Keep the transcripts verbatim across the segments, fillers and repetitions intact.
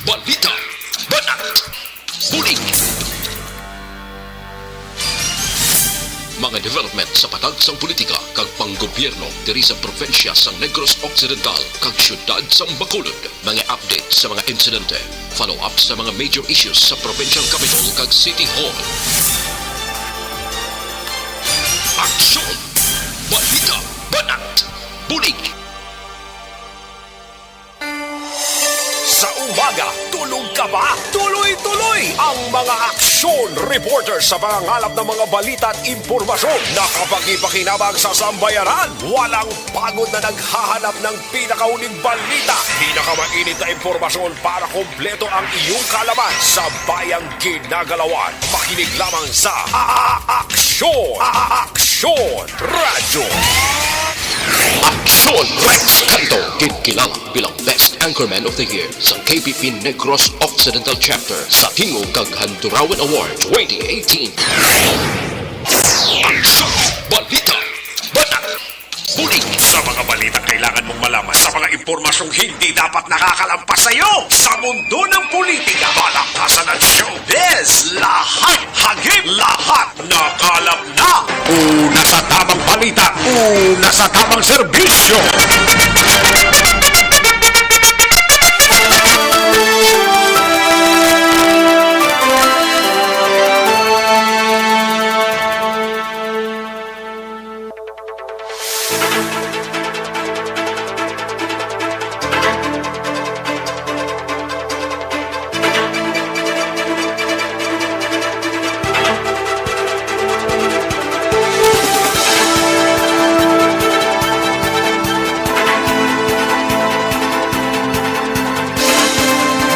Balita, Banat, Bulig. Mga development sa patag sang politika kag panggobyerno diri sa probinsya sang Negros Occidental kag siyudad sang Bacolod. Mga update sa mga insidente, follow-up sa mga major issues sa provincial capital kag city hall. Aksyon! Balita, Banat, Bulig. Sa umaga, tulog ka ba? Tuloy-tuloy ang mga aksyon reporter sa pangangalap ng mga balita at impormasyon na kapakipakinabang sa sambayanan. Walang pagod na naghahanap ng pinakahuling balita, pinakamainit na impormasyon para kompleto ang iyong kaalaman sa bayang ginagalawan. Makinig lamang sa A-, A-, Aksyon! A-, A-, Aksyon Radyo! Aksyon Rex Canto, ginkilala bilang Best Anchorman of the Year sa K B P Negros Occidental Chapter sa Tingog kag Handurawan Award twenty eighteen. Aksyon! Balita! Banat! Bulig! Sa mga balita kailangan mong malaman, sa mga impormasyong hindi dapat nakakalampas sa iyo, sa mundo ng politika, palakasan at showbiz, lahat hagip, lahat nakalap na. Una sa tamang balita, una sa tamang serbisyo.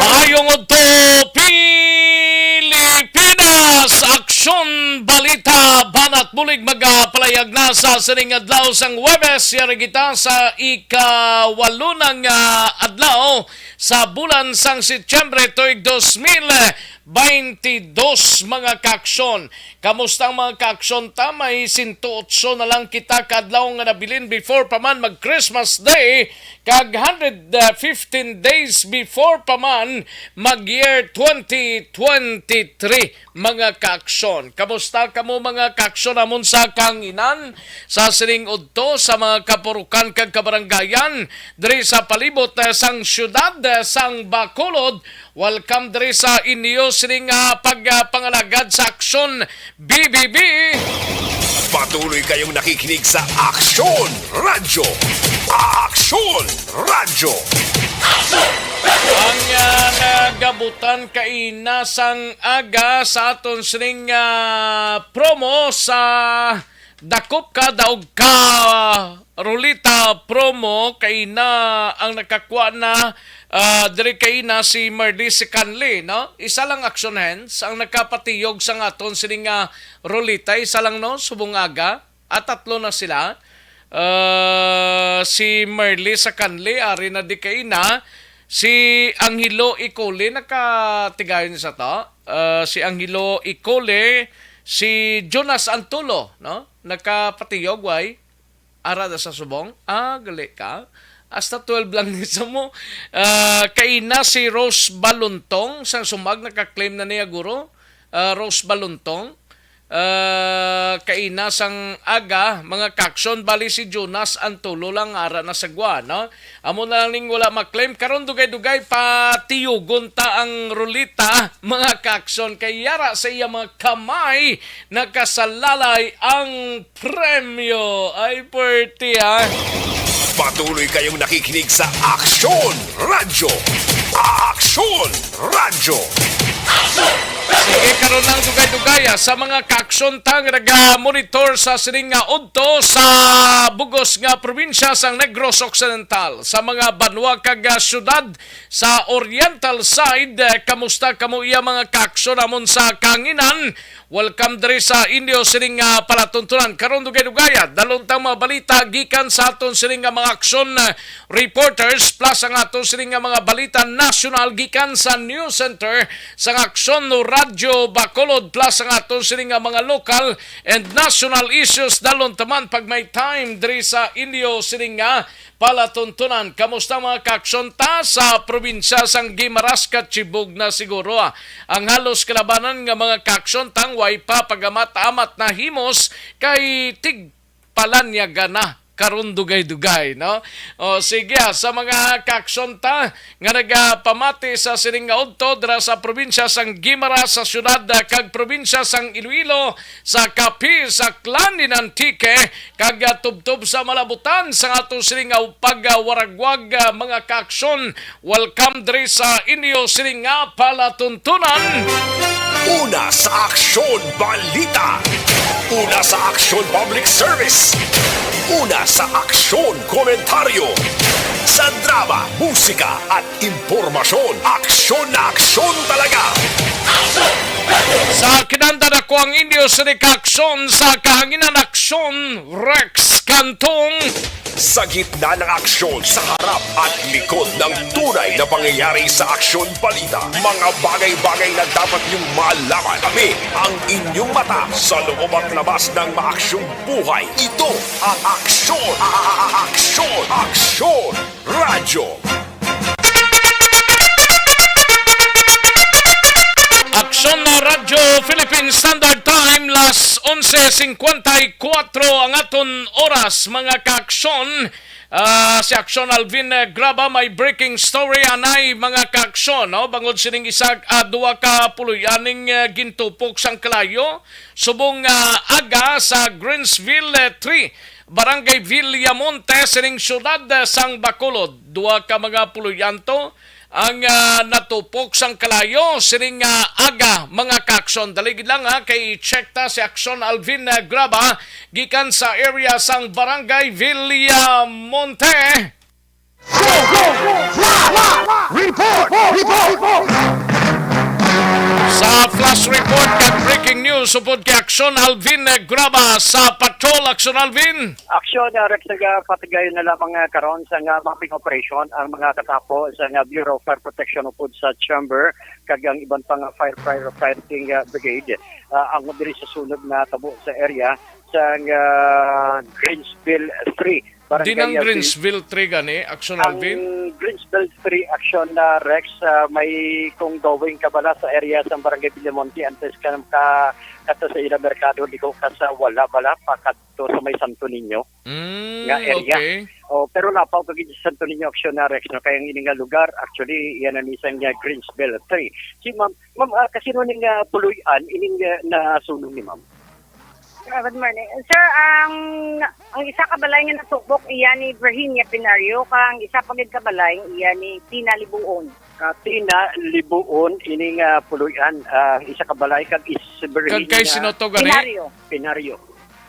Maayong udto, Pilipinas! Aksyon, balita, banat, bulig magapalayag na sa sining adlaw sang Huwebes. Yari kita sa ikawalo na nga adlaw sa bulan sang Setyembre tuig dos mil baynte dos, mga kaaksyon. Kamusta ang mga kaaksyon ta? May sinto otso na lang kita ka adlaw nga nabilin before pa man mag Christmas Day, kag hundred fifteen days before pa man mag year twenty twenty-three, mga kaaksyon. Kamusta kamo, mga kaaksyon, amon sa kahanginan, sa sining udto, sa mga kapurukan kag kabaranggayan diri sa palibot, eh, sang siyudad, eh, sang Bacolod? Welcome diri sa inyo sining, ah, pag, ah, pangalagad sa Aksyon B B B. Patuloy kayong nakikinig sa Aksyon Radyo. Aksyon Radyo. Ang, ah, nagabutan kaina sang aga sa aton sining, ah, promo sa Dakop Ka, Daog Ka Ruleta promo, kaina ang nakakuha na, ah, diri kaina si Mardy Sicanli, no? Isa lang aksyon hands ang nakapatiyog sa aton sining, ah, ruleta. Isa lang, no? Subong aga. Ah, tatlo na sila. Ah, si Mardy Sicanli, ari na di kaina. Si Angelo Icole, nakatigayon sa to. Ah, si Angelo Icole, si Jonas Antulo, no? Nakapatiyog, way? Ara na sa subong? Ah, gali ka. Hasta twelve lang ni sa mo. Ah, kaina si Rose Balontong, sang sumag naka-claim na niya, guro. Ah, Rose Balontong. Ah, kaina sang aga, mga kaaksyon, bali si Jonas Antulo lang ara na sa gwa, no? Amo na lang ning wala ma-claim. Karon dugay-dugay patiyugon ta ang ruleta, mga kaaksyon, kay yara sa iya mga kamay nakasalalay ang premyo. Ay, pwerte, ha? Patuloy kayong nakikinig sa Aksyon Radyo. Aksyon Radyo. Sige, karon lang dugay-dugay, ah, sa mga kaaksyon ta nga naga-monitor sa sining nga udto sa bugos nga probinsya sang Negros Occidental, sa mga banwa kag, ah, syudad sa Oriental side. Eh, kamusta kamo iya, mga kaaksyon, amon sa kahanginan? Welcome diri sa inyo sining nga palatuntunan. Karon dugay-dugaya, dalon tang mga balita gikan sa aton sining nga mga aksyon, eh, reporters, plus ang aton sining nga mga balita nasyonal gikan sa News Center sang Aksyon Radyo Bacolod, plus ang aton sining nga mga local and national issues. Dalon taman pag may time diri sa inyo sining nga palatuntunan. Kamusta, mga kaaksyon ta sa probinsya sang Guimaras? Katibog na siguro, ah, ang halos kalabanan nga mga kaaksyon tang way pa pagamat-amat na himos kay tig palanyaga na karon dugay-dugay, no? O, sige, ah, sa mga kaaksyon ta nga nagapamati sa sining nga udto dira sa probinsya sang Guimaras, sa siyudad, ah, kag probinsya sang Iloilo, sa Capiz, Aklan, in Antique, kag, ah, tubtob sa malabutan sa ato sining nga pagwaragwag, ah, mga kaaksyon. Welcome diri sa inyo sining nga palatuntunan. Una sa aksyon, balita. Una sa aksyon, public service. Una sa aksyon, komentaryo. Sa drama, musika, at impormasyon, aksyon na aksyon talaga. Sa kinanda na ko ang inyo sining kaaksyon sa kahanginan, aksyon, Rex Cantong. Sa gitna ng aksyon, sa harap at likod ng tunay na pangyayari sa aksyon balita, mga bagay-bagay na dapat niyong malaman. Kami ang inyong mata sa loob at labas ng maaksyong buhay. Ito ang aksyon, a- a- a- aksyon, aksyon, radyo. Aksyon na Radyo Philippine Standard Time, las onse cincuenta y cuatro ang aton oras, mga kaaksyon. Ah, si Aksyon Alvin, eh, Graba, may breaking story anay, mga kaaksyon, no? Bangod sining isa, ah, duha ka puloy-aning, eh, gintupok sang kalayo subong, ah, aga sa Greensville, eh, three, Barangay Villamonte, sining siyudad, eh, sang Bacolod. Duha ka mga puloy-anto ang, ah, natupok sang kalayo sining, ah, aga, mga kaaksyon. Dali gid lang, ha, kay check ta si Aksyon Alvin, ah, Graba gikan sa area sang Barangay Villamonte. Go, go, go! Flash! Report! Report! Sa flash report kag breaking news, upod kay Aksyon Alvin, eh, Graba sa Patrol. Aksyon Alvin. Aksyon, uh, Rex, nagapatigayon na lamang, uh, karon sa nga mapping operation ang mga katapo sa nga Bureau of Fire Protection upod sa Chamber kag ang iban pang, uh, fire, fire fighting, uh, brigade, uh, ang diri sa sunod na tabo sa area sa, uh, Greensville three, Barangay, uh, Vin- Greensville three gani, Aksyon Alvin? Ang Greensville three, Aksyon, uh, Rex, uh, may kung going ka bala sa area sa Barangay Villamonte antes ka, ka, kadto sa ila merkado, liko ka sa wala bala, pakat to sa may Santo Niño Mm, nga area. Okay. Oh, pero lapaw ka gid sa Santo Niño, Aksyon, na Rex, no? Kay ang ini nga lugar, actually, iyan ang isang nga Greensville three. Si ma'am, ma'am, ah, kasino ning, ah, puloy-an ining, ah, nasunog ni ma'am? Ah, good morning. Sir, ang, ang isa ka balay nga natupok, iya ni Virginia Pinario, kag ang isa pa gid ka balay, iya ni Tina Libuon. Ah, Tina Libuon, ining, ah, puloy-an, ah, isa ka balay, kag is Virginia Kag kay sino to gani? Pinario. Pinario.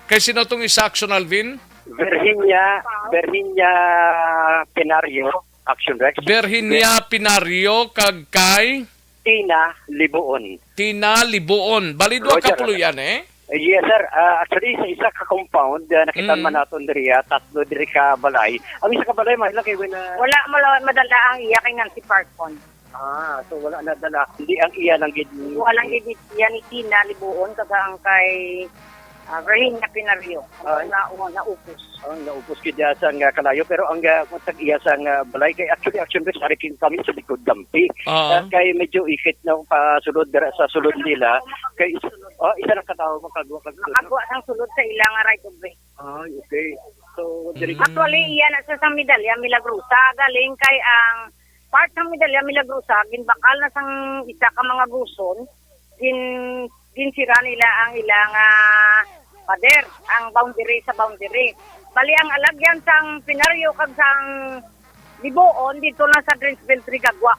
Kay sino tong isa, Aksyon Alvin? Virginia, Virginia Pinario, Aksyon Rex. Virginia Pinario kag kay Tina Libuon. Tina Libuon. Bali, duha ka Roger. Puloy-an, eh? Eh, yes, sir. Ah, actually, sa isa ka compound, ah, nakita Mm. man naton diri, ah, tatlo diri ka balay. Ang isa ka balay, mahal lang kay wala. Wala, wala madala ang iya kay Nancy Parkon. Ah, so wala nadala. Hindi ang iya lang gid. Wala lang gid iya ni Tina Libuon, kag ang kay, ah, Virginia Pinario. Ah. Na, na, naupos. Ang naupos gid iya sa nga kalayo, pero ang, ah, kung sa iya sa nga balay, kay actually, Aksyon Rex, ari king kami sa likod dampi. Ah. Ah, kay medyo ikit na pasulod dira sa sulod nila. Kay is-, oh, isa lang ka tawo makagwa kag sulod, no? Makagwa sang sulod sa ila nga right of way. Ay, okay. So, diri Mm. Actually, iya na sa sang Medalla Milagrosa, galing kay ang part sang Medalla Milagrosa, ginbakal na sang isa ka mga guson, gin-, ginsira nila ang ilang, ah, pader, ang boundary sa boundary. Bali, ang alagyan sang Pinario kag sang Libuon, dito lang sa Greensville, Trigagua.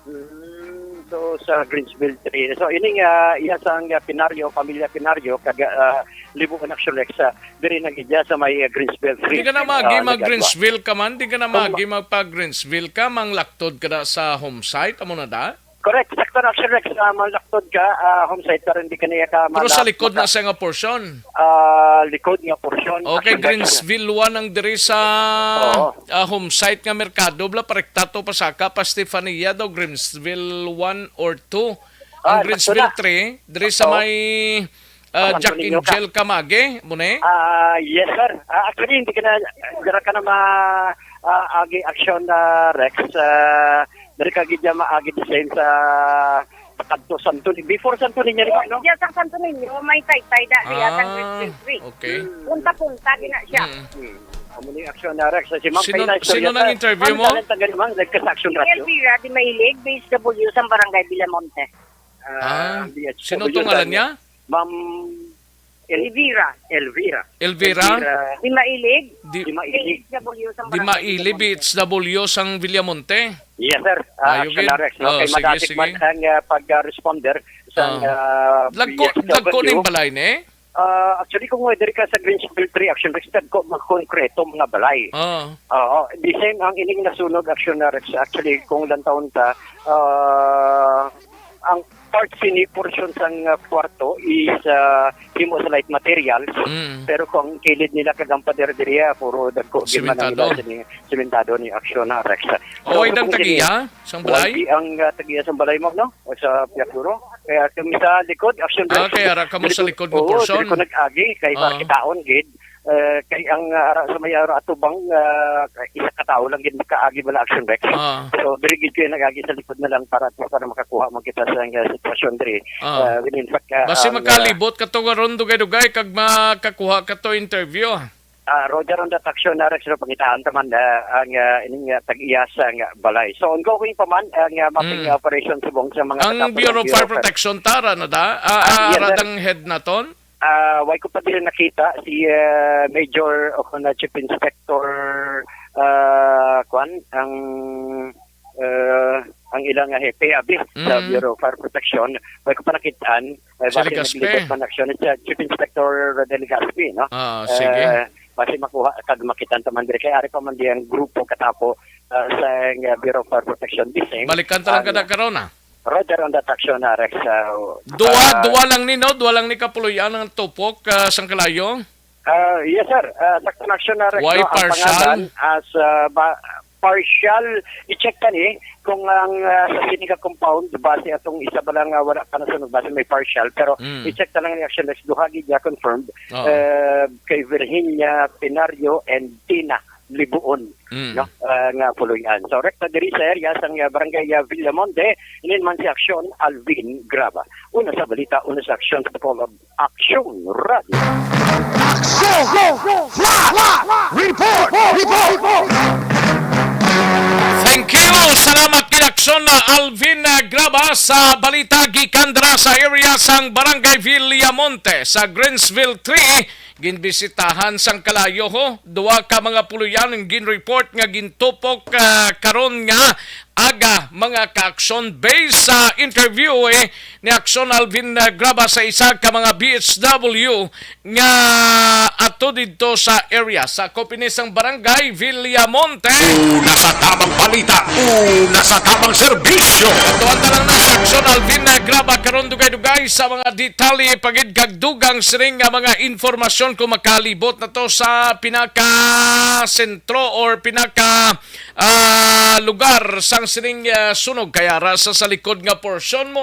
Mm, so, sa Greensville three. So, ini nga, iya sang, ah, Pinario, pamilya Pinario, kag, ah, Libuon, Aksyon Rex, ah, diri na gid iya sa may, ah, Greensville three. Di ka na magi Ah, mag Nagagwa. Greensville ka man, di ka na Kung ma- magi magpa Greensville ka, manglaktod ka na sa home site, amo na da? Correct, sakto na, Aksyon Rex, ah, manglaktod ka, ah, home site, pero hindi ka niya ka Pero sa malak-, likod na maka- siya nga portion. Ah, likod nga portion, Okay, Aksyon Rex. Greensville one ang diri sa Oo. ah, home site nga merkado, bala, parekta to, pasaka pa Stefania daw, Greensville one or two. Ang Ah, Greensville sakto na. three, diri sa Oo. may, ah, Ang Jack Antonio ka. Angel Kamage, mo na eh? Ah, yes, sir. Ah, actually, hindi ka na, dira ka na ma-, Ah, agi action, ah, Rex, ah, diri ka gid niya maagi the same sa, sa kadto Santo Ni-, before Santo Niño, di ba, no? Diya sa Santo Niño, may taytay da, diya sa Ah, Grade three. Okay. Punta-punta, di na siya. Mm. Hmm. Amo ni action na, Rex. Si Ma'am Sino, Kayla sino Istorya nang sa interview mo? Pandalan taga naman, nagka sa Action Si Radio. Elvira Di Mailig, B H W sa Barangay Villamonte. Ah, Ah, B H W sino to ngalan sa niya? Ma'am El-, Elvira. Elvira. Elvira? Elvira. Di Mailig, Di, Di Mailig. B H W sa Di Barangay Mailig, Villamonte. B H W sang Villamonte? Yes, sir. Ah, Ayo, action gid. Na, Rex, no? Oh, Kay sige, madasig sige. Man ang, ah, pag-responder sa, Ah. ah, Lagko, B H W. Lagko ning balay ni? Ah, actually, kung diri ka sa Greensville three, action, Rex, dagko mga konkreto mga balay. Ah. Oo. The same ang ining nasunog, action na, Rex. Actually, kung lantawon ta, ah, ang part sini portion sang, ah, kwarto is, ah, himo sa light materials. Mm. Pero kung kilid nila kag ang pader diri, ah, puro dagko gid man ang Simentado. Ila sini, simentado ni action na, Rex. So, Way dang kung sini, tagiya sang balay? Way ang, ah, tagiya sang balay mo, no? O sa Piakuro. Kaya kami sa likod, action, Ah, Rex. Kaya ra kamo sa Diri ko, likod nga oo, portion. Diri ko nag-agi, kay Ah. Makitaon gid. Eh, kay ang, ah, ara sa may ara atubang, ah, isa ka tawo lang gid makaagi bala, action, Rex. Ah. So, diri gid kayo nag-agi sa likod na lang para, para makakuha man kita sa, ah, sitwasyon diri. Ah. Ah, in fact, ah, Basi ang, ah, makalibot ka to karon dugay-dugay kag makakuha ka to interview. Ah, Roger, on that action na, Rex, no, pangitaan ta man, ah, ang, ah, ining, ah, tag-iya sa, ah, balay. So, ongoing pa man ang, ah, mapping Mm. operation subong sa mga Ang katapos Bureau ng of Fire Bureau of Fire. Protection, tara na da? Ah, Ah, ah, yes, sir. Radang head naton? Ah, way ko pa diri nakita si, ah, Major o kung na Chief Inspector, ah, kwan, ang, ah, ang ilang, ah, hepe, abi, sa Mm. Bureau of Fire Protection. Way ko pa nakitaan. Ay, Si base Legaspi. Naglibot man aksyon sa Chief Inspector Rodel Legaspi, no? Ah, sige. Eh, base makuha kag makitaan ta man diri. Kay ari pa man di ang grupo katapo, ah, sa, ah, Bureau of Fire Protection. The same. Balikan ta lang Ah, kada karon, ah. Roger on that action, ah, Rex, ah, Duwa, ah, duwa lang ni, no? Duwa lang ni kapuloy-an ang tupok, ah, sang kalayo? Ah, yes, sir. Ah, sakto na action na, Rex, Why no? Ang partial? Pangalan as, ah, ba, partial, i-check ka ni kung ang, ah, sa sini ka compound, base atong isa ba lang, ah, wala pa nasunog, base may partial. Pero Mm. i-check na lang ni action, Rex, duha gid ya confirmed. Oo. Ah, kay Virginia Pinario and Tina Libuon, Mm. no? Ah, nga puloy-an. So, rekta diri sa area sang, ah, barangay, ah, Villamonte, inin man si Aksyon Alvin Graba. Una sa balita, una sa aksyon sa Bacolod, Aksyon Radio. Aksyon! Report! Report! Thank you! Salamat kay Aksyon na Alvin, ah, Graba sa balita gikan dira sa area sang Barangay Villamonte sa Greensville three. Ginbisitahan sang kalayo, ho, duha ka mga puloy-an ang gin-report nga gintupok, ah, karon nga aga, mga ka-aksyon. Based sa interview, eh, ni Aksyon Alvin, ah, Graba sa isa ka mga B H W nga ato didto sa area. Sa Kopinisang Barangay, Villamonte. Una sa tamang balita, una sa tamang serbisyo. Tuwan ta lang na si Aksyon Alvin, ah, Graba karon dugay-dugay sa mga detalye pagid kag dugang sining nga mga impormasyon kung makalibot na to sa pinaka-sentro or pinaka, ah, lugar sang sining, ah, sunog. Kaya ra sa, sa likod nga porsyon mo.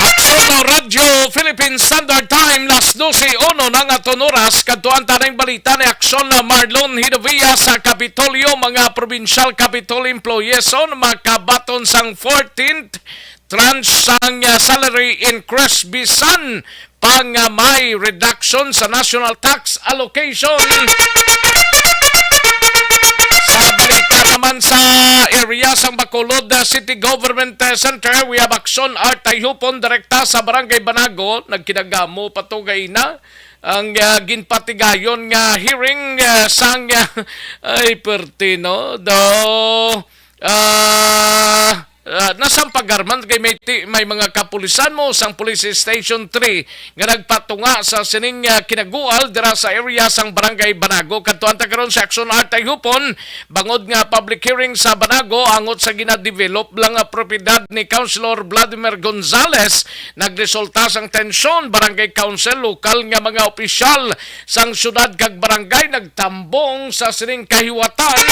Aksyon Radyo Philippine Standard Time, las dose uno na nga aton oras. Kadtuan ta ning balita ni Aksyon na Marlon Hidovia sa Kapitolyo, mga provincial Capitol employees on makabaton sang fourteenth tranche sang, ah, salary increase bisan pa nga may reduction sa national tax allocation. Sa balita naman sa area sang Bacolod, ah, City Government, ah, Center, we have Aksyon Art Tayhupon, direkta sa Barangay Banago, nagkinagamo pa to gayna ang, ah, ginpatigayon nga hearing, ah, sang, ah, ay, perti, no? Do, ah, ah, nasampagar man kay may ti-, may mga kapulisan mo sang Police Station three nga nagpatunga sa sining, ah, kinagual dira sa area sang Barangay Banago. Kadtuan ta karon sa Aksyon Art Tayhupon, bangod nga public hearing sa Banago angot sa ginadevelop lang nga propiedad ni Councilor Vladimir Gonzales, nagresulta sang tensyon. Barangay Council, lokal nga mga opisyal sang syudad kag barangay nagtambong sa sining kahiwatan.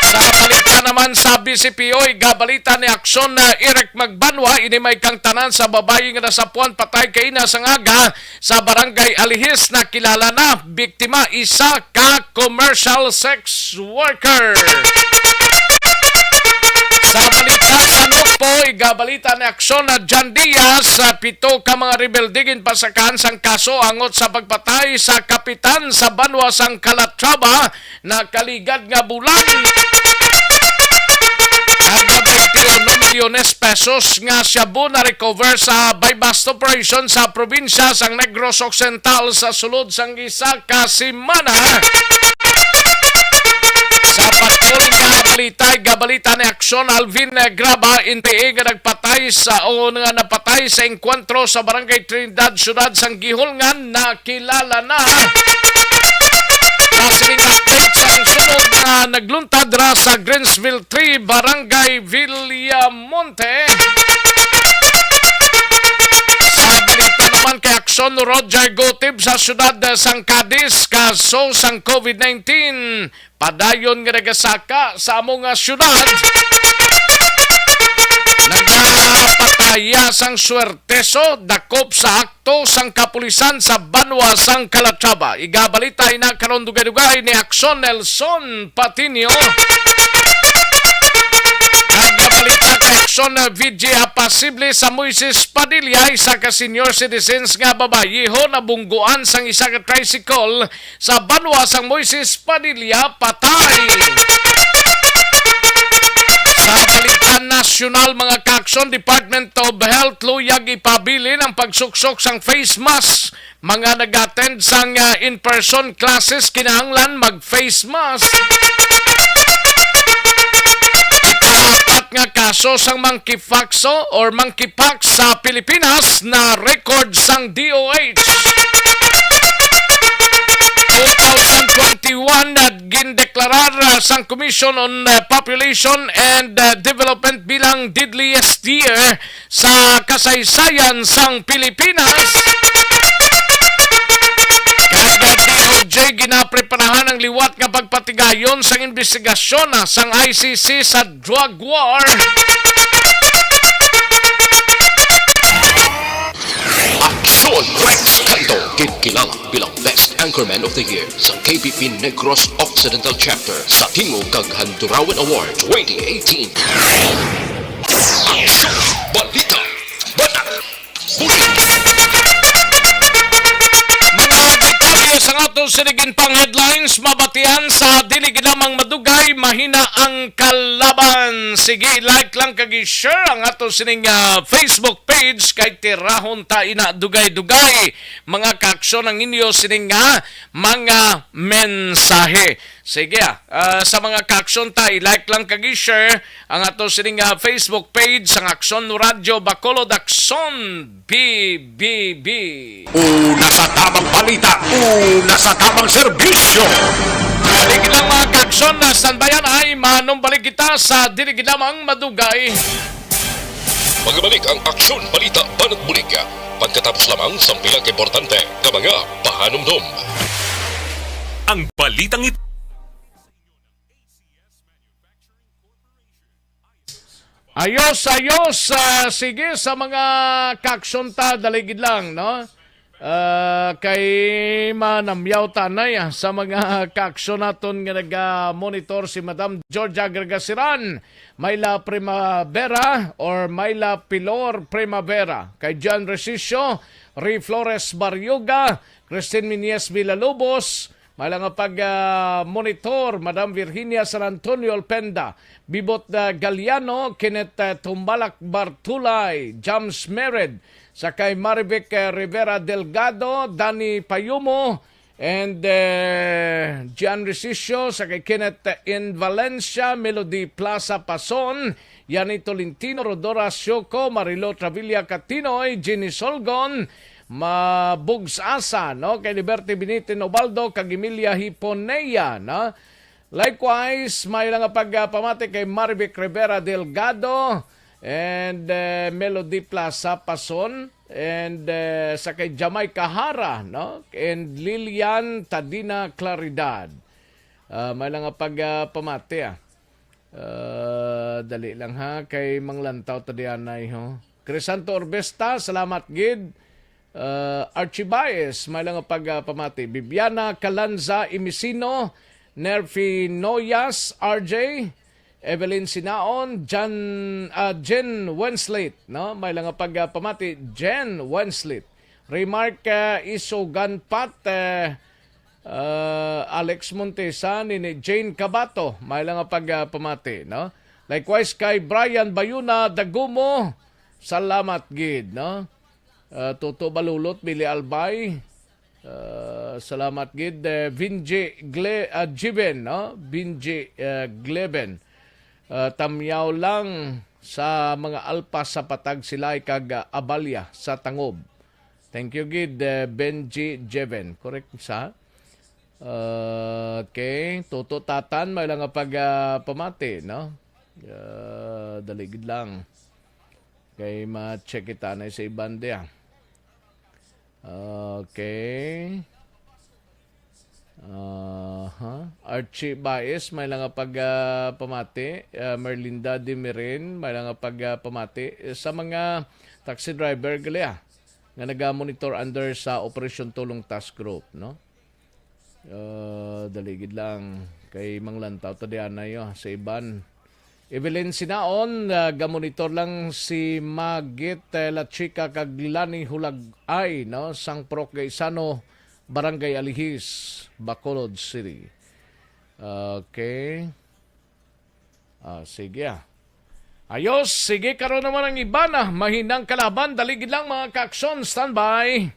Sa balita Man sa B C P O, igabalita ni Aksyon na Eric Magbanwa, ini may kang tanan sa babayi nga nasapuan patay kaina sa ngaga sa Barangay Alihis, nakilala na. Biktima, isa ka commercial sex worker. Sa balita sa Nukpo, igabalita ni Aksyon na John Diaz, sa pito ka mga rebelde ginpasakaan sang kaso angot sa pagpatay sa kapitan sa banwa sang Calatrava nakaligad nga bulan. Kada twenty-one milyones pesos nga shabu na-recover sa buy-bust operation sa probinsya sang Negros Occidental sa sulod sang isa ka semana. Sa patuloy nga balita, gabalita ni Aksyon, Alvin Graba, N P A nga nagpatay sa, o nga napatay sa engkwentro sa Barangay Trinidad, Siyudad sang Guihulngan, nakilala na. Sa sining update, sa sunod nga nagluntad ra sa Greensville three, Barangay Villamonte. Sa balita naman kay Aksyon, Roger Gotib sa siyudad sang Cadiz, kaso sang COVID nineteen padayon nga nagasaka sa amo nga siyudad. Nagapataya sang swerteso, dakop sa akto sang kapulisan sa banwa sang Calatrava. Igabalita ina karon dugay-dugay ni Aksyon Nelson Patinio. Nagabalita kay Aksyon V G, posible sa Moises Padilla, isa ka senior citizens nga babayiho nabungguan sang isa ka tricycle sa banwa sang Moises Padilla, patay. Sa balita nasyonal, mga kaaksyon, Department of Health luyag ipabilin ang pagsuksok sang face mask. Mga nag-attend sang, ah, in-person classes kinahanglan mag-face mask. Ikaapat nga kaso sang monkeypox or monkeypox sa Pilipinas na record sang D O H. Two thousand twenty-one na gindeklarar, ah, sang Commission on, ah, Population and, ah, Development bilang deadliest year sa kasaysayan sang Pilipinas. Kag ang D O J ginapreparahan ang liwat nga pagpatigayon sang imbestigasyon, ah, sang I C C sa drug war. Aksyon Rex Canto, ginkilala bilang Best Anchorman of the Year sa K P P Negros Occidental Chapter sa Tingog kag Handurawan Award twenty eighteen. Aksyon! Balita! Banak! Bulig! Mga detalye sang ato sining pang headlines, mabatian sa dili gid lamang madugay, mahina ang kalaban. Sige, like lang kag i-share ang ato sining, ah, Facebook page kay tirahon ta ina dugay-dugay. Mga kaaksyon, ang inyo sining nga mga mensahe. Sige, ah, ah, sa mga kaaksyon ta, i-like lang kag i-share ang ato sining, ah, Facebook page sang Aksyon Radyo Bacolod, Aksyon B B B. Una sa tamang balita, una sa tamang serbisyo. Balik lang, mga kaaksyon, na standbyan ay manumbalik kita sa dili gid lamang madugay. Magbalik ang Aksyon Balita Banat Bulig pagkatapos lamang sang pila ka importante nga mga pahanumdom. Ang balitang ito. Ayos, ayos. Ah, sige, sa mga kaaksyon ta, dali gid lang, no? Ah, kay manamyaw ta anay, ah, sa mga kaaksyon naton nga naga-monitor, si Madam Georgia Gargasiran, Myla Primavera or Myla Pilor Primavera, kay John Resicio, Ray Flores Barrioga, Christine Miñez Villalobos, may lang nga pag, ah, monitor, Madam Virginia San Antonio Alpenda, Bibot, ah, Galiano, Kenneth, ah, Tumbalak Bartulay, James Mered, sa kay Marivic, ah, Rivera Delgado, Danny Payumo, and, eh, Gian Resicio, sa kay Kenneth, ah, in Valencia, Melody Plaza Pason, Yani Tolentino, Rodora Sioco, Marilo Travilla Catinoy, Jenny Solgon, Mabugs Asa, no? Kay Liberty Binitin Ubaldo, kag Emilia Hiponea, no? Likewise, may lang nga pagpamati kay Marivic Rivera Delgado and, eh, Melody Plaza Pason and, eh, sa kay Jamaica Hara, no? And Lilian Tadina Claridad. Ah, may lang nga pagpamati, ah. Ah, dali lang ha, kay manglantaw ta dianay, ho. Crisanto Orbesta, salamat gid. Ah, Archie Baez, may lang nga pagpamati. Bibiana Calanza Imisino, Nerfi Noyas, R J, Evelyn Sinaon, Jan, ah, Jen Wenslate, no? May lang nga pagpamati, Jen Wenslate. Remark, ah, Isogan Pat, eh, ah, Alex Montesa, nini Jane Cabato, may lang nga pagpamati, no? Likewise kay Brian Bayuna Dagumo, salamat gid, no? Ah, Toto Balulot, Billy Albay, ah, salamat gid, eh, Vinji Gle-, ah, Jiven, no? Vinji, eh, Gleven. Ah, tamyaw lang sa mga alpas sa Patag Silay kag, ah, Abalya sa Tangob. Thank you gid, eh, Benji Jeven. Correct sa? Okay. Toto Tatan, may lang nga pag, ah, pamati, no? Ah, dali gid lang. Kay ma-check kita na sa iban diya. Okay. Aha. Archie Baez, may lang nga pag, ah, pamati. Ah, Merlinda Dimirin, may lang nga pag, ah, pamati. Sa mga taxi driver, gali, ah, nga naga-monitor under sa Operation Tulong Task Group, no? Ah, dali gid lang. Kay manglantaw ta dianay, oh, sa iban. Evelyn Sinaon, ah, gamonitor lang si Magit, eh, La Chica kag Lani Hulagay, no? Sang Purok Gaisano, Barangay Alihis, Bacolod City. Okay. Ah, sige, ah. Ayos, sige, karon naman ang iban, ah. Mahinang kalaban, dali gid lang, mga ka-aksyon, standby.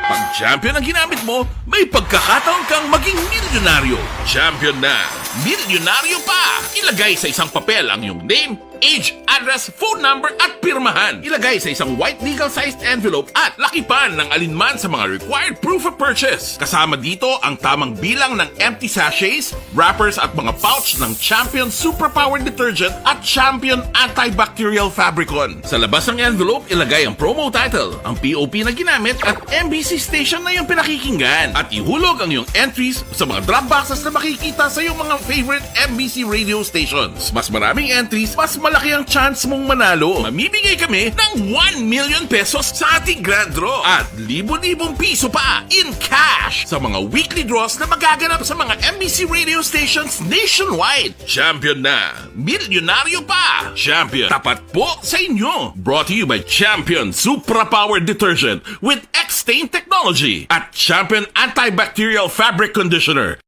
Pag champion ang ginamit mo, may pagkakataon kang maging milyonaryo. Champion na, milyonaryo pa! Ilagay sa isang papel ang iyong name, age, address, phone number, at pirmahan. Ilagay sa isang white legal-sized envelope at lakipan ng alinman sa mga required proof of purchase. Kasama dito ang tamang bilang ng empty sachets, wrappers, at mga pouch ng Champion Superpower Detergent at Champion Antibacterial Fabricon. Sa labas ng envelope, ilagay ang promo title, ang P O P na ginamit, at M B C station na iyong pinakikinggan. At ihulog ang iyong entries sa mga drop boxes na makikita sa iyong mga favorite M B C radio stations. Mas maraming entries, mas malaki ang chance mong manalo. Mamimigay kami ng one million pesos sa ating grand draw at libo-libong piso pa in cash sa mga weekly draws na magaganap sa mga M B C radio stations nationwide. Champion na! Milyonaryo pa! Champion, tapat po sa inyo! Brought to you by Champion Supra Power Detergent with X-Stain Technology at Champion Antibacterial Fabric Conditioner.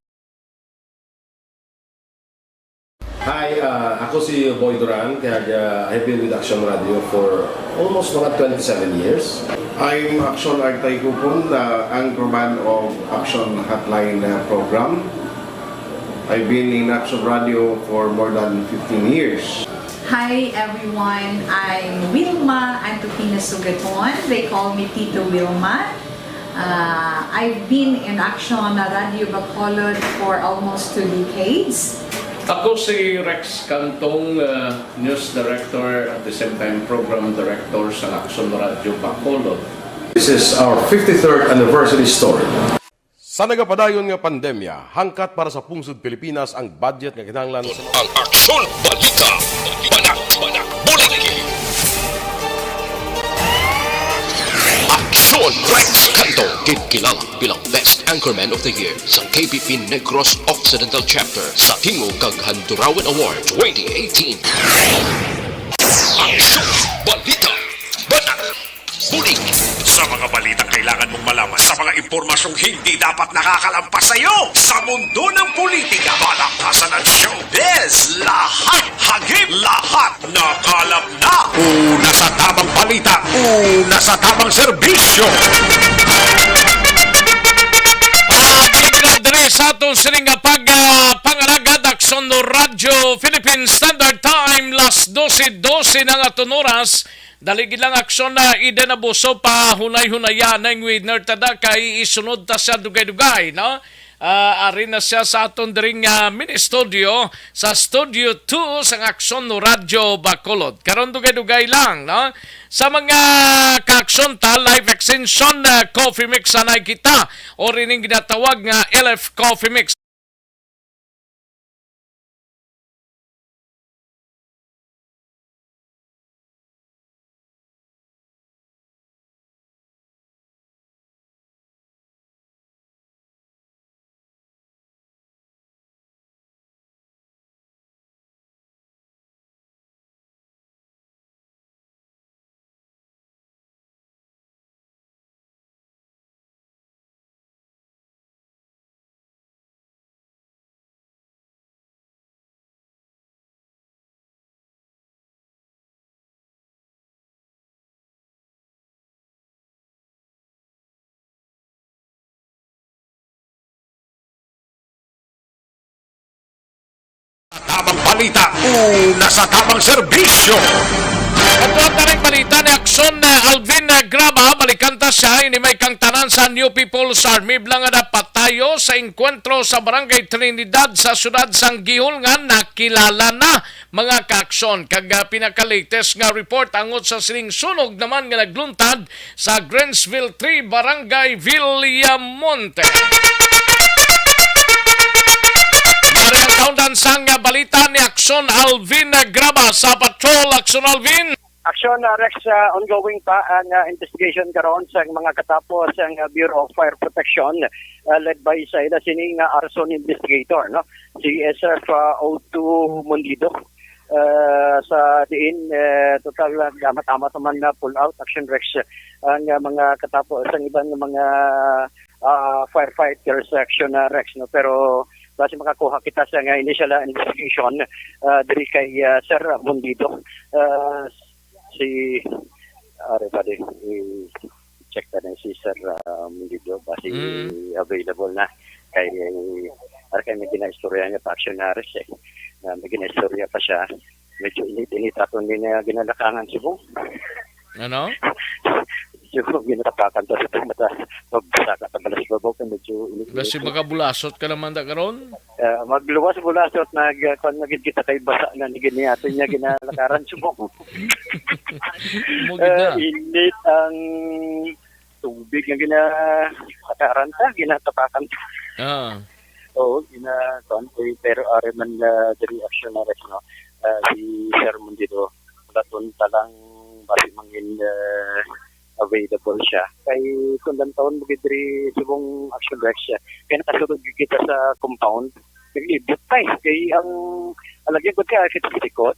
Hi, ah, ako si Boy Duran, kag, ah, I've been with Action Radio for almost mga twenty-seven years. I'm Action Artay Kupon, the anchorman of Action Hotline, uh, program. I've been in Action Radio for more than fifteen years. Hi everyone, I'm Wilma Antokina Sugaton. They call me Tito Wilma. Uh, I've been in Action Radio Bacolod for almost two decades. Ako si Rex Cantong, uh, news director, at the same time program director sa Action Radio Bacolod. This is our fifty-third anniversary story. Sa nagapadayon nga pandemya, hangkat para sa pungsod Pilipinas ang budget nga kinahanglan sa Ang Aksyon Balita, Banak, Banak, Buliki. Aksyon Rex Canto, ginkilala bilang Best Anchorman of the Year sa K P P Negros Occidental Chapter sa Tingog kag Handurawan Award twenty eighteen. Aksyon Balita, Banak, Buliki. Sa mga balitang kailangan mong malaman, sa mga impormasyong hindi dapat nakakalampas sa iyo, sa mundo ng politika, palakasan at showbiz, lahat hagip, lahat nakalap na. Una sa tamang balita, una sa tamang serbisyo. Pagkita diri sa aton sining nga pag, ah, pangalagad, Aksyon Radyo Philippine Standard Time, las dose, dose na nga aton oras. Dali gid lang, Aksyon na Eden Abuso, pahunay-hunaya na yung winner tada kay isunod ta sa dugay-dugay, no? Ah, ari na siya sa aton diri nga mini studio, sa Studio two sang Aksyon Radyo Bacolod. Karon, dugay-dugay lang, no? Sa mga kaaksyon ta, Life Extension, ah, Coffee Mix anay kita, or ining ginatawag nga L F Coffee Mix. Tabang balita, una sa tabang serbisyo. Ato ang taning balita ni Aksyon, uh, Alvin, uh, Graba. Balikan ta siya, ini may kangtanan sa New People's Army. Bala nga napatayo sa engkwentro sa Barangay Trinidad sa siyudad sang Guihol nga nakilala na. Mga kaaksyon, kag, ah, pinaka-latest nga report angot sa sining sunog naman nga nagluntad sa Grantsville three, Barangay Villamonte. Yari ang kaundan sang, ah, balita ni Aksyon Alvin Graba sa Patrol. Aksyon Alvin. Aksyon, ah, Rex, ah, ongoing pa ang, ah, investigation karon sa mga katapo sang, ah, Bureau of Fire Protection, ah, led by sa ila sini nga arson investigator, no? Si S F, ah, O two Mundido. Ah, sa diin, eh, total, ah, gamat-amat naman na pull out, Aksyon Rex, ang, ah, mga katapo sang iban nga mga, ah, firefighters, Aksyon, ah, Rex, no? Pero basi makakuha kita sa nga initial, ah, investigation, ah, diri kay, ah, Sir Mundido. Ah, si, are pa din, i-check na lang si Sir, ah, Mundido, basi Mm. available na. Kay, are kay may ginaistorya niya pa, Aksyon Rex, eh. Na may ginaistorya pa siya. Medyo init-init ato ni nga ginalakangan, subong. Ano? Medyo ginatapakan ta sa mata. Pagbasa ka, tabalas babaw ka, medyo init-init. Basi makabulasot ka naman da karon? Ah, magluwas bulasot, nag, ah, kuwan na gid kita kay basa na ni gini ato niya ginalakaran, subong. Mo gid Ah, na. Init ang tubig nga ginalakaran ta, ginatapakan ta. Ah. Oo, gina-, kuwan, eh, pero ari man, ah, diri Aksyon Rex, no? Ah, si Sir Mundido, laton ta lang basi mangin, ah, available siya. Kay kung lantawon mo gid diri subong Aksyon Rex, kay nakasulod gid kita sa compound. Naglibot pa eh. Kay ang, ang lagyan ko kay kita sa likod.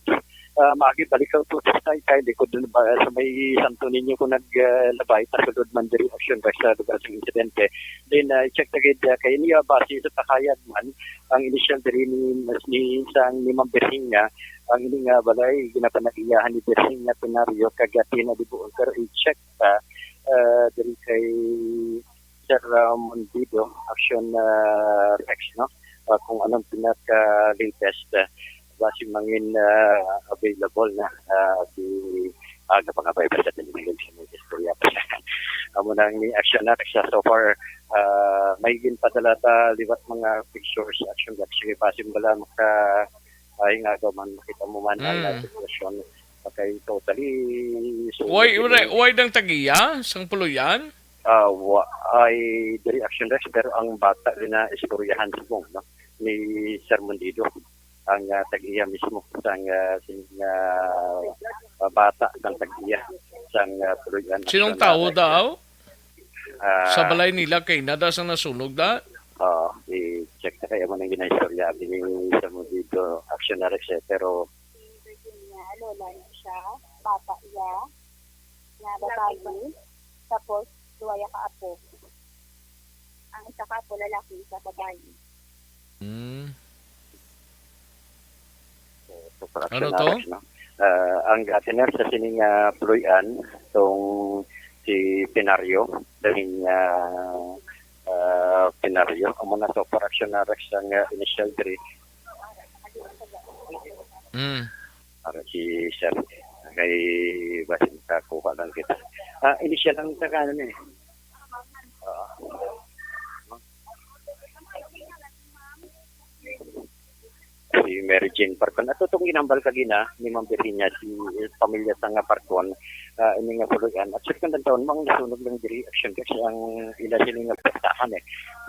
Ah, maagi balik ka po sa kay, kay likod dun ba, sa may Santo Niño ko nag, ah, labay, pasulod man diri Aksyon Rex sa lugar sa insidente. Then, ah, check ta gid, ah, kay niya base sa takayag man, ang initial diri ni, ni sang ni Ma'am Berhinga, ang ini nga balay, ginapanag-iyahan ni Berhinga Tenario, kag Athena Dibuon. Pero i-check ta, ah, diri kay Sir, ah, Mundido, Aksyon, ah, Rex, no? Ah, kung anong pinaka-latest, ah, basi mangin, ah, available na, ah, si, ah, kapangabay pa sa tinigil sa mga istorya pa siya. Amo na ang ni Aksyon Rex, ah, so far, ah, may ginpadala ta liwat mga pictures, Aksyon Rex. Sige, basi mo lang maka, ay, nga daw man, makita mo man ang, ah, Mm. sitwasyon. Okay, totally. So, Why, hindi why, why nang tagiya? Sang Puluyan? Ah, wa-, ay, diri Aksyon Rex, pero ang bata gina-istoryahan subong, no? Ni Sir Mundido, ang, ah, tag-iya mismo, sang, ah, sing, ah, ah, bata sang tag-iya, sang, ah, Puluyan Sinong Aksyon tawo Rex. Daw? Ah, Sa balay nila kay nada sang nasunog da? Oo, i-check na kaya mo nang ginaistorya ni Sir Mundido, Aksyon Rex, eh, pero Virginia, lola niya siya, bata iya, nga babayi, tapos duha ya ka apo. Ang isa ka apo lalaki, isa babayi. Hmm. So, so, for Ano to? Action Rex, no? Ah, ang governor sa sining, ah, Puluyan, tong si Tenario, daling, ah, ah, Tenario, amo na so for action na Rex ang, ah, initial diri. Hmm. Para si Sir, kay basin kakuha lang kita. Ah, initial lang sa kanan eh. Ah. si Mary Jane Parcon. At itong ginambal kagina ni Ma'am Virginia, si pamilya sa nga Parcon, ah, ini nga puloy-an. Actually, kung taon mo, ang nasunog lang diri, Action Rex, ang ila sini nga pestahan eh.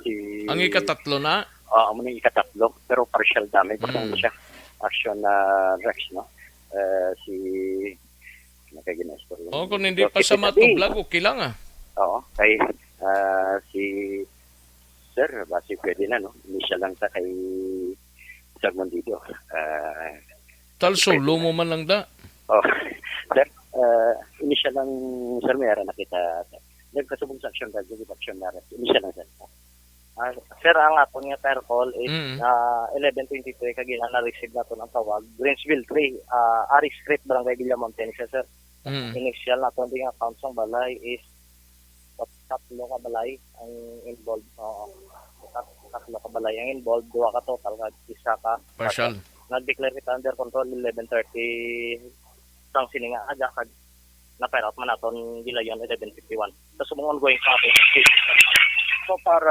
Si Ang ikatatlo na? Ah, amo na ikatatlo, pero partial damage lang Mm. siya. Action na Rex, no? Eh, si, ano kay ginaistorya Oh, kung hindi So, pa sa kita di. matublag, okay lang, ah. Oo, kay, ah, si Sir, basi pwede na, no? Initial lang sa kay Sir Mondido. Ah, Tal pwede solo na. mo man lang da. Oh, Sir, ah, initial lang, Sir, may ara na kita, Sir. Nagkasubong sa Action Rex, action na rin. Initial lang, Sir. Ah, sir, ang aton nga fire call is, Mm. ah, eleven twenty-three, kagina na-receive naton ang tawag. Greensville three, ah, Aris Street, Barangay Villamonte, siya, sir. Mm. Initial naton di nga count sang balay is tat-, tatlo ka balay ang involved. Oo. Tat-, tatlo ka balay ang involved, duha ka total, kag isa ka Partial. Nag-declare kita under control eleven thirty sang sini nga aga, kag na-fire out man naton gilayon eleven fifty-one. Sa subong ongoing pa aton. So, para,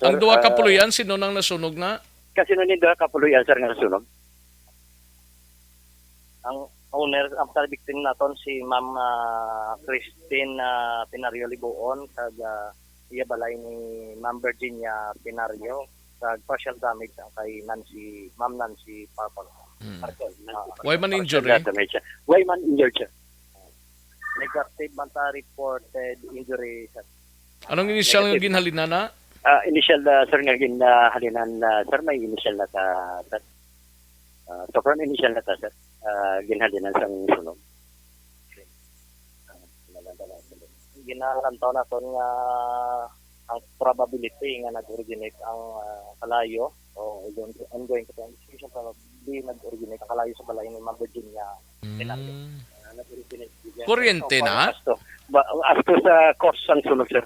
sir, Ang duha ka ah, puloy-an, sino nang nasunog na? Kasi nun yung duha ka puloy-an, sir, nga nasunog? Ang owner, ang sa victim naton si Ma'am, ah, Christine, ah, Pinario Libuon, kag, ah, iya balay ni Ma'am Virginia Pinario, kag partial damage ang kay Nancy, Ma'am Nancy Parcon. Hmm. Parcon. Ah, Why man partial injury? Damage siya. Why man injured siya? Negative man ta reported injury, sir. Anong initial nga Negative. ginhalinan na? Ah, initial, ah, sir, nga gin-, ah, halinan, ah, sir, may initial na ta, sir. Ah, so, from initial na ta, sir, ah, ginhalinan sang sunog. Ginalantaw naton nga ang probability nga nag-originate ang, ah, kalayo o ongoing pa investigation, probably nag-originate ang kalayo sa balay ni Ma'am Virginia Pinario. Mm. Ah, nag-originate siya. Kuryente So, na? as to, ba, as to sa cause sang sunog, sir.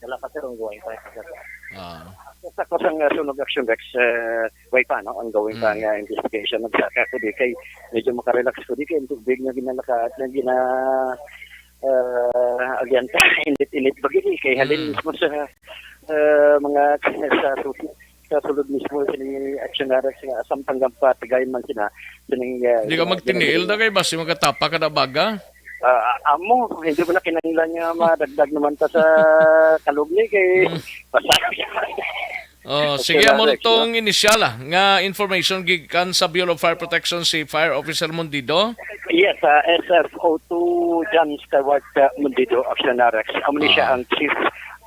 Wala pa, sir, ongoing pa, sir. Ah. Sa cause sang, ah, sunog, Action Rex, eh, way pa, no? Ongoing pa Mm. ang, ah, investigation. Nagsaka ko di kay medyo makarelax ko di kay ang tubig nga ginalaka-, nga gina-, ah, agyan ka, init-init ba gini? Kay halin Mm. mismo sa, ah, mga, sa, sa sulod mismo sini Action Rex nga asam tanggang pa, tagay man sila. Sining, ah, Di ka gina-, magtiniil gina-, na kay basi magkatapa ka na baga? Ah, amo, hindi mo na kinahanglan nga madagdag naman ta sa kalog ni kay Mm. basta. Oh, Okay, sige, amo Alex, tong inisyal, ah, nga information gikan sa Bureau of Fire Protection si Fire Officer Mundido. Yes, ah, S F O two John Stewart, ah, Mundido, Action Rex. Amo ni siya Ah. ang Chief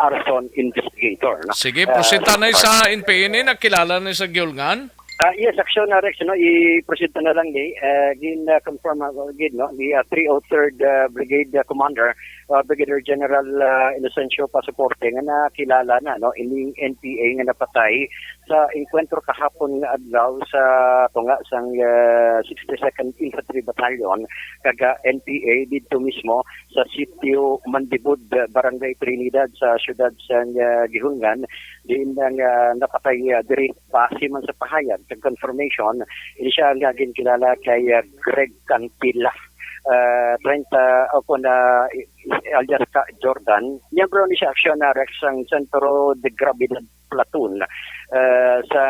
Arson Investigator, no? Sige, Ah, presenta na sa sa N P N, nakilala na sa giulngan? Ah, yes, Action Rex, no, i-presenta na lang ni, eh, gin, ah, confirm, ah, gid, no, ni, ah, three oh third, ah, Brigade, ah, Commander, ah, Brigadier General, ah, Inocencio Pasaporte, nga nakilala na, no, ining N P A nga napatay sa engkwentro kahapon nga adlaw sa tunga sang, ah, sixty-second Infantry Battalion kag, ah, N P A didto mismo sa sitio Mandibud, ah, Barangay Trinidad sa siyudad sang, ah, Guihulngan, diin ang, ah, napatay, ah, diri. Base man sa pahayag kag confirmation, ini siya nga ginkilala kay, ah, Greg Cantila, ah, treinta, o kon, ah, alias ka Jordan. Miyembro ni siya Action Rex sang Centro de Gravidad Platoon, ah, sa,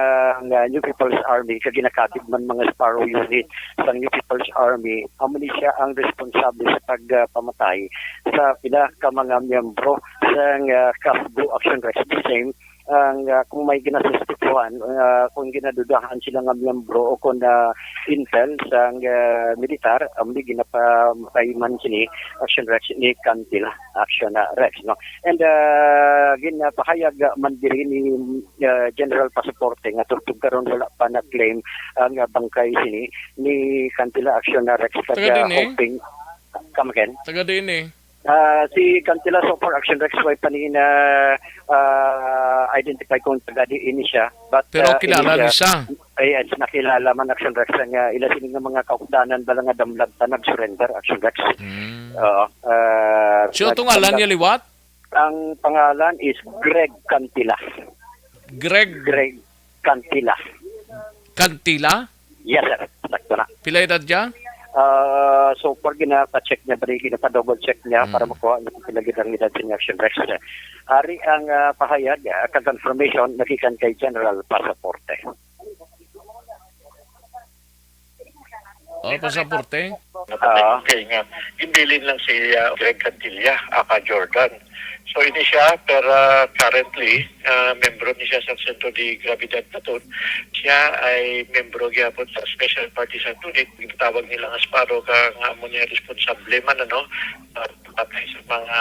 ah, New People's Army, kag ginakabig man mga Sparrow Unit sa New People's Army. Amo ni siya ang responsable sa pagpamatay sa pila ka mga miyembro sang, ah, CAFGU Action Rex. The same ang, ah, kung may ginasuspekuhan, ah, kung ginadudahan sila nga miyembro o kung, ah, intel sang, ah, militar, ang may ginapamatay man sini, Action Rex ni Cantila, Action, ah, Rex, no? And, ah, ginapahayag, ah, man diri ni, ah, General Pasaporte nga tubtob karon wala pa na-claim ang, ah, bangkay sini ni Cantila, Action, ah, Rex, kag, Taga ah, din eh. hoping, come again? Taga din eh. Ah, si Cantila, so far, Action Rex, way pa ni na, ah, identify kung taga diin siya. But, Pero ah, kilala ini ni siya. Ay, ay, nakilala man, Action Rex, nga ila sini nga mga kaupdanan bala nga damlag ta nag-surrender, Action Rex. Hmm. Oo, ah, So, itong ngalan nagdamlag niya liwat? Ang pangalan is Greg Cantila. Greg Greg Cantila. Cantila? Yes, sir. Sakto na. Pila edad niya? Ah, so far, ginapa-check niya, bali, ginapa-double check niya Hmm. para makuha niya kung pila gid ang edad sa Action Rex. Ari ang, ah, pahayag, ah, kag confirmation nagikan kay General Pasaporte. Oh, pasaporte. Ah. Okay nga. Ginbilin lang si, ah, Greg Cantilla, aka Jordan. So, ini siya, pero, ah, currently, ah, membro ni siya sa Centro de Gravidad Baton. Siya ay membro gyapon sa Special Partisan Unit. Ginatawag nila nga SPARO, ka nga amo niya responsable man, ano, ah, patay sa mga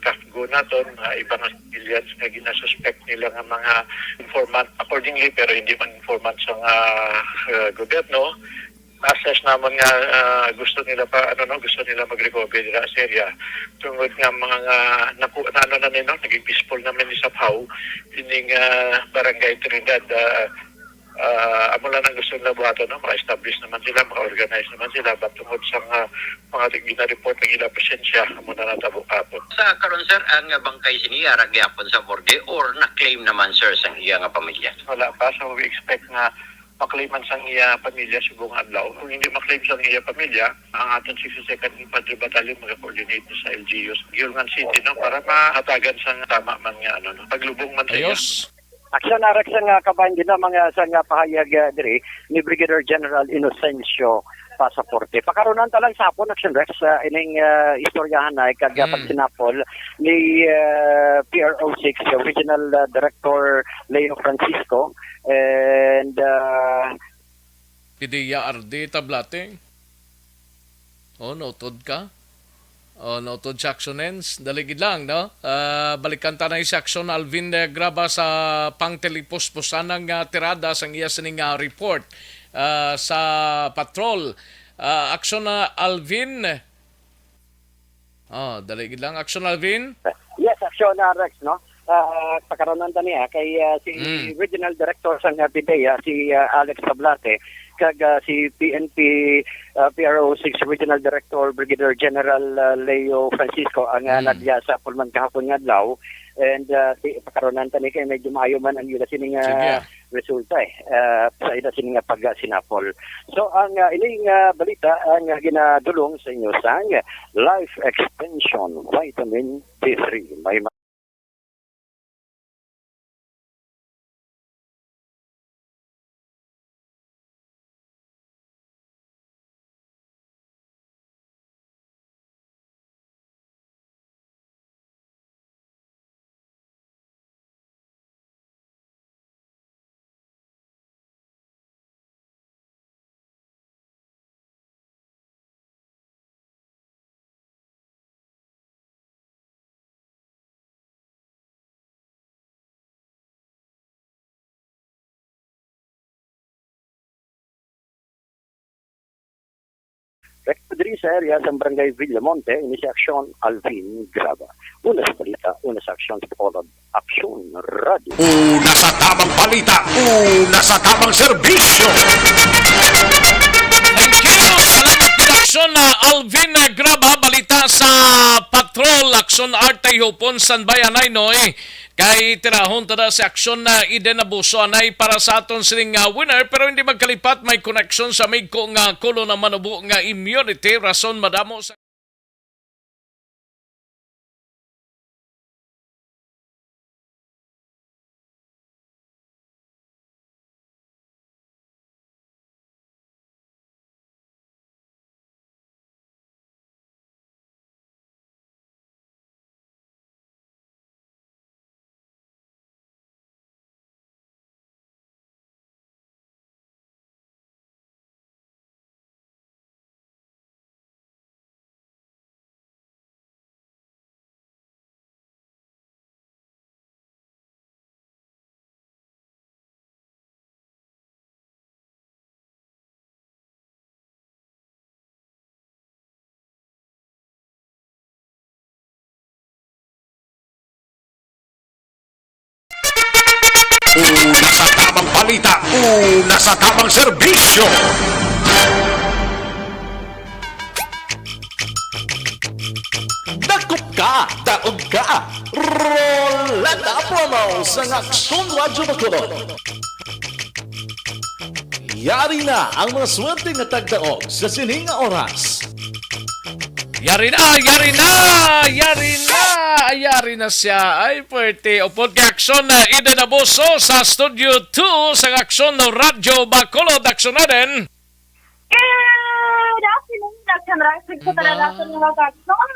kafgo naton, mga iba nga civilians nga ginasuspect nila nga mga informant accordingly, pero hindi man informant sa nga, ah, gobyerno. Assess naman nga, ah, gusto nila pa, ano, no, gusto nila mag-recover dira sa area. Tungod nga mga nga, naku-, na, ano na ni, no, naging peaceful naman ni Saphaw, ining, ah, Barangay Trinidad, ah, ah, amo lang ang gusto nila buhaton, no? Maka-establish naman sila, maka-organize naman sila, but tungod sa nga mga gina-report ang ilang presensya, amo na natabo kahapon. Sa karon, sir, ang bangkay sini ara gyapon sa morgue or na-claim naman, sir, sang iya nga pamilya? Wala pa, so we expect nga ma-claim man sang iya pamilya subong adlaw. Kung hindi ma-claim sang iya pamilya, ang aton sixty-second Infantry Battalion mag-coordinate sa L G Us, Guiulan City, no, para mahatagan sang tama man nga, ano, no, paglubong man sa iya. Ayos. Action, Rex, nga kabahin din ang mga sa nga pahayag, ah, diri ni Brigadier General Inocencio Pasaporte. Pakarunan ta lang sa hapon, Action Rex, sa ining, ah, istoryahan na kag, ah, Mm. pagsinapol ni, ah, P R O six Regional, ah, Director Leo Francisco and, ah, Pideya R D Tablate. Oh, nautod ka? Oh, nautod si Action Ends. Dali gid lang, no? Ah, balikan ta na si Action Alvin, eh, Graba sa pangtilipos-pusan nga tirada sang iya sining, ah, report, ah, sa patrol. Ah, Action, ah, Alvin. Oh, dali gid lang. Action Alvin? Yes, Action, ah, Rex, no? Ah, pakarunan ta niya kay, ah, si Mm. Regional Director sang, ah, Pideya, si, ah, Alex Tablate, kag, ah, si P N P, ah, P R O six Regional Director Brigadier General, ah, Leo Francisco ang, ah, Mm. nagya sa pulman kahapon nga adlaw. And, ah, ti-, pakarunan ta ni kay medyo maayo man ang ila sining, ah, Sige. resulta, eh, ah, sa ila sining, ah, pagsinapol. So, ang, ah, ining, ah, balita ang, ah, ginadulong sa inyo sang Life Extension Vitamin D three. May ma- Rekta diri sa area sa Barangay Villamonte, ini si Aksyon Alvin Graba. Una sa balita, una sa aksyon sa Bacolod, Aksyon Radio. Una sa tamang balita, una sa tamang serbisyo. Thank you. Salamat, Aksyon, ah, Alvin, ah, Graba. Balita sa Patrol, Aksyon Arte Hupon, San Bayan, Noy. Kay tirahon ta na si Aksyon na Eden Abuso anay para sa aton sining, ah, winner, pero hindi magkalipat, may koneksyon sa Migco nga kulo na manubo nga immunity, rason madamo sa Una sa tamang balita, una sa tamang serbisyo. Dakop ka, daog ka. Roleta Promo sa Aksyon Radyo Bacolod. Yari na ang mga swerte nga tagdaog sa sining nga oras. Yari na, yari na, yari na, yari na siya. Ay, pwerte. Upod kay Aksyon na Eden Abuso sa Studio two sa Aksyon na Radyo Bacolod. Aksyon na din. Action Rex, sa talaga sa mga kaagsoon.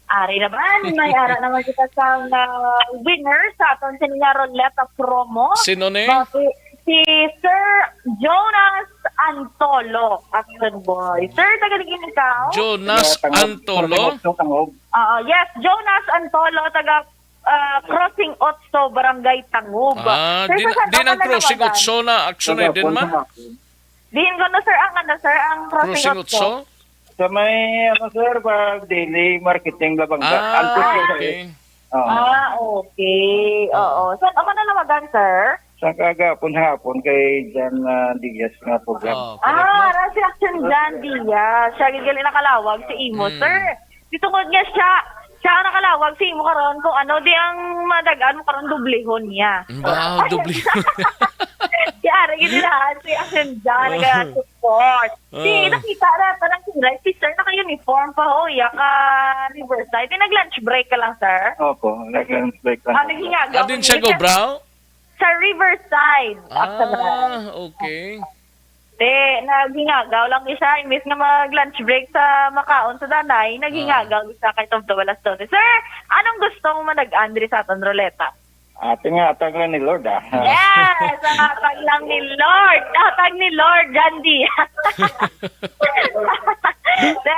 Ari naman, may ara naman kita sa, ah, winner sa aton sini nga ruleta promo. Sino ni? Mao si, si Sir Jonas Antolo, Action Boy. Sir, taga diin ikaw? Jonas Taga Tangub. Antolo? Taga Tangub. Oo, yes, Jonas Antolo, taga, ah, Crossing Otso, Barangay Tangub. Ah, Sir, di, sa saan di ka nang Crossing nanawagan? Otso na, Action Taga Eden man? Punta. Diin ko na, sir, ang ano, sir, ang Crossing Crossing Otso? Otso? Sa may, ano, sir, pag daily marketing, Labanga. Ah, Antes ko sa okay. Oo. Ah, okay. Oo. Oo. Saan ka man nanawagan, sir? Sa kagapon sa hapon kay Jan, ah, Diaz nga program. Oh, correct Ah, na. Ara si Action Jan Diaz. Siya gali nakalawag si imo, Mm. sir. Di tungod nga siya, siya ang nakalawag si imo karon, kung ano di ang madagan mo karon, dublihon niya. Ba, dublihon. Si Ari gid na, si Action Jan, Oh. nagasupport. Si, Ah. nakita na, parang si Rice, si Sir, naka-uniform pa, ho, iya ka Riverside. Di nag-lunch break ka lang, sir? Opo, nag-lunch break lang. Ah, naghingagaw Ah, din siya niya go, sa, bro? sa Riverside, after that. Ah, okay. Te, naghingagaw lang siya. Imbis nga mag-lunch break sa makaon sa danay, naghingagaw Ah. siya kay tubtob alas dose. Sir, anong gusto mo managan diri sa aton ruleta? Ate nga, atag lang ni Lord, ah. Yes! Ang atag lang ni Lord. Atag ni Lord, Jandy. Te,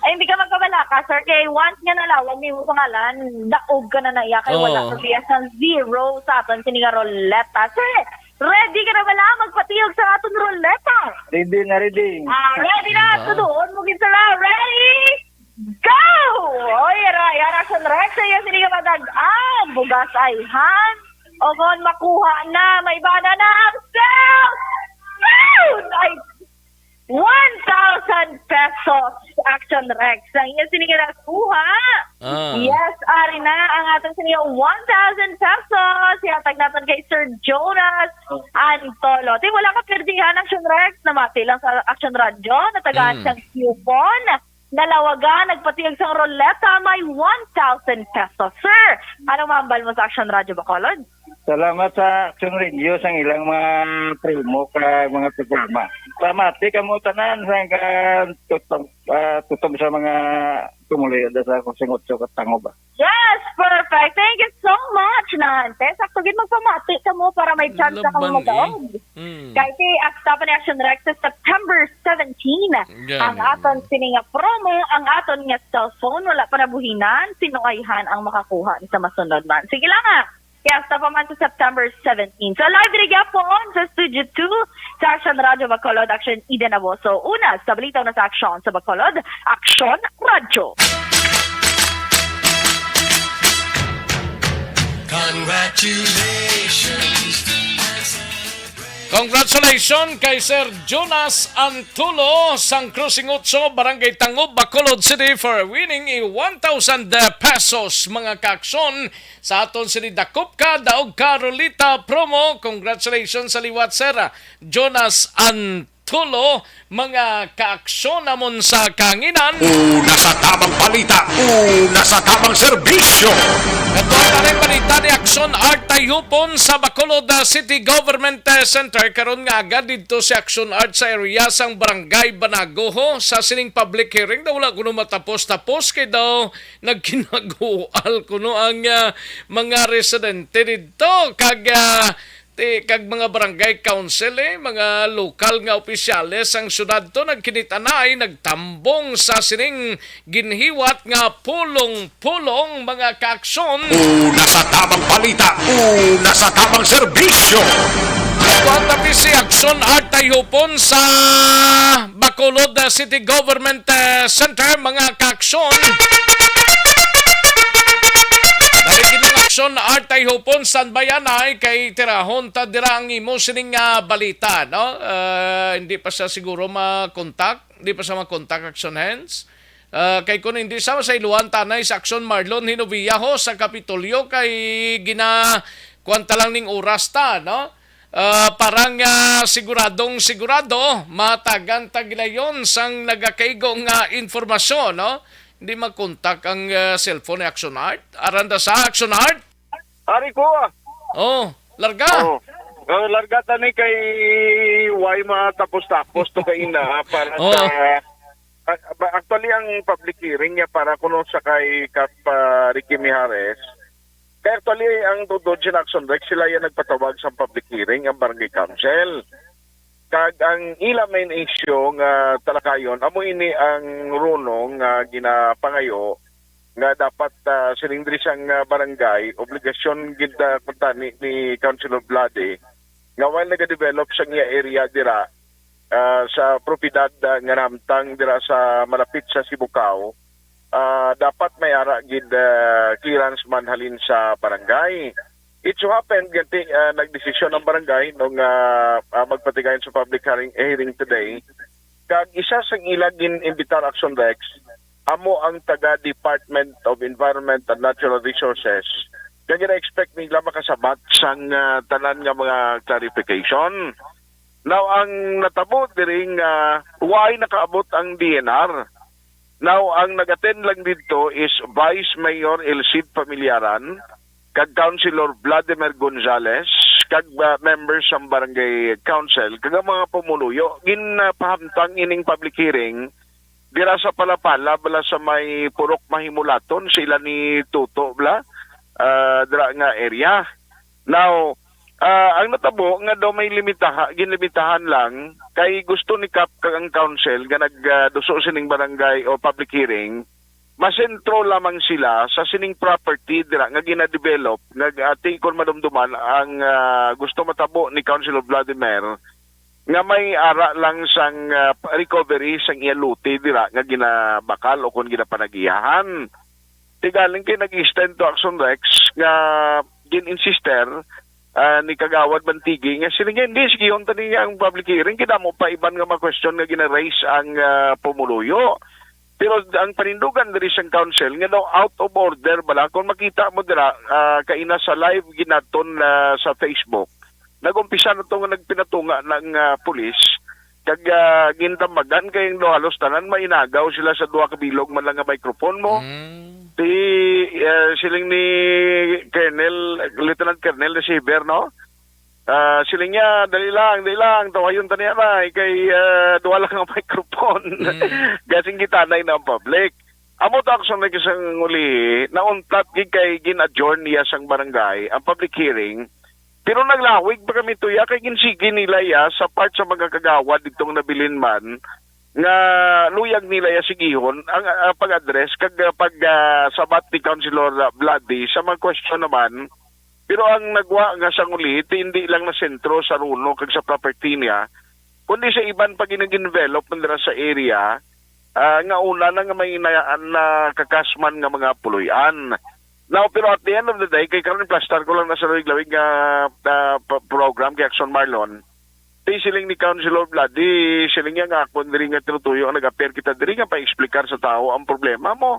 ay, hindi ka magkabalaka, sir. Kay once nga nalawag ni mo pangalan, daog ka na na iya. Kay wala Oo. ka biya sa zero sa aton sini nga ruleta. Sir, ready ka na bala magpatiyog sa aton ruleta? Ready na, ready. Ah, ready na. Diba? Tuduon mo gid, sir, ah. Ready? Go! Oy, ara, ara, Action Rex, sa iyo, sini nga madag-an. Bugas ay han. O kon makuha na, may bana na ang cell phone! Ay, one thousand pesos, Action Rex. Ang iyo, sini nga nakuha. Ah. Yes, ari na ang atong sini nga one thousand pesos. Ihatag naton kay Sir Jonas Antolo. Ti, wala ka perdihan, Action Rex. Namati lang sa Action Radio. Natagaan Mm. siyang coupon. Nalawagan, nagpatiyog sang ruleta, may one thousand pesos. Sir, anong mahambal mo sa Action Radio Bacolod? Salamat sa Action Radio sang ilang mga promo ka mga programa. Pamati kamo tanan sa ka-, tutom, ah, tutom sa mga tumuluyo da sa Crossing Otso ka Tangub. Yes, perfect. Thank you so much, Nante. Sakto gid, magpamati kamo para may chance ka kang Laban, eh. madaog. Mm. Kay ti, ang stop ni Action Rex sa September seventeen. Yan. Ang aton sini nga promo, ang aton nga cellphone, wala pa nabuhinan, sinuayhan ang makakuha ni sa masunod man. Sige lang, ah. Kaya hasta pa man sa September seventeen. So, live diri gyapon sa Studio two sa Action Radio Bacolod, Action Eden Aboso. Una sa balita, una sa aksyon sa Bacolod, Action Radio. Congratulations. Congratulations kay Sir Jonas Antulo sang Crossing Otso, Barangay Tangub, Bacolod City, for winning a one thousand pesos, mga kaaksyon, sa aton sini Dakop Ka, Daog Ka Ruleta promo. Congratulations sa liwat, Sir Jonas Antulo, mga kaaksyon namon sa kahanginan. Una sa tamang balita, una sa tamang serbisyo. Ito ang taning balita ni Action Art Tayhupon sa Bacolod, uh, City Government, uh, Center. Karon nga aga didto si Action Art sa area sang Barangay Banagoho sa sining public hearing daw wala kuno matapos-tapos kay daw nagkinagual kuno ang, uh, mga residente didto kag, uh, ti-, kag mga barangay council, eh, mga lokal nga opisyales sang syudad to nagkinit-anay, nagtambong sa sining ginhiwat nga pulong-pulong, mga kaaksyon. Una sa tamang balita, una sa tamang serbisyo. Kuwan tabi si Action Art Tayhupon sa Bacolod, uh, City Government, uh, Center, mga kaaksyon. Dali gid ang Action Art Tayhupon, standby anay kay tirahon ta dira ang imo sining, ah, balita, no? Ah, hindi pa siya siguro makontak, hindi pa siya makontak, Action Hands. Ah, kay kung hindi sa, sa iluan tanay sa Action Marlon Hinovia ho sa Kapitolyo kay gina-, kuwan ta lang ning oras ta, no? Ah, para nga siguradong sigurado, matagan ta gilayon sang nagakaigo nga informasyon, no? Hindi makontak ang, ah, cellphone ni Action Art. Aranda sa Action Art? Ari ko, ah. Oh, larga. Oh. Oh, larga ta ni kay way matapos-tapos to kay ina para Oh. sa Ba- Actually, ang public hearing niya para kuno sa kay Kap ah, Ricky Mijares, kaya actually, ang Dodod Action Rex, sila yung nagpatawag sa public hearing, ang barangay council. Kag ang ila main issue nga talakayon, amo ini ang runo nga ginapangayo nga dapat ah, sining diri sang ah, barangay, obligasyon gid ah, kuntani ni Councilor Vlade nga while nagadevelop sa iya area dira ah, sa propiedad ah, nga nahamtang dira sa malapit sa Sibukaw, ah, dapat may ara gid ah, clearance man halin sa barangay. It so happened, ganti, ah, nagdesisyon ang barangay nung ah, ah, magpatigayon sa public hearing, hearing today. Kag isa sa ila gin-imbitar, Action Rex, amo ang taga Department of Environment and Natural Resources. Kag gina-expect nila makasabat sang ah, tanan nga mga clarification. Now, ang natabo diri nga why nakaabot ang D N R. Now, ang nag-attend lang didto is Vice Mayor Elcid Familiaran, kag Councilor Vladimir Gonzales, kag ah, members sang barangay council, kag ang mga pumuluyo. Ginapahamtang ining public hearing dira sa Palapala, bala sa may Purok Mahimulaton, sila ni Tuto, bala, ah, dira nga area. Now, ah, ang natabo nga daw may limitaha, ginlimitahan lang kay gusto ni Kap kag ang council nga nagduso sining barangay o public hearing, masentro lamang sila sa sining property dira nga ginadevelop, nga ati kon madumduman ang ah, gusto matabo ni Councilor Vladimir nga may ara lang sang ah, recovery sang iya lote dira nga ginabakal o kon ginapanagiyahan. Tigaling kay nag-extend to Action Rex nga gin-insister ah, ni Kagawad Bantigi nga sila nga hindi, sigihon ta niya ang public hearing, kay damo pa iban nga mga question nga gina-raise ang ah, pumuluyo. Pero ang panindugan diri sang council nga daw out of order bala, kung makita mo dira ah, kaina sa live ginaton ah, sa Facebook, nag-umpisa na to nga nagpinatunga ng ah, pulis, kag ah, gindambagan kay ang daw halos tanan mainagaw sila sa duha ka bilog man lang nga microphone mo. Mm. Si ah, siling ni Colonel, Lieutenant Colonel Reciber, no? Ah, siling niya, "Dali lang, dali lang, tawayon ta niya na, kay ah, duha lang ang microphone." Mm. Gasing gitanay na ang public. Amo to, Action Rex, sang uli, nauntat gid kay gin-adjourn niya sang barangay ang public hearing, pero naglawig pa kami tuya kay ginsigi nila iya sa part sa mga kagawad didtong nabilin man nga luyag nila iya sigihon ang ah, pag-address kag ah, pag ah, sabat ni Councilor ah, Vlade sa mga question naman. Pero ang nagwa nga sang uli, ti hindi lang na sentro sa runo kag sa property niya, kundi sa iban pa ginag-envelop man dira sa area ah, nga una na nga may na, nakakasman nga mga puloy-an. Now, pero at the end of the day, kay karon plastar ko lang na sa lawig-lawig nga ah, pa- program kay Action Marlon. Di siling ni Councilor Vlad, di siling niya nga ako diri nga tinutuyo ang nag-appear kita diri nga pa-explicar sa tao ang problema mo.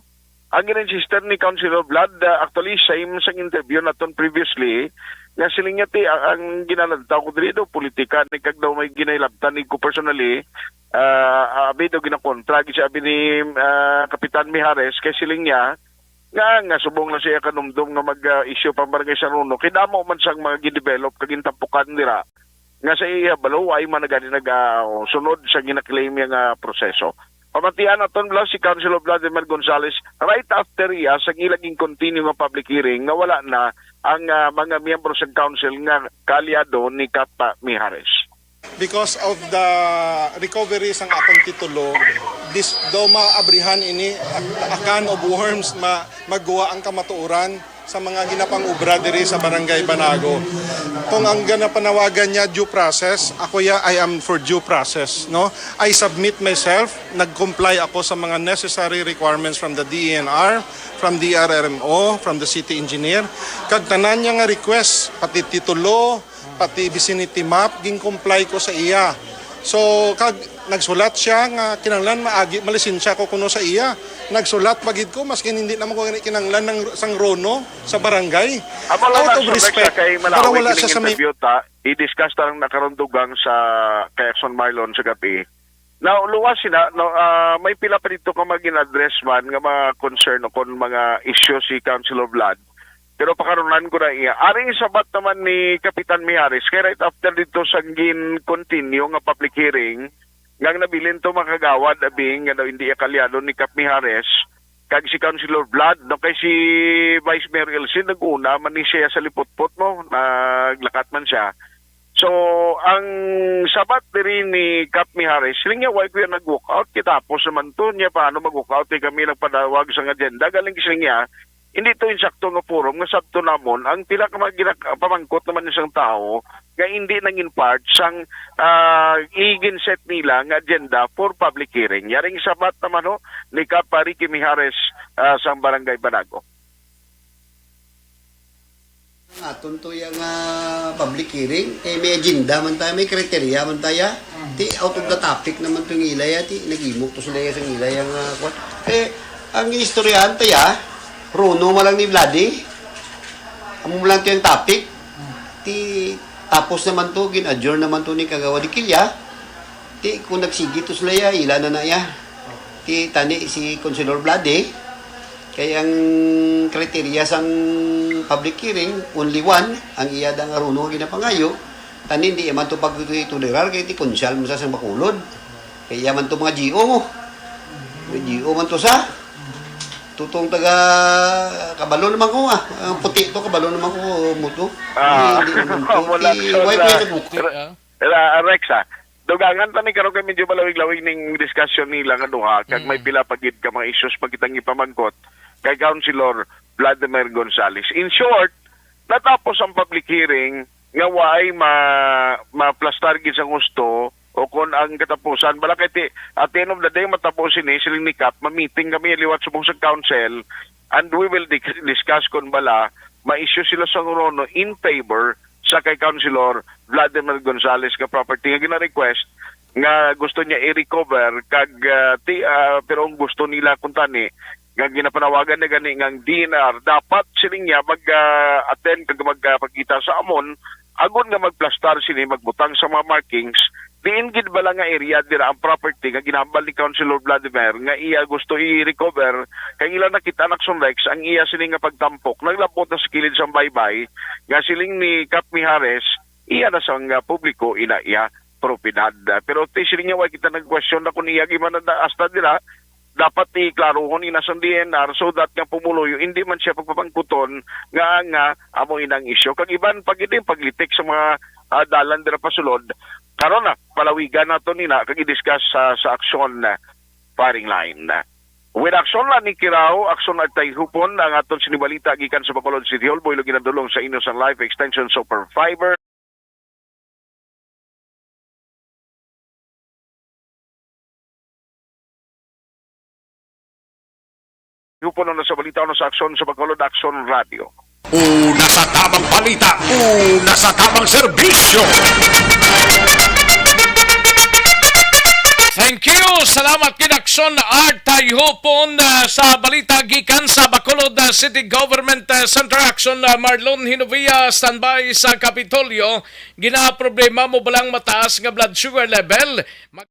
Ang gin-insister ni Councilor Vlad, ah, actually, same sa interview naton previously, nga siling niya, ti, ang, ang ginalantaw ko diri daw politika ni kag daw may ginahilabtan ni ko personally, ah, abi daw ginakontra gid siya abi ni ah, Kapitan Mijares kay siling niya nga nga subong na siya kanumdom nga mag-issue pa barangay sa Runo kay damo man sang mga gidevelop kag gintampukan dira nga sa iya balo ay man na gani nagasunod sa ginaklaim niya nga proseso. Pamatian naton bala si Councilor Vladimir Gonzales right after iya sa ila gin-continue nga public hearing nga wala na ang ah, mga miyembro sa council nga kaalyado ni Kap Mijares. Because of the recovery sang akon titulo, this daw maabrihan ini a, a can of worms, ma, magguwa ang kamatuoran sa mga ginapangubra diri sa Barangay Banago. Kung ang ginapanawagan niya due process, ako ya, I am for due process, no? I submit myself, nag-comply ako sa mga necessary requirements from the D E N R, from D R R M O, from the city engineer. Kag tanan niya nga request, pati titulo, pati vicinity map, gin-comply ko sa iya. So, kag nagsulat siya nga kinahanglan maagi, malisensya ko kuno sa iya. Nagsulat pa gid ko, maskin hindi naman ko gani kinahanglan ng, sang Runo sa barangay. Amo lang Out na of sa respect, kay para malawi wala kining siya sa mi- interview ta, i-discuss ta lang na karon dugang sa kay Action Marlon sa gabi. Now, luwas sina, no, ah, may pila pa dito ka mga gin-address man nga mga concern o kon mga issue si Councilor Vlad. Pero pakarunan ko na iya. Aring sabat naman ni Kapitan Mijares, kay right after dito sa gin-continue nga public hearing, nga ang nabilin to, mga kagawad, abi nga daw hindi iya kaalyado ni Kap Mijares kag si Councilor Vlad, no, kay si Vice Mayor Elsie nag-una man ni siya sa liputpot, no, naglakat man siya. So, ang sabat diri ni Kap Mijares, siling niya, "Why ko yan nag-walk out? Kitapos naman to niya, paano mag-walk out? Di kami nagpadawag sa agenda." Galing siling niya, hindi to insakto nga forum nga sabto namon ang pila ka mga ginak-, pamangkot naman isang tao nga hindi nangin part sang, ah, iginset nila nga agenda for public hearing. Yaring sabat naman, ho, ni Kap Ricky Mijares, ah, sang Barangay Banago. Aton to yang, ah, public hearing, eh, may agenda man tayo, may criteria man tayo. Ti out of the topic naman to yung ilay, ah, ti nagimok to sila sa ilay ang, ah, kwan. Eh, ang istoryahan tayo, ah, Runo man lang ni Vlade. Amo man lang to yung topic. Ti tapos naman to, gin-adjourn naman to ni Kagawad Dikilya. Ti kung nagsigi to sila ya, ila na na ya. Ti tani si Councilor Vlade, kay ang criteria sang public hearing, only one, ang iya da nga Runo nga ginapangayo, tani hindi man to pagtolerar kay ti konsyal man sa sang Bacolod. Kay iya man to mga G O mo. May G O man to sa tutong taga kabalo naman ko, ah. Ang puti to, kabalo naman ko mo to. Ah, Hindi, hindi naman to. Wala Ti, ka why ko na. Yung Ti, ah. Ra-, Rex, ah, dugangan ta ni karon kay medyo malawig-lawig ning discussion nila nga duha, kag may Mm. pila pa gid ka mga issues pa kitang ipamangkot kay Councilor Vladimir Gonzales. In short, natapos ang public hearing nga waay ma-, maplastar gid sang husto o kon ang katapusan. Bala kay ti-, at the end of the day, matabo sini, siling ni Kap, ma-meeting kami liwat subong sa council, and we will di-, discuss kon bala ma-issue sila sang Runo in favor sa kay Councilor Vladimir Gonzales nga property nga gina-request nga gusto niya i-recover kag, ah, ti-, ah, pero ang gusto nila kuntani nga ginapanawagan na gani nga ang D N R dapat siling niya mag, ah, attend kag magpakita sa amon agod nga magplastar sini, magbutang sa mga markings diin gid bala nga area dira ang property nga ginahambal ni Councilor Vladimir nga iya gusto i-recover kay ila nakita na Action Rex ang iya sini nga pagtampok naglabot na sa kilid sang baybay nga siling ni Kap Mijares iya na sang, ah, publiko ina iya propiedad. Pero ti siling niya, wa kita nag-question na kung iya gimanada hasta dira, dapat iklarohon ina sang D N R so that nga pumuluyo, hindi man siya pagpapangkuton nga, nga amo ina ang isyu. Kag iban pa gid ang paglitik sa mga, ah, dalan dira pasulod. Karon na, palawigan nato nina kag i-discuss sa, sa Action, ah, firing line. With Action Lani Kirao, Action Agtay Hupon, ang aton sinibalita gikan sa Bacolod City Hall, buhilog ginadulong sa inyo sang Life Extension Super Fiber. Hupon na sa balita, ano sa Aksyon sa Bacolod, Aksyon Radio. Una sa tamang balita, una sa tamang serbisyo. Thank you. Salamat kay Aksyon Agtay Hupon, ah, sa balita gikan sa Bacolod, ah, City Government, ah, Center. Aksyon, ah, Marlon Hinovia, standby sa Kapitolyo. Ginaproblema mo balang mataas nga blood sugar level? Mag-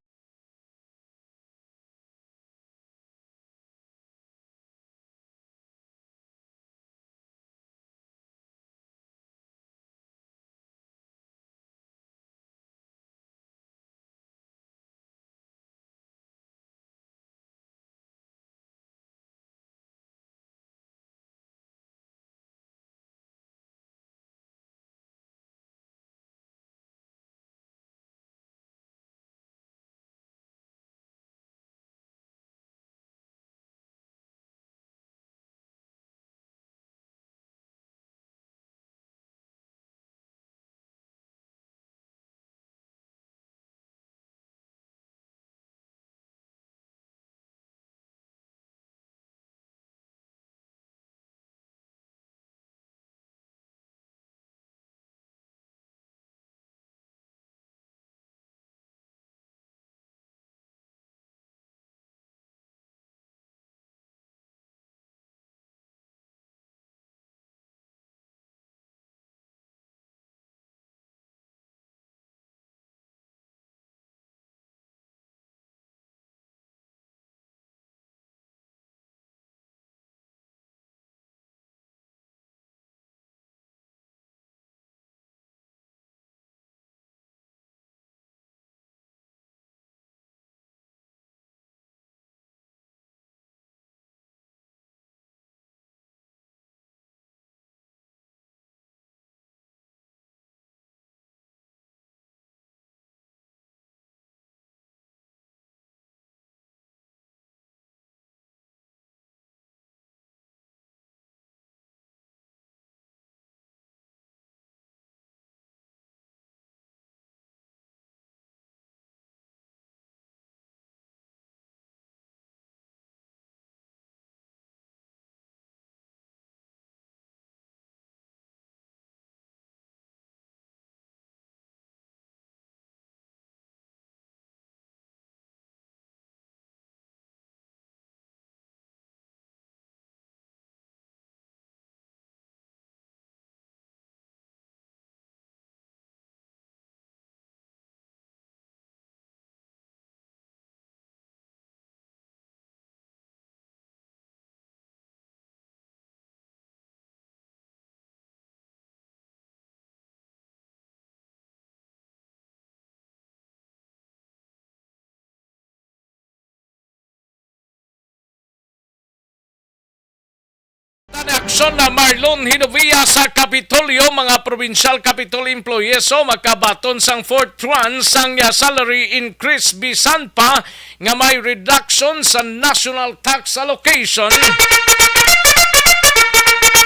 Aksyon na Marlon Hinovia sa Kapitolyo, mga provincial Capitol employees o makabaton sang fourth tranche sang, ah, salary increase bisan pa nga may reduction sa national tax allocation.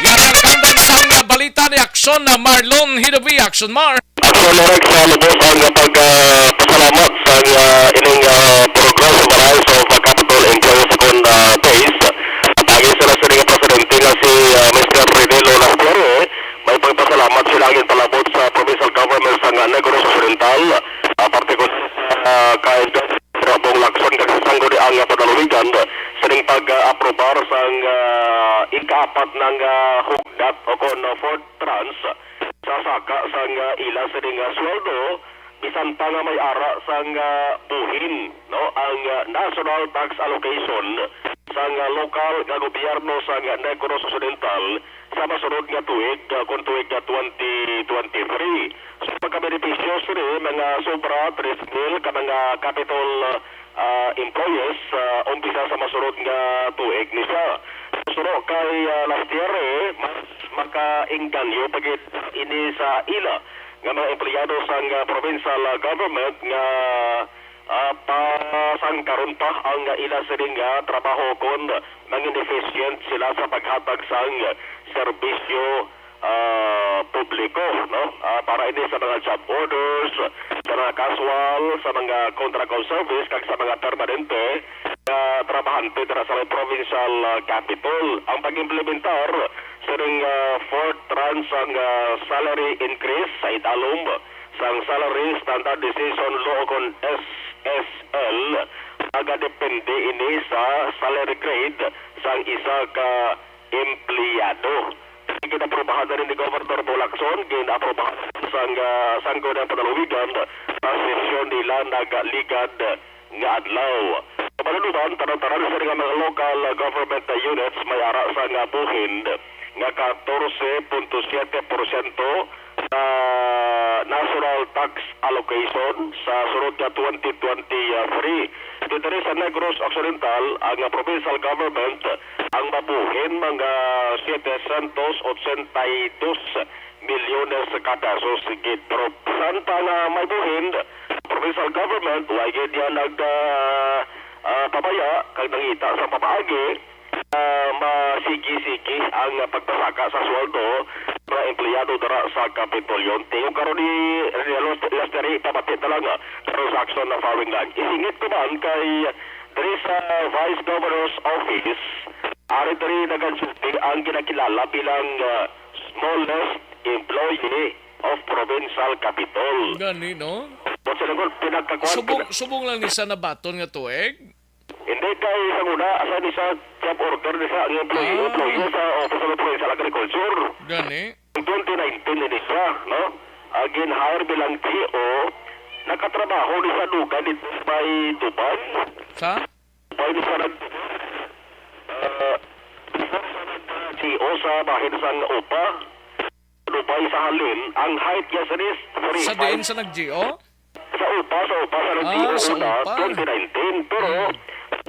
Yan ang kandang sang, ah, balita ni Aksyon na Marlon Hinovia. Aksyon Mar. Aksyon Rex, ah, lubos ang pag, ah, pasalamat sa, ah, ining, ah, progress sa Marais of, ah, Capitol Employees kon, ah, Days. Ang tagi sila sa ining presidente nga si, ah, Mister Renelo Lastiere, may pagpasalamat sila ang ginpalabot sa provincial government sa, ah, Negros Occidental, ah, partikular sa, ah, kay Bong Lacson kag sa sangguniang, ah, panalawigan sining pag-aprobar sang, ah, ikaapat nang, ah, hugdat o kon, ah, fourth tranche sa saka sang, ah, ila sining, ah, sweldo, bisan pa nga may ara sang, ah, buhin, no, ang, ah, national tax allocation sang, ah, lokal nga gobyerno sang, ah, Negros Occidental sa masunod nga tuig, ah, kon tuig nga twenty twenty-three. So, pagkabenepisyo sini mga sobra tres mil ka mga Capitol, ah, employees, ah, umpisa sa masunod nga tuig ni siya. Suno kay, ah, Lastiere, mas makaengganyo pa gid ini sa ila nga mga empleyado sang, ah, provincial, ah, government nga, ah, pasangkaron pa ang ila sining, ah, trabaho kon mangin efficient sila sa paghatag sang serbisyo, ah, publiko, no? Ah, para ini sa mga job orders, sa mga casual, sa mga contract of service, kag sa mga permanente nga trabahante dira sa may provincial, ah, capitol. Ang pag-implementar sining, ah, fourth tranche sang, ah, salary increase sa idalom sang Salary Standard Decision Law kon S S L, nagadepende ini sa salary grade sang isa ka empleyado. Ginaprobahan na rin ni Governor Bong Lacson, ginaprobahan sang, ah, Sangguniang Panalawigan sa sesyon nila nagaligad nga adlaw. Sa panalunan, tanan-tanan sa nga mga local government units may ara sa nga buhin nga katorse punto siyete porsyento sa national tax allocation sa sunod nga twenty twenty-three. Diri sa Negros Occidental, ang provincial government ang mabuhin mga setecientos ochenta y dos milyones ka pesos gid. Pero san pa nga may buhin, provincial government, wa gid niya nag, ah, ah, pabaya kag nangita sa pamaagi, ah, masigi-sigi ang pagpasaka sa sweldo sa mga empleyado dira sa Kapitolyo. Tingog karon ni Rene Los-, Lasteri, pamati na lang, ah, karon sa aksyon na following line. Isingit ko man kay diri sa Vice Governor's Office, ari diri nagaduty ang ginakilala bilang, ah, smallest employee of provincial capitol. Gani, no? Kung sila ko, pinagkakuan, Subong, pina- subong lang ni sa nabaton nga tuig? Hindi, kay sa una, asa ni sa job order ni sa ang employee, Ah. employee sa Office of Provincial Agriculture. Gani? Twenty nineteen ni siya, no? Ah, gin-hire bilang G O, nakatrabaho ni sa dugan dito sa may Dubai. Sa? Dubai ni siya nag-, ah, before siya nag-G O sa bahin sang upa. Dubai sa halin, ang height niya sa is three five. Sa diin sa nag-G O? Sa upa, sa upa, sa Ah, nag-G O sa una, upa. Twenty nineteen. Pero, Mm.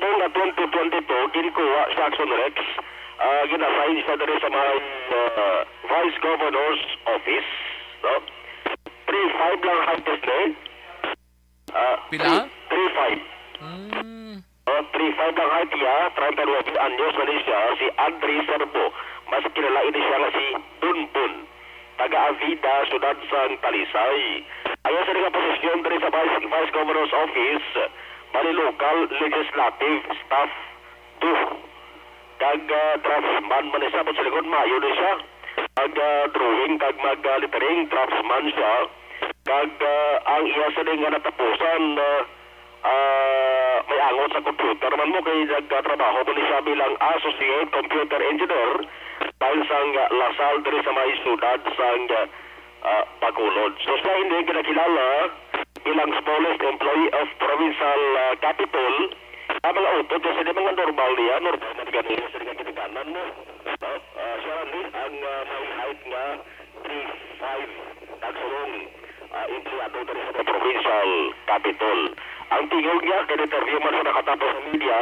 noong nga twenty twenty-two, ginkuha si Action Rex, ah, gin-assign siya diri sa may, ah, Vice Governor's Office, no? Three five lang height niya. Ah, Pila? Three, three five. Mm. Oh, three five ang height niya, treinta y nueve anyos na ni siya, si Andre Serbo, mas kilala ini siya nga si Bunbun, taga Avida, siyudad sang Talisay. Ang iya sini nga posisyon diri sa Vice, Vice Governor's Office, bali local legislative staff two. Kag, ah, draftsman man ni siya, but sa likod, maayo ni siya. Mag, ah, drawing kag mag, ah, lettering, draftsman siya. Kag, ah, ang iya sini nga natapusan, ah, ah, may angot sa computer man mo kay nagtrabaho man ni siya bilang Associate Computer Engineer bahin sang La Salle diri sa may siyudad sang, ah, Bacolod. So, siya ini ginakilala bilang smallest employee of provincial, ah, capitol. Ang mga utod niya, sila mga normal niya, normal na gani, sila nga ginikanan mo. No? Ah, siya lang ni ang, ah, may height nga three five, nagsulong, ah, empleyado diri sa provincial capitol. Ang tingog niya, kay interview man sa nakatapos sa media,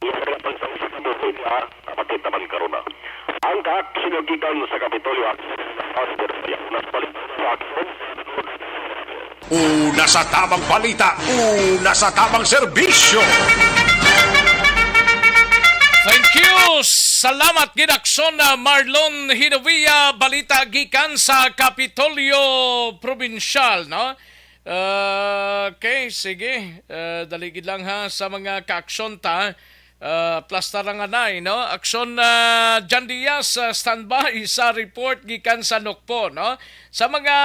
iya sa pagsausap sa buhi niya, kapatid naman karon na. Ang ka, Gikan sa Kapitolyo, ang Pastor Mayakunas Balik sa Aksyon. Una sa tamang balita, una sa tamang serbisyo. Thank you. Salamat gid, Aksyon, ah, Marlon Hinovia. Balita gikan sa Kapitolyo Probinsyal, no? Ah, okay, sige. Ah, dali gid lang, ha, sa mga kaaksyon ta. Ah, plastaranganay, no? Aksyon, ah, Jan Diaz, ah, standby sa report gikan sa Nokpo, no? Sa mga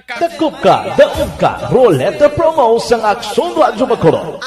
ka- Dakop ka, daog ka, Roleta Promo sang Aksyon Radyo Bacolod.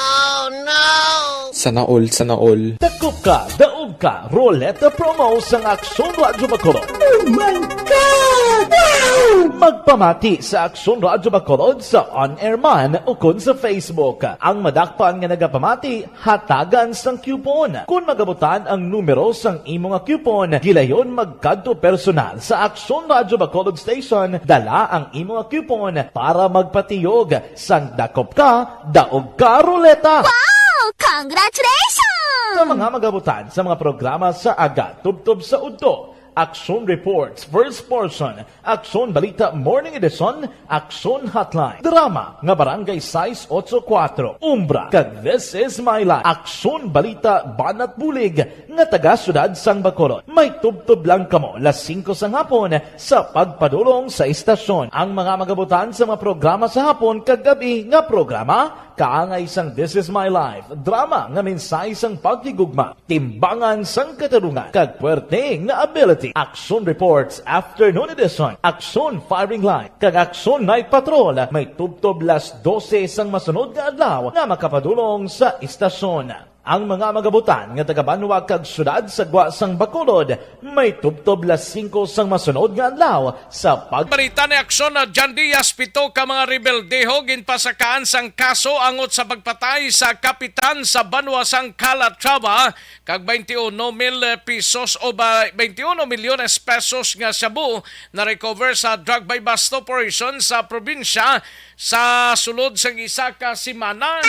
Sana all, sana all. Dakop ka, daog ka, Roleta Promo sang Aksyon Radyo Bacolod. Oh my God! Wow! Magpamati sa Aksyon Radyo Bacolod sa on-air man ukon sa Facebook. Ang madakpan nga nagapamati, hatagan sang coupon. Kon magabutan ang numero sang imo nga coupon, gilayon magkadto personal sa Aksyon Radyo Bacolod Station, dala ang imo nga coupon para magpatiyog sang Dakop Ka, Daog Ka Roleta. Wow! Congratulations! Sa mga magabutan sa mga programa sa aga, tubtob sa udto, Aksyon Reports, First Portion, Aksyon Balita Morning Edition, Aksyon Hotline, drama nga Barangay sais otso kuwatro, Umbra, kag This Is My Life, Aksyon Balita Banat Bulig nga taga Siyudad sang Bacolod. May tubtob lang kamo las singko sang hapon sa pagpadulong sa istasyon. Ang mga magabutan sa mga programa sa hapon kag gab-i nga programa, kaangay sang This Is My Life, drama nga mensahe sang paghigugma, timbangan sang katarungan, kag puwerte nga ability. Aksyon Reports Afternoon Edition, Aksyon Firing Line, kag Aksyon Night Patrol may tubtob las dose sang masunod nga adlaw nga makapadulong sa istasyon. Ang mga magabutan nga taga-banwa kag siyudad sa gwa sang Bacolod may tubtob las singko sang masunod nga adlaw sa pag- Balita ni Aksyon na Jan Diaz, pito ka mga rebeldeho ginpasakaan sang kaso angot sa pagpatay sa kapitan sa banwa sang Calatrava, kag twenty-one mil pesos o ba, twenty-one milyones pesos nga shabu na-recover sa drug buy-bust operation sa probinsya sa sulod sang isa ka semana.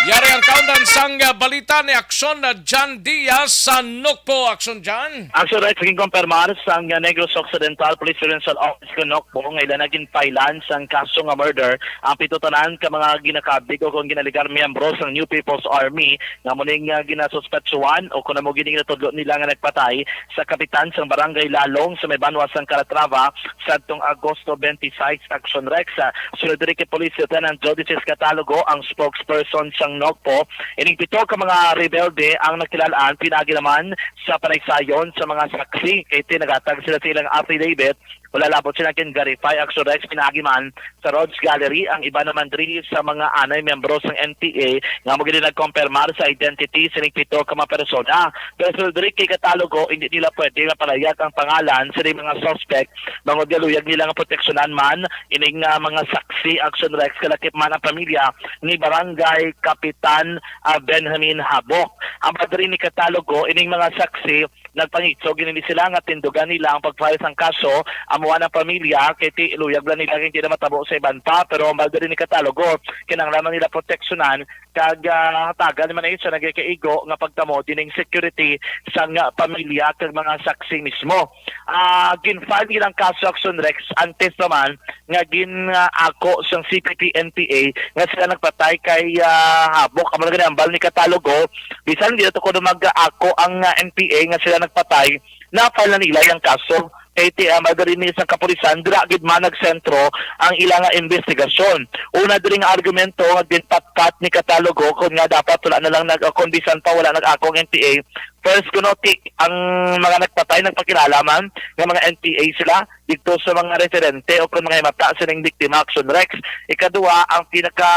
Yari ang kaundan sang, ah, balita ni Aksyon na Jan Diaz sa Nokpo. Aksyon, Jan. Aksyon, Rex, ginkumpirmar sang, ah, Negros Occidental Police Provincial Office sa Nokpo nga ila na ginpailan sang kaso nga murder ang pito tanan ka mga ginakabig o kung ginalegar miyembro sang New People's Army nga amo ning, ah, ginasuspetsuhan o kung amo gini ginatudlo nila nga nagpatay sa kapitan sang Barangay Lalong sa may banwa sang Calatrava sadtong Agosto twenty-six. Aksyon, Rex. Ah, sunod diri kay Police Lieutenant Jodices Catalogo, ang spokesperson sang Nokpo, ining pito ka mga rebelde ang nakilal-an pinaagi naman sa panaysayon sa mga saksi kay ti naghatag sila sa ilang affidavit. Wala labot sila gin-verify, Aksyon, Rex, pinaagi man sa Rhodes Gallery ang iba naman diri sa mga anay miyembro sang N P A nga amo gid nagkompirmar sa identity sining pito ka mga persona. Pero sulod diri kay Catalogo, hindi nila pwede mapalayag ang pangalan sining mga suspect bangod nga luyag nila nga proteksyonan man ining, ah, mga saksi, Aksyon, Rex, kalakip man ang pamilya ni Barangay Kapitan, ah, Benjamin Habok. Ang padre ni Catalogo, ining mga saksi, nagpangitsog gid sila nga tindugan nila ang pag-file sang kaso amo ang pamilya kay ti luyag lang nila nga hindi na matabo sa iban pa, pero ang balda ni Catalogo, kinahanglan man nila proteksyonan kag, ah, hatagan man siya nagakaigo nga pagtamo dining security sang, ah, pamilya kag mga saksi mismo. Ah, gin-file nilang kaso, Aksyon, Rex, antes naman nga gin-ako sang C P P N P A nga sila nagpatay kay, ah, Habok. Amo na gani ang bal ni Catalogo, bisan di na to kuno mag-ako ang, ah, N P A nga sila nagpatay, na-file na nila yang kaso. Kay ti, ah, madali ni sa kapulisan, dira gid man nagsentro ang ila nga investigasyon. Una diri nga argumento nga ginpatpat ni Catalogo, kung nga dapat wala na lang nag-, kung bisan pa wala nag-ako ang N P A. First, kuno ti ang mga nagpatay nagpakilala man nga mga N P A sila didto sa mga residente o kung mga himata sining biktima, Aksyon, Rex. Ikaduha, ang pinaka,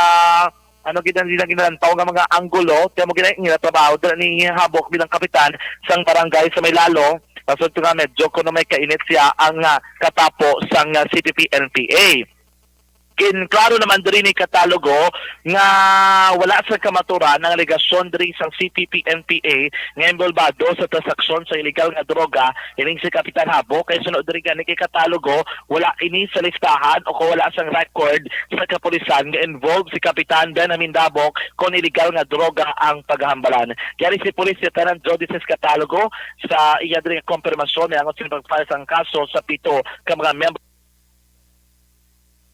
ano gid ang ilang ginalantaw nga mga anggulo, kaya mo gina-, ginatrabaho dira ni Habok bilang kapitan sang barangay sa may Lalo. Pasod ko nga medyo kuno may kainit siya ang, ah, katapo sang, ah, C P P N P A. Ginklaro naman diri ni Catalogo nga wala sa kamaturan ang alegasyon diri sang C P P N P A nga inbolbado sa transaksyon sa iligal nga droga ining si Kapitan Habok, kay suno diri gani kay Catalogo, wala ini sa listahan o kung wala sang record sa kapulisan nga involved si Kapitan Benjamin Dabok kon iligal nga droga ang paghambalan. Yari si Police Lieutenant Jody Sis Catalogo sa iya diri nga kompirmasyon nga angot sa pag-file sang kaso sa pito ka mga miyembro.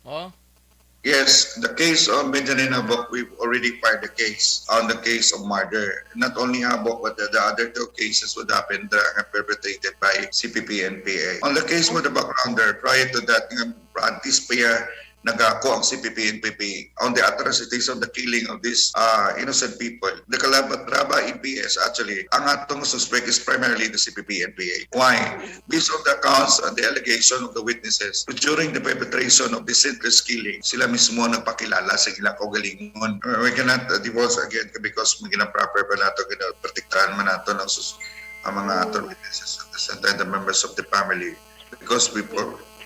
Oh? Yes, the case of Benjamin Habok, we've already filed the case on the case of murder. Not only Habok, but the, the other two cases would happen that are perpetrated by C P P N P A. On the case with the backgrounder, prior to that, nga Francis pa iya nagako ang C P P N P A on the atrocities of the killing of these uh, innocent people. The Calatrava A P S, actually, ang atong suspect is primarily the C P P N P A. Why? Based on the accounts and the allegation of the witnesses, during the perpetration of the senseless killing, sila mismo nagpakilala sa ilang kaugalingon. Uh, we cannot uh, divulge again because maging proper pa nato, ginaprotektahan man nato ng sus ang mga aton witnesses at the same time the members of the family. Because we,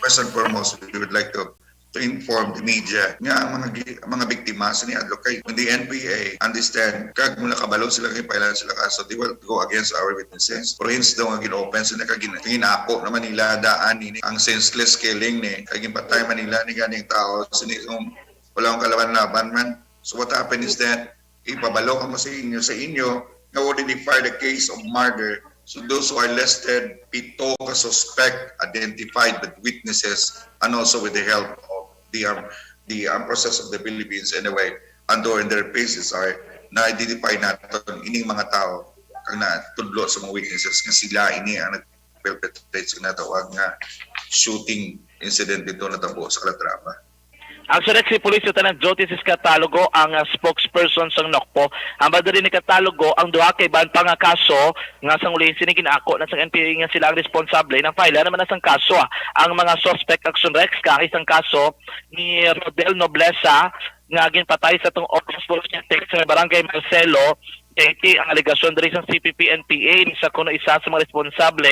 first and foremost, we would like to to inform the media nga ang mga gi- mga biktima sa niadlok kay the N P A understand kag mula kabalo sila kay pailan sila kaso, they will go against our witnesses. Pero hence daw nga gin-open sila kag gin- ginako naman nila daan ini ang senseless killing ni kay ginpatay man nila ni ganing tao sini kung wala akong kalaban-laban man. So what happened is that ipabalo kamo sa inyo sa inyo nga already filed a case of murder. So those who are listed, pito ka suspect identified with witnesses and also with the help of the um, the armed process of the Philippines anyway, and though in their faces are na-identify naton ining mga tao kag natudlo sa mga witnesses nga sila ini ang nag-perpetrate sa ginatawag nga shooting incident dito natabo sa Calatrava. Actually, si Police Lieutenant Jody Sis Catalogo ang uh, spokesperson sang NOCPO. Ang badali ni Catalogo ang duha ka iban pa nga kaso nga sang ulihin sini gin-ako na sang N P A nga sila ang responsable. Nang file naman na sang kaso ah, ang mga suspect action Rex kahi sang kaso ni Rodel Noblesa nga ginpatay sa tong August fourteen sa Barangay Marcelo, Kaiti ang alegasyon diri sang C P P N P A ni sa kuno isa sa mga responsable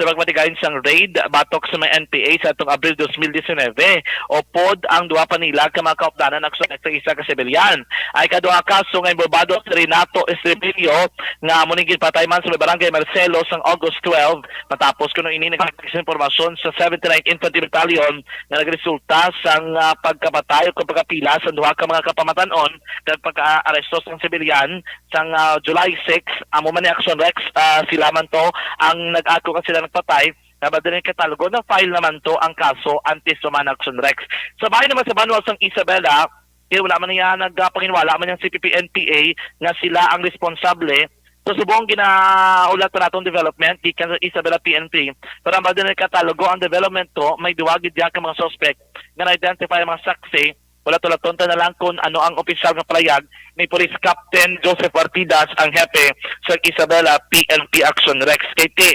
sa pagpatigayon sang raid batok sa mga N P A sa atong Abril twenty nineteen. Upod ang duha pa nila ka mga kaupdanan nagsulat sa isa ka sibilyan. Ay kaduha kaso nga involvado si Renato Estribillo nga amo ning ginpatay man sa may barangay Marcelo sang August twelve matapos kuno ini nagpatag sa impormasyon sa seventy-ninth Infantry Battalion nga nagresulta sang ah, pagkapatay o pagkapila sa duha ka mga kapamatanon kag pagka-aresto sang sibilyan sang ah, July six, amo man ni Action Rex, ah, sila man to ang nag-ako nga sila nagpatay. Nabadali ni Catalogo na file naman to ang kaso antes pa man Action Rex. Sa bahin naman sa banwa sang Isabela, kay wala man niya nagpanginwala man yung C P P N P A nga sila ang responsable. So subong ginaulat na natong development gikan sa Isabela P N P. Pero ang badali ni Catalogo, ang development to may duwa gid diha ka mga suspect nga na-identify ang mga saksi. Wala tulaton ta na lang kung ano ang opisyal nga palayag ni Police Captain Joseph Artidas, ang hepe sa Isabela P N P Action Rex. Kay ti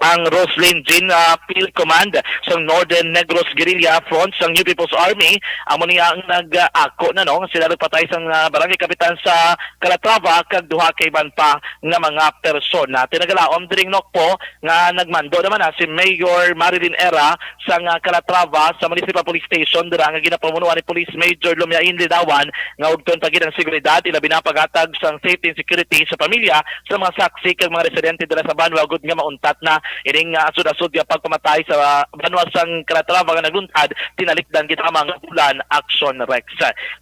ang Roslyn Jean ah, Field Command sa Northern Negros Guerrilla Front sa New People's Army, amo niya ang nag-ako na no, sila nagpatay sa ah, barangay kapitan sa Calatrava kag duha ka iban pa nga mga persona. Tinagalaom diri ang NOCPO nga nagmando naman na si Mayor Marilyn Era sang ah, Calatrava sa Municipal Police Station dira nga ginapamunuan ni Police Major Lumiain Lidawan nga ugton pa gid ang seguridad ilabi na paghatag sang safety and security sa pamilya sa mga saksi kag mga residente dira sa banwa gud nga mauntat na ining ah, asod-asod nga pagpamatay sa banwa sang Calatrava nga nagluntad tinalikdan gid ang mga bulan Action Rex.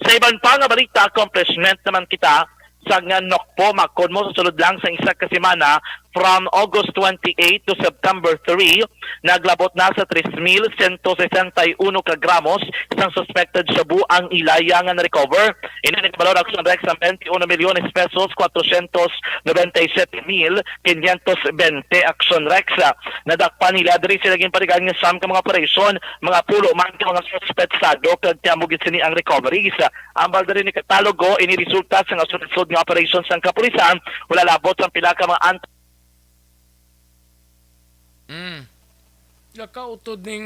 Sa iban pa nga balita, accomplishment naman kita sa nga NOCPO makon mo sa sulod lang sa isa ka semana from August twenty-eight to September three, naglabot na sa tres mil sento sesenta y uno ka gramos sang suspected shabu ang ilaya nga na-recover. Ini nagbalor action direct sa twenty-one milyones pesos, cuatrocientos noventa y siete mil quinientos veinte action Rex. Nadakpan nila diri sila ginparigan nga sam ka mga operasyon, mga pulo man ka mga suspetsado kag tiamog gid sini ang recoveries. Ang balda ni Catalogo, ini resulta sa nga sunod nga operasyon sang kapulisan, wala labot ang pila ka mga ant- Mm. Nakautod ning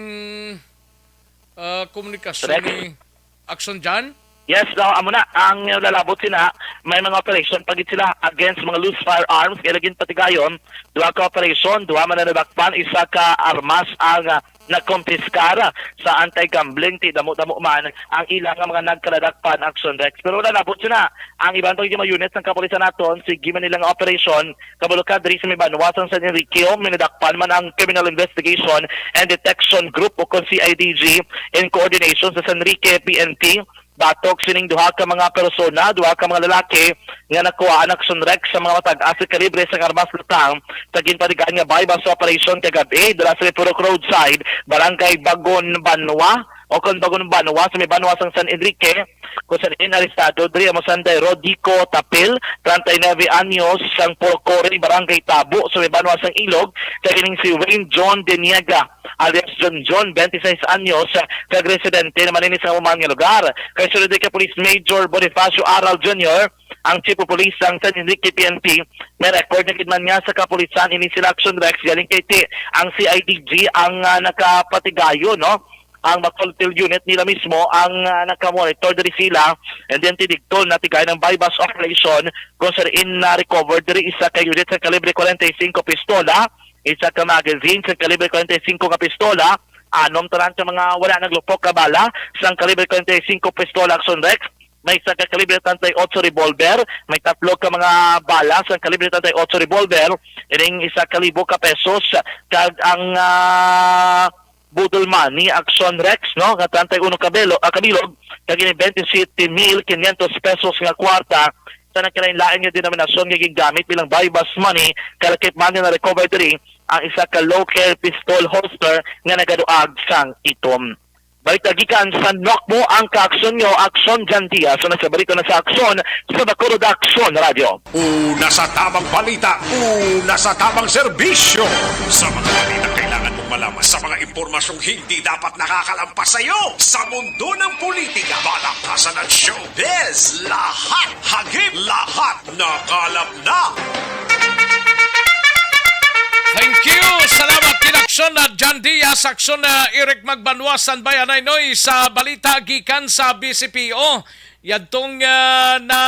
ah, komunikasyon Correct. ni Action John? Yes, no, amo na. Ang lalabot sila, may mga operation pa gid sila against mga loose firearms kay laging patigayon, duha ka operation, duha man na nadakpan, isa ka armas ang ah, nakumpiskar sa anti-gambling, ti damo-damo man ang ilang nga mga nagkaladakpan, Action Rex. Pero wala, labot na ang iban pang mga unit sang kapulisan naton, sige man nila nga operasyon, kabalo ka, diri sa may banwa sang San Enrique, oh, may nadakpan man ang Criminal Investigation and Detection Group o kon C I D G in coordination sa San Enrique P N P. Batok sining duha ka mga persona, duha ka mga lalaki nga nakuhaan, Action Rex, sa mga matag-as nga kalibre sang armas, lutang sa ginpatigaan nga buy-bust operation kagab-i dira sa Purok Roadside, Barangay Bagon Banwa, o kon Bagon Banwa, sa may banwa sang San Enrique, kung saan in arestado diri ang masanday Rodico Tapil, treinta y nueve anyos, sang Purok Cory, Barangay Tabo, sa may banwa sang Ilog, kag ining si Wayne John Deniega, alias John John, twenty-seis anyos, kag residente naman ini sa maman nga lugar. Kay sulod kay Police Major Bonifacio Aral Junior, ang Chief of Police sang San Enrique P N P, may record na gid man niya sa kapulisan ini sila, Action Rex, galing kay ti ang C I D G ang, ah, nakapatigayon, no? Ang Bacolpil unit nila mismo ang, ah, nakamonitor diri sila, and then tidigtol na tigayon ang buy-bust operation kung saan na-recover diri isa ka unit sa kalibre forty-five pistola, isa ka magazine sa kalibre forty-five nga pistola, anom tanan ka mga wala naglupok ka bala sang kalibre forty-five pistola, Action Rex, may isa ka kalibre treinta y ocho revolver, may tatlo ka mga bala sang kalibre treinta y ocho revolver, ining isa ka libo ka pesos, kag ang, ah, boodle money, Action Rex, no, nga treinta y uno kabelo, ah, kabilog, kag ini twenty-seven mil quinientos pesos nga kwarta sa nagkalain-lain nga denominasyon nga gingamit bilang buy-bust money, kag lakip man nga na-recover diri ang isa ka local pistol holster nga nagaduag sang itom. Balita gikan sa Nokbo, ang kaaksyon nyo, Aksyon Jan Diaz, sa nagsabalita na sa Aksyon sa Bacolod Aksyon Radio. Una sa tamang balita, una sa tamang serbisyo. Sa mga balita kailangan mong malaman, sa mga impormasyong hindi dapat nakakalampas sa iyo, sa mundo ng politika, balakasan at showbiz, lahat, hagip, lahat, nakalap na. Thank you. Salamat kay Aksyon na John Diaz, Aksyon na Eric Magbanwa, standby anay noy sa balita gikan sa B C P O. Yadtong, ah, na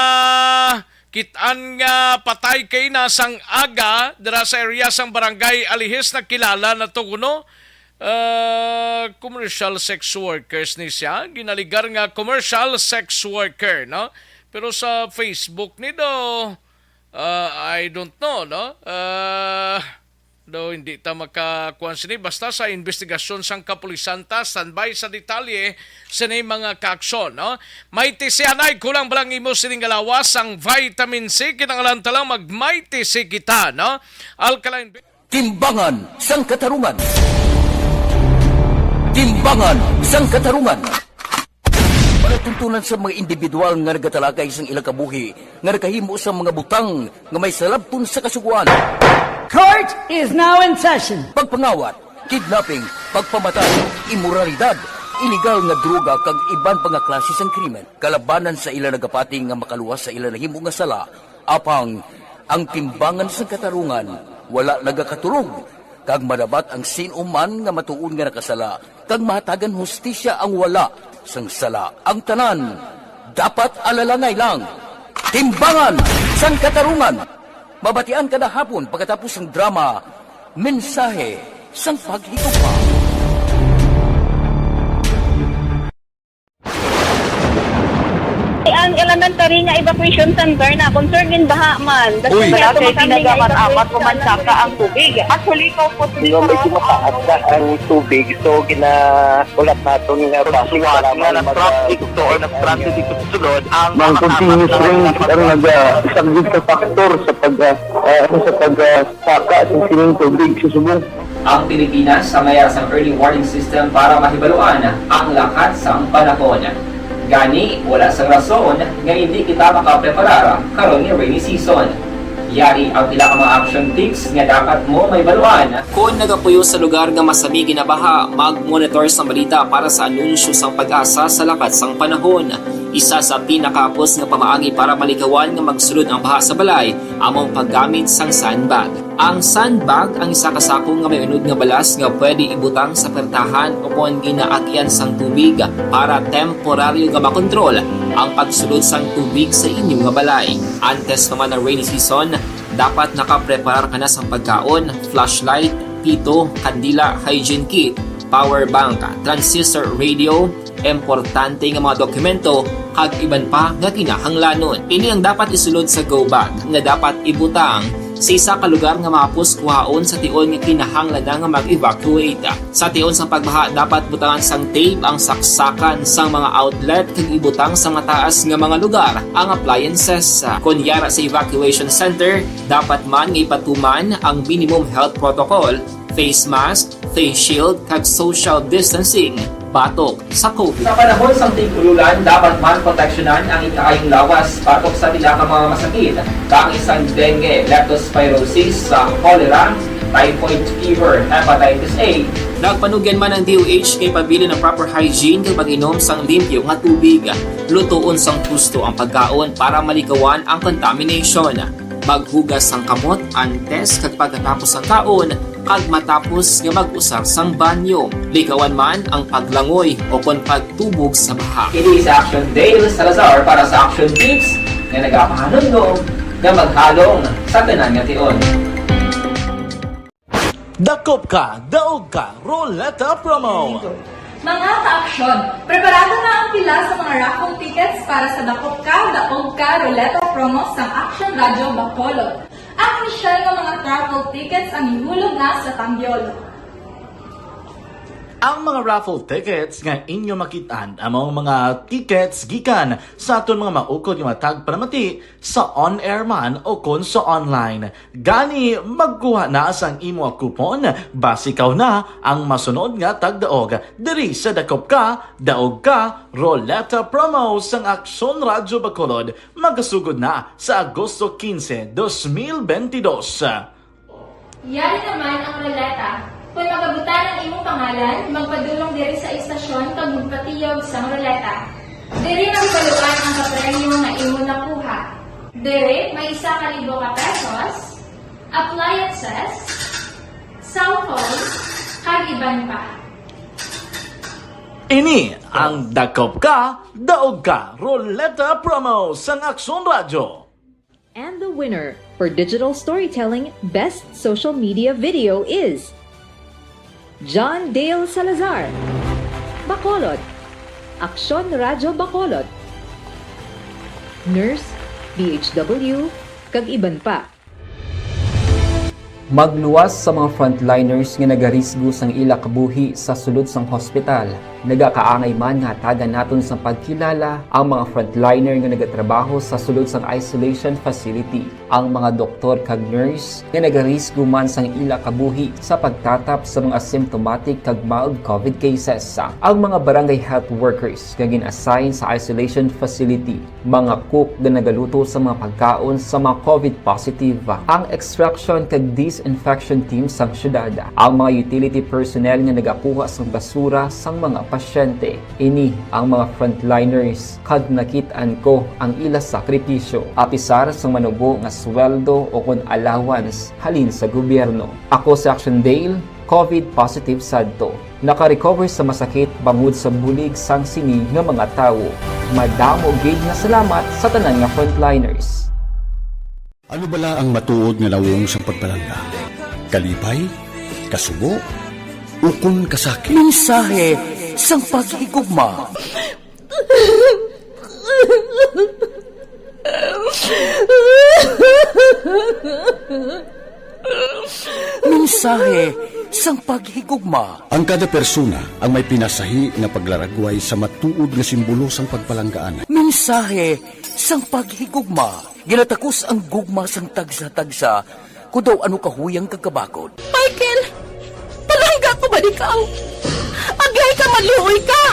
kitaan nga patay kay na sang aga dira sa area sang Barangay Alihis, nagkilala na to kuno, ah, commercial sex workers ni siya, ginaligar nga commercial sex worker, no? Pero sa Facebook ni do, ah, I don't know, no? Ah, do hindi ta makakuan sini, basta sa investigasyon sang kapulisan ta, standby sa detalye sini, mga kaaksyon, no? May tisianay, kulang ba lang imo sining galawas sang vitamin C? Kinahanglan ta lang mag-may tisi kita, no? Alkaline Timbangan sang Katarungan. Timbangan sang Katarungan. Palatuntunan sa mga individual nga nagatalakay sang ilang kabuhi nga nakahimo sang mga butang nga may salabton sa kasugoan. Court is now in session. Pagpangawat, kidnapping, pagpamatay, imoralidad, iligal nga droga kag iban pa nga klase sang krimen. Kalabanan sa ila nagapati nga makaluwas sa ila nahimo nga sala, apang ang timbangan sang katarungan wala nagakatulog, kag madabat ang sin-o man nga matuod nga nakasala, kag mahatagan hustisya ang wala sang sala. Ang tanan dapat alalangay lang. Timbangan sang Katarungan. Mabatian kada hapon pagkatapos sang drama, Mensahe sang Paghigugma. Ang elementary nga evacuation center na concern gin baha man. Uy. Wala kay ginagamit-amat, umansaka ang tubig. Actually, ko po. Medyo mataas na ang tubig, so ginahulat naton nga base nga mag-, na-traffic to or na-stranded dito sa sulod ang mga continuous rain ang nag-, ah, isang big factor sa pag, ah, ah, ano, sa pag, ah, saka sa sining tubig sa subong. Ang Pilipinas sa mayar sang early warning system para mahibaluan ang lakat sang panahon. Gani, wala sang rason nga indi kita makapreparar karon nga rainy season. Yari ang pila ka mga action tips nga dapat mo mahibaluan. Kon nagapuyo sa lugar nga masami ginabaha, mag-monitor sang balita para sa anunsyo sang PAGASA sa lakat sang panahon. Isa sa pinakahapos nga pamaagi para malikawan nga magsulod ang baha sa balay amo ang paggamit sang sandbag. Ang sandbag ang isa ka sako nga may unod nga balas nga pwede ibutang sa pertahan ukon ginaagyan sang tubig para temporaryo nga makontrol ang pagsulod sang tubig sa inyo nga balay. Antes pa man ang rainy season, dapat nakapreparar ka na sang pagkaon, flashlight, pito, kandila, hygiene kit, power bank, transistor radio, importante nga mga dokumento, kag iban pa nga kinahanglanon. Ini ang dapat isulod sa go bag nga dapat ibutang sa isa ka lugar nga mahapos kuhaon sa tion nga kinahanglan na nga mag-evacuate. Sa tion sang pagbaha, dapat butangan sang tape ang saksakan sang mga outlet kag ibutang sa mataas nga mga lugar ang appliances. Kon yara sa evacuation center, dapat man nga ipatuman ang minimum health protocol, face mask, face shield, kag social distancing batok sa COVID. Sa panahon sang tig-ululan, dapat man proteksyonan ang ikaayong lawas batok sa pila ka mga masakit, kaangay sang dengue, leptospirosis, sa cholera, typhoid fever, hepatitis A. Nagpanugyan man ang D O H kay pabilin ang proper hygiene kag pag-inom sang limpyo nga tubig. Lutoon sang husto ang pagkaon para malikawan ang contamination. Maghugas sang kamot antes kag pagkatapos sang kaon, kag matapos nga mag-usar sang banyo. Likawan man ang paglangoy o kon pagtubog sa baha. Ini si Action Dale Salazar para sa Action Tips nga nagapahanumdom nga maghalong sa tanan nga tion. Dakop ka, daog ka, Roleta Promo! Mga ka-aksyon, preparado na ang pila sa mga raffle tickets para sa Dakop Ka, Daog Ka Roleta Promo sang Action Radio Bacolod. Ang inisyal nga mga raffle tickets ang ihulog na sa Tambiol. Ang mga raffle tickets nga inyo makit-an amo ang mga tickets gikan sa aton mga maukod nga mga tagpalamati sa on-air man o kon sa online. Gani, magkuha na sang imo coupon, basi ikaw na ang masunod nga tagdaog diri sa Dakop Ka, Daog Ka Roleta Promo sang Aksyon Radyo Bacolod, magasugod na sa Agosto quince, dos mil veintidós. Yari naman ang roleta. Kung magabutang ang imong pangalan, magpadulong diri sa istasyon kag magpatiyog sang roleta. Diri mahibaluan ang kapremyo nga imo nakuha. Diri may isa ka libo ka pesos, appliances, cellphone, kag iban pa. Ini ang Dakop Ka, Daog Ka Roleta Promo sang Aksyon Radyo. And the winner for digital storytelling best social media video is John Dale Salazar, Bacolod, Aksyon Radyo Bacolod, Nurse, D H W, kag iban pa. Magluwas sa mga frontliners nga nagarisgo sang ila kabuhi sa sulod sang hospital. Nagakaangay man nga hatagan naton sang pagkilala ang mga frontliner nga nagatrabaho sa sulod sang isolation facility, ang mga doktor kag nurse nga nagarisgo man sang ila kabuhi sa pagtatap sa mga asymptomatic kag mild COVID cases, ang mga barangay health workers nga gin-assign sa isolation facility, mga cook nga nagaluto sa mga pagkaon sa mga COVID positive, ang extraction kag disinfection team sang syudad, ang mga utility personnel nga nagakuha sang basura sang mga pasyente. Ini ang mga frontliners kag nakit-an ko ang ila sakripisyo, apisar sang manubo nga sweldo o kon allowance halin sa gobyerno. Ako si Action Dale, COVID positive sadto. Naka-recover sa masakit bangod sa bulig sang sini nga mga tawo. Madamo gid nga salamat sa tanan nga frontliners. Ano bala ang matuod nga nawong sang pagpalangga? Kalipay? Kasubo? Ukon kasakit? Mensahe sang paghigugma. Mensahe sang paghigugma. Ang kada persona ang may pinasahi nga paglaragway sa matuod nga simbolo sang pagpalanggaan. Mensahe sang paghigugma. Ginatakos ang gugma sang tagsa-tagsa, kon daw ano kahuyang kag kabakod. Michael, palangga ko ba ikaw? Agay ka, maluoy ka!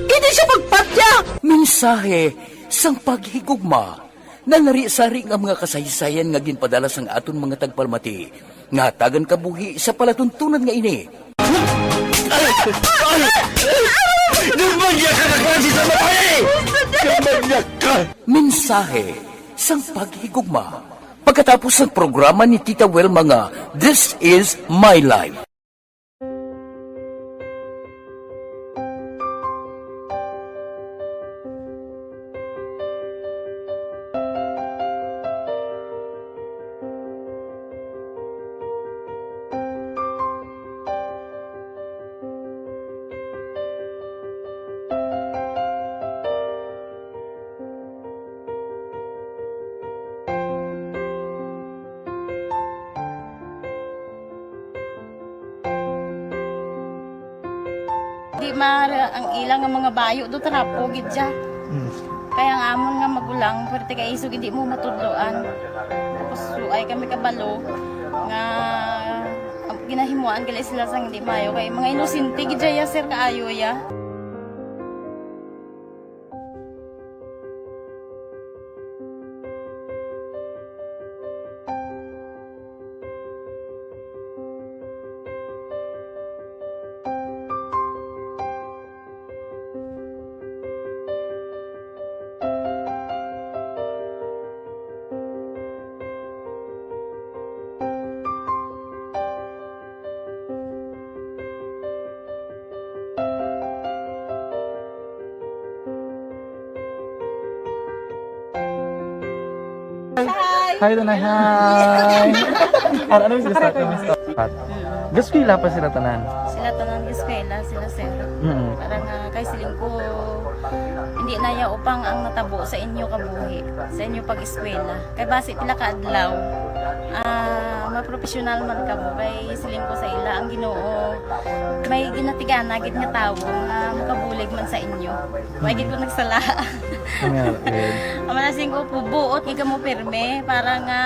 Hindi siya magpatya! Mensahe sang paghigugma. Nalarisari nga mga kasaysayan nga ginpadala sang aton mga tagpalamati nga hatagan kabuhi sa palatuntunan nga ini. Ay! Ay! Ay! Nagmanyag ka na klase sa babae! Nagmanyag ka! Mensahe sang paghigugma. Pagkatapos sang programa ni Tita Wilma nga This Is My Life. Mara ang ilang nga mga bayo do trapo gid siya. Mm. Kaya ang amon nga magulang, pwerte kay isog hindi mo matudloan. Tapos, so, ay kami kabalo nga, um, ginahimuan gali sila sang hindi maayo. Kay mga inosente gid siya, sir, kaayo ya. Hi! Hi, Tanay. Hi! Ar-, ano yung gusto? Ano yung gusto? Gaskwela pa sila tanan? Sila tanan, gaskwela, sila sir. Mm. Para nga kay siling ko, hindi na ya upang ang natabo sa inyo kabuhi, sa inyo pag-eskwela. Kay basi pila ka adlaw, ah, mapropesyonal man kamo. Kay siling ko sa ila, ang Ginoo may ginatigana gid nga tawo nga makabulig man sa inyo. Wa gid ko nagsala. Nga, eh. Ang mga singko po, buot gid kamo pirme para nga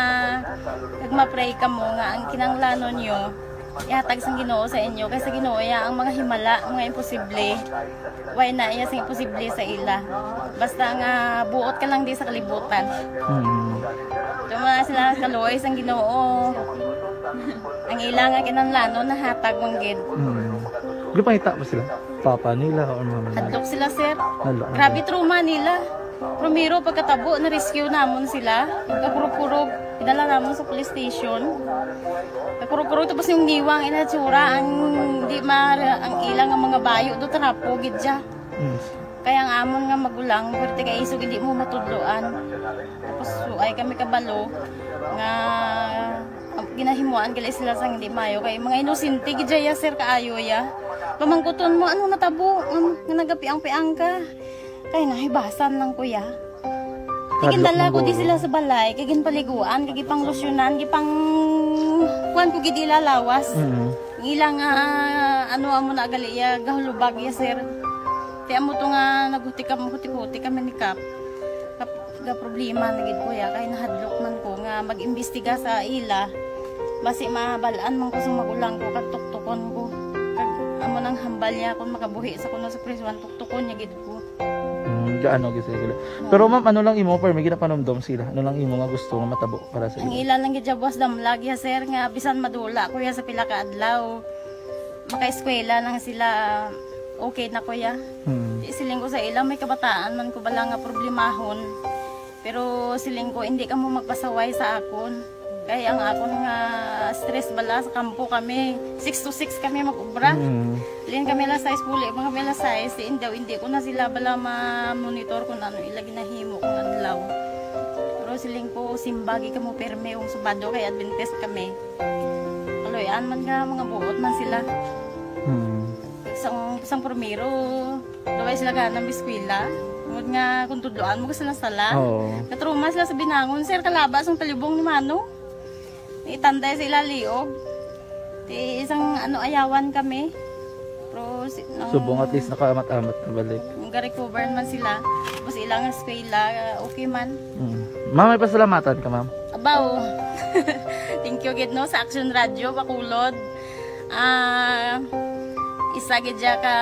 kag ma-pray kamo nga ang kinahanglanon nyo ihatag sang Ginoo sa inyo, kay sa Ginoo ya ang mga himala, mga imposible. Way na iya sing imposible sa ila. Basta nga buot ka lang di sa kalibutan. Mm. Tuma sila kaluoy sang Ginoo. Ang ila nga kinahanglanon nahatag man gid. Mm. Gipangita ba sila? Papa nila or mama nila? Hadlok sila, sir. Hadlok na Grabe sila. Trauma nila. Primero, pagkatabo, na-rescue namon sila. Kakurog-kurog, idala namon sa police station. Kakurog-kurog, tapos yung niwang inatsura, ang di ma-, ang ilang nga mga bayo do trapo gid siya. Mm. Kaya ang amon nga magulang, pwerte kay isog hindi mo matudloan. Tapos, so, ay kami kabalo nga, um, ginahimuan gali sila sang hindi maayo. Kay mga inosente gid ya, sir, kaayo ya. Pamangkuton mo, ano natabo? Um, nga nagapiang-piang ka. Kay nahibasan lang, kuya. Hadlok Tigindala ng ko di bulo. Sila sa balay, kay ginpaliguan, kay gipanglusyonan, gipang kuan ko gid ila lawas. Mm. Ang ila nga, ano, amo na gali ya, gahulubag ya, sir. Kay amo to nga naghuti kam-, huti-huti kami ni Kap. Kap-, ga problema na gid ko ya, kay nahadlok man ko nga mag-imbestiga sa ila. Basi mabal-an man ko sa magulang ko, kag tuktukon ko. Kag amo nang hambal niya kung makabuhi sa kuno sa prisuan, tuktukon niya gid ko. Mm, gaano gid sila. Pero ma'am, ano lang imo, permi ginapanumdom sila? Ano lang imo nga gusto nga matabo para sa Ang ila? Ila lang gid siya buwas damlag ya, sir, nga bisan madula ko ya sa pila ka adlaw, makaeskwela lang sila, okay na ko ya. Hmm. Di siling ko sa ila, may kabataan man ko bala nga problemahon. Pero siling ko, hindi ka mo magpasaway sa akon. Kay ang akon nga stress bala sa kampo kami, six to six kami mag-ubra. Mm. Lin kami alas sais, puli man kami alas sais, si indaw, hindi ko na sila bala ma-monitor kung ano ila ginahimo kung adlaw. Pero siling ko, simbagi ka mo pirme kung Sabado kay Adventist kami. Kaloy-an man nga, mga buot man sila. Mm. Sang, sang primero, Daway sila gana mag-eskwela. Tungod nga kung tudloan mo, gusto na sala. Oo. Natruma sila sa binangon, sir, kalaba sang talibong ni Mano. Itanday sa ila liog. Ti isang, ano, ayawan kami. Pero si, ang Subong at least nakaamat-amat na balik. Nga-recover man sila. Tapos ilang eskwela, okay man. Mm. Ma'am, may pasalamatan ka, ma'am? Abaw. Thank you gid, no, sa Action Radio Bacolod. Ah, isa gid siya ka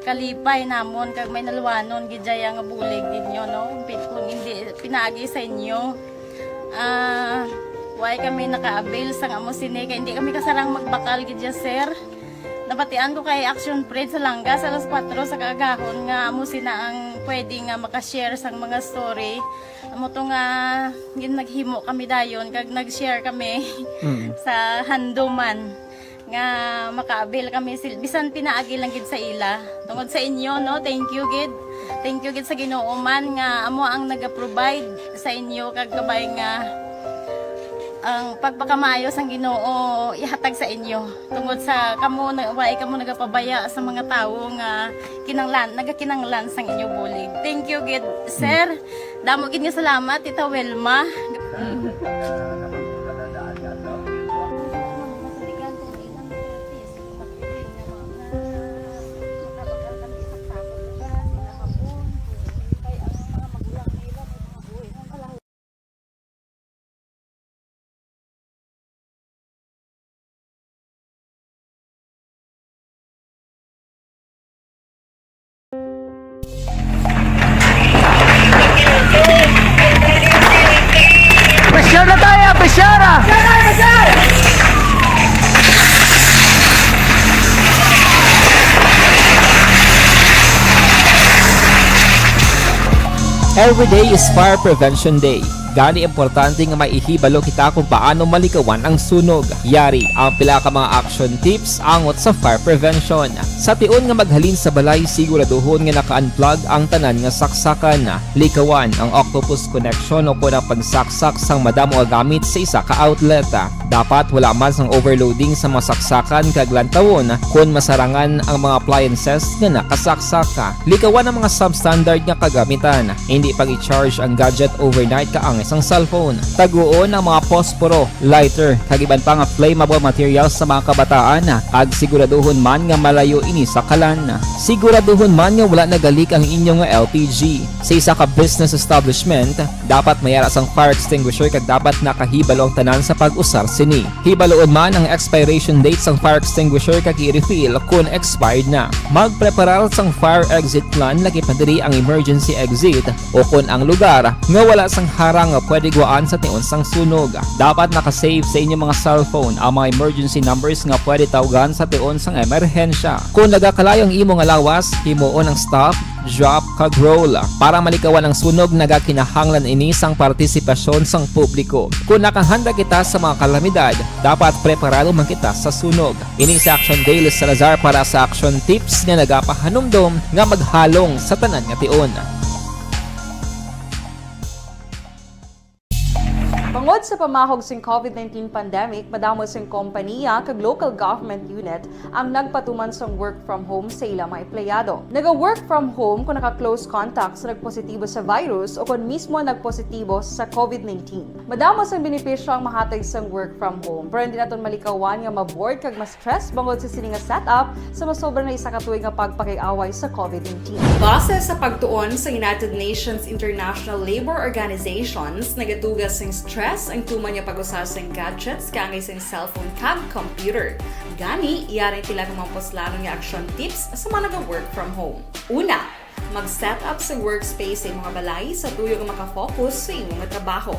kalipay namon kag may naluwanon gid siya nga bulig gid nyo, no? Pi-, kung hindi pinaagi sa inyo, ah, way kami naka-avail sang amo sini kay hindi kami kasarang magbakal gid siya, sir. Nabatian ko kay Action Fred sa Langga sa alas kuwatro sa kaagahon nga amo sina ang pwede nga maka-share sang mga story. Amo to nga gin-, naghimo kami dayon kag nag-share kami Mm. sa handuman nga maka-avail kami sil-, bisan pinaagi lang gid sa ila. Tungod sa inyo, no, thank you gid. Thank you gid sa Ginoo man nga amo ang naga-provide sa inyo kag kabay nga ang pagpakamaayo sang Ginoo ihatag sa inyo. Tungod sa kamo na, way kamo nagapabaya sa mga tawo nga kinanglan, nagakinanglan sang inyo bulig. Thank you gid, sir. Damo gid nga salamat, Tita Wilma. Every day is Fire Prevention Day. Gani, importante nga maihibalo kita kung paano malikawan ang sunog. Yari ang pila ka mga action tips angot sa fire prevention. Sa tion nga maghalin sa balay, siguraduhon nga naka-unplug ang tanan nga saksakan. Likawan ang octopus connection o kon ang pagsaksak sang madamo nga gamit sa isa ka outlet. Dapat wala man sang overloading sa mga saksakan kag lantawon kon masarangan ang mga appliances nga nakasaksak. Likawan ang mga substandard nga kagamitan. Hindi pag-i-charge ang gadget overnight kaangay sang cellphone. Taguon ang mga posporo, lighter, kag iban pa nga flammable materials sa mga kabataan, kag siguraduhon man nga malayo ini sa kalan. Siguraduhon man nga wala nagalik ang inyo nga L P G. Sa isa ka business establishment, dapat may ara sang fire extinguisher kag dapat nakahibalo ang tanan sa pag-usar sini. Hibaloon man ang expiration date sang fire extinguisher kag i-refill kon expired na. Magpreparar sang fire exit plan, lakip na diri ang emergency exit, o kon ang lugar nga wala sang harang nga pwede gwaan sa tion sang sunog. Dapat naka-save sa inyong mga cellphone ang mga emergency numbers nga pwede tawgan sa tion sang emerhensya. Kung nagakalayo ang imo nga lawas, himuon ang stop, drop, kag roll. Para malikawan ang sunog, nagakinahanglan ini sang partisipasyon sang publiko. Kung nakahanda kita sa mga kalamidad, dapat preparado man kita sa sunog. Ini si Action Dale Salazar para sa Action Tips nga nagapahanumdom nga maghalong sa tanan nga tion. Bangod sa pamahog sing covid nineteen pandemic, madamo sing kompaniya kag local government unit ang nagpatuman sang work from home sa ila mga empleyado. Naga-work from home kung naka-close contact sa nagpositibo sa virus o kon mismo nagpositibo sa covid nineteen. Madamo sang benepisyo ang mahatag sang work from home, pero hindi naton malikawan nga ma-bored kag ma-stress bangod sa sini nga setup sa masobra na isa ka tuig nga pagpakig-away sa covid nineteen. Base sa pagtuon sa United Nations International Labor Organizations, nagatuga sing stress ang tuman nga pag-usa sing gadgets kaangay sing cellphone kag computer. Gani, yari ang pila ka mga puslanon nga action tips sa mga naga-work from home. Una, mag-set up sa workspace sa imo nga balay sa tuyo nga makafocus sa imo nga trabaho.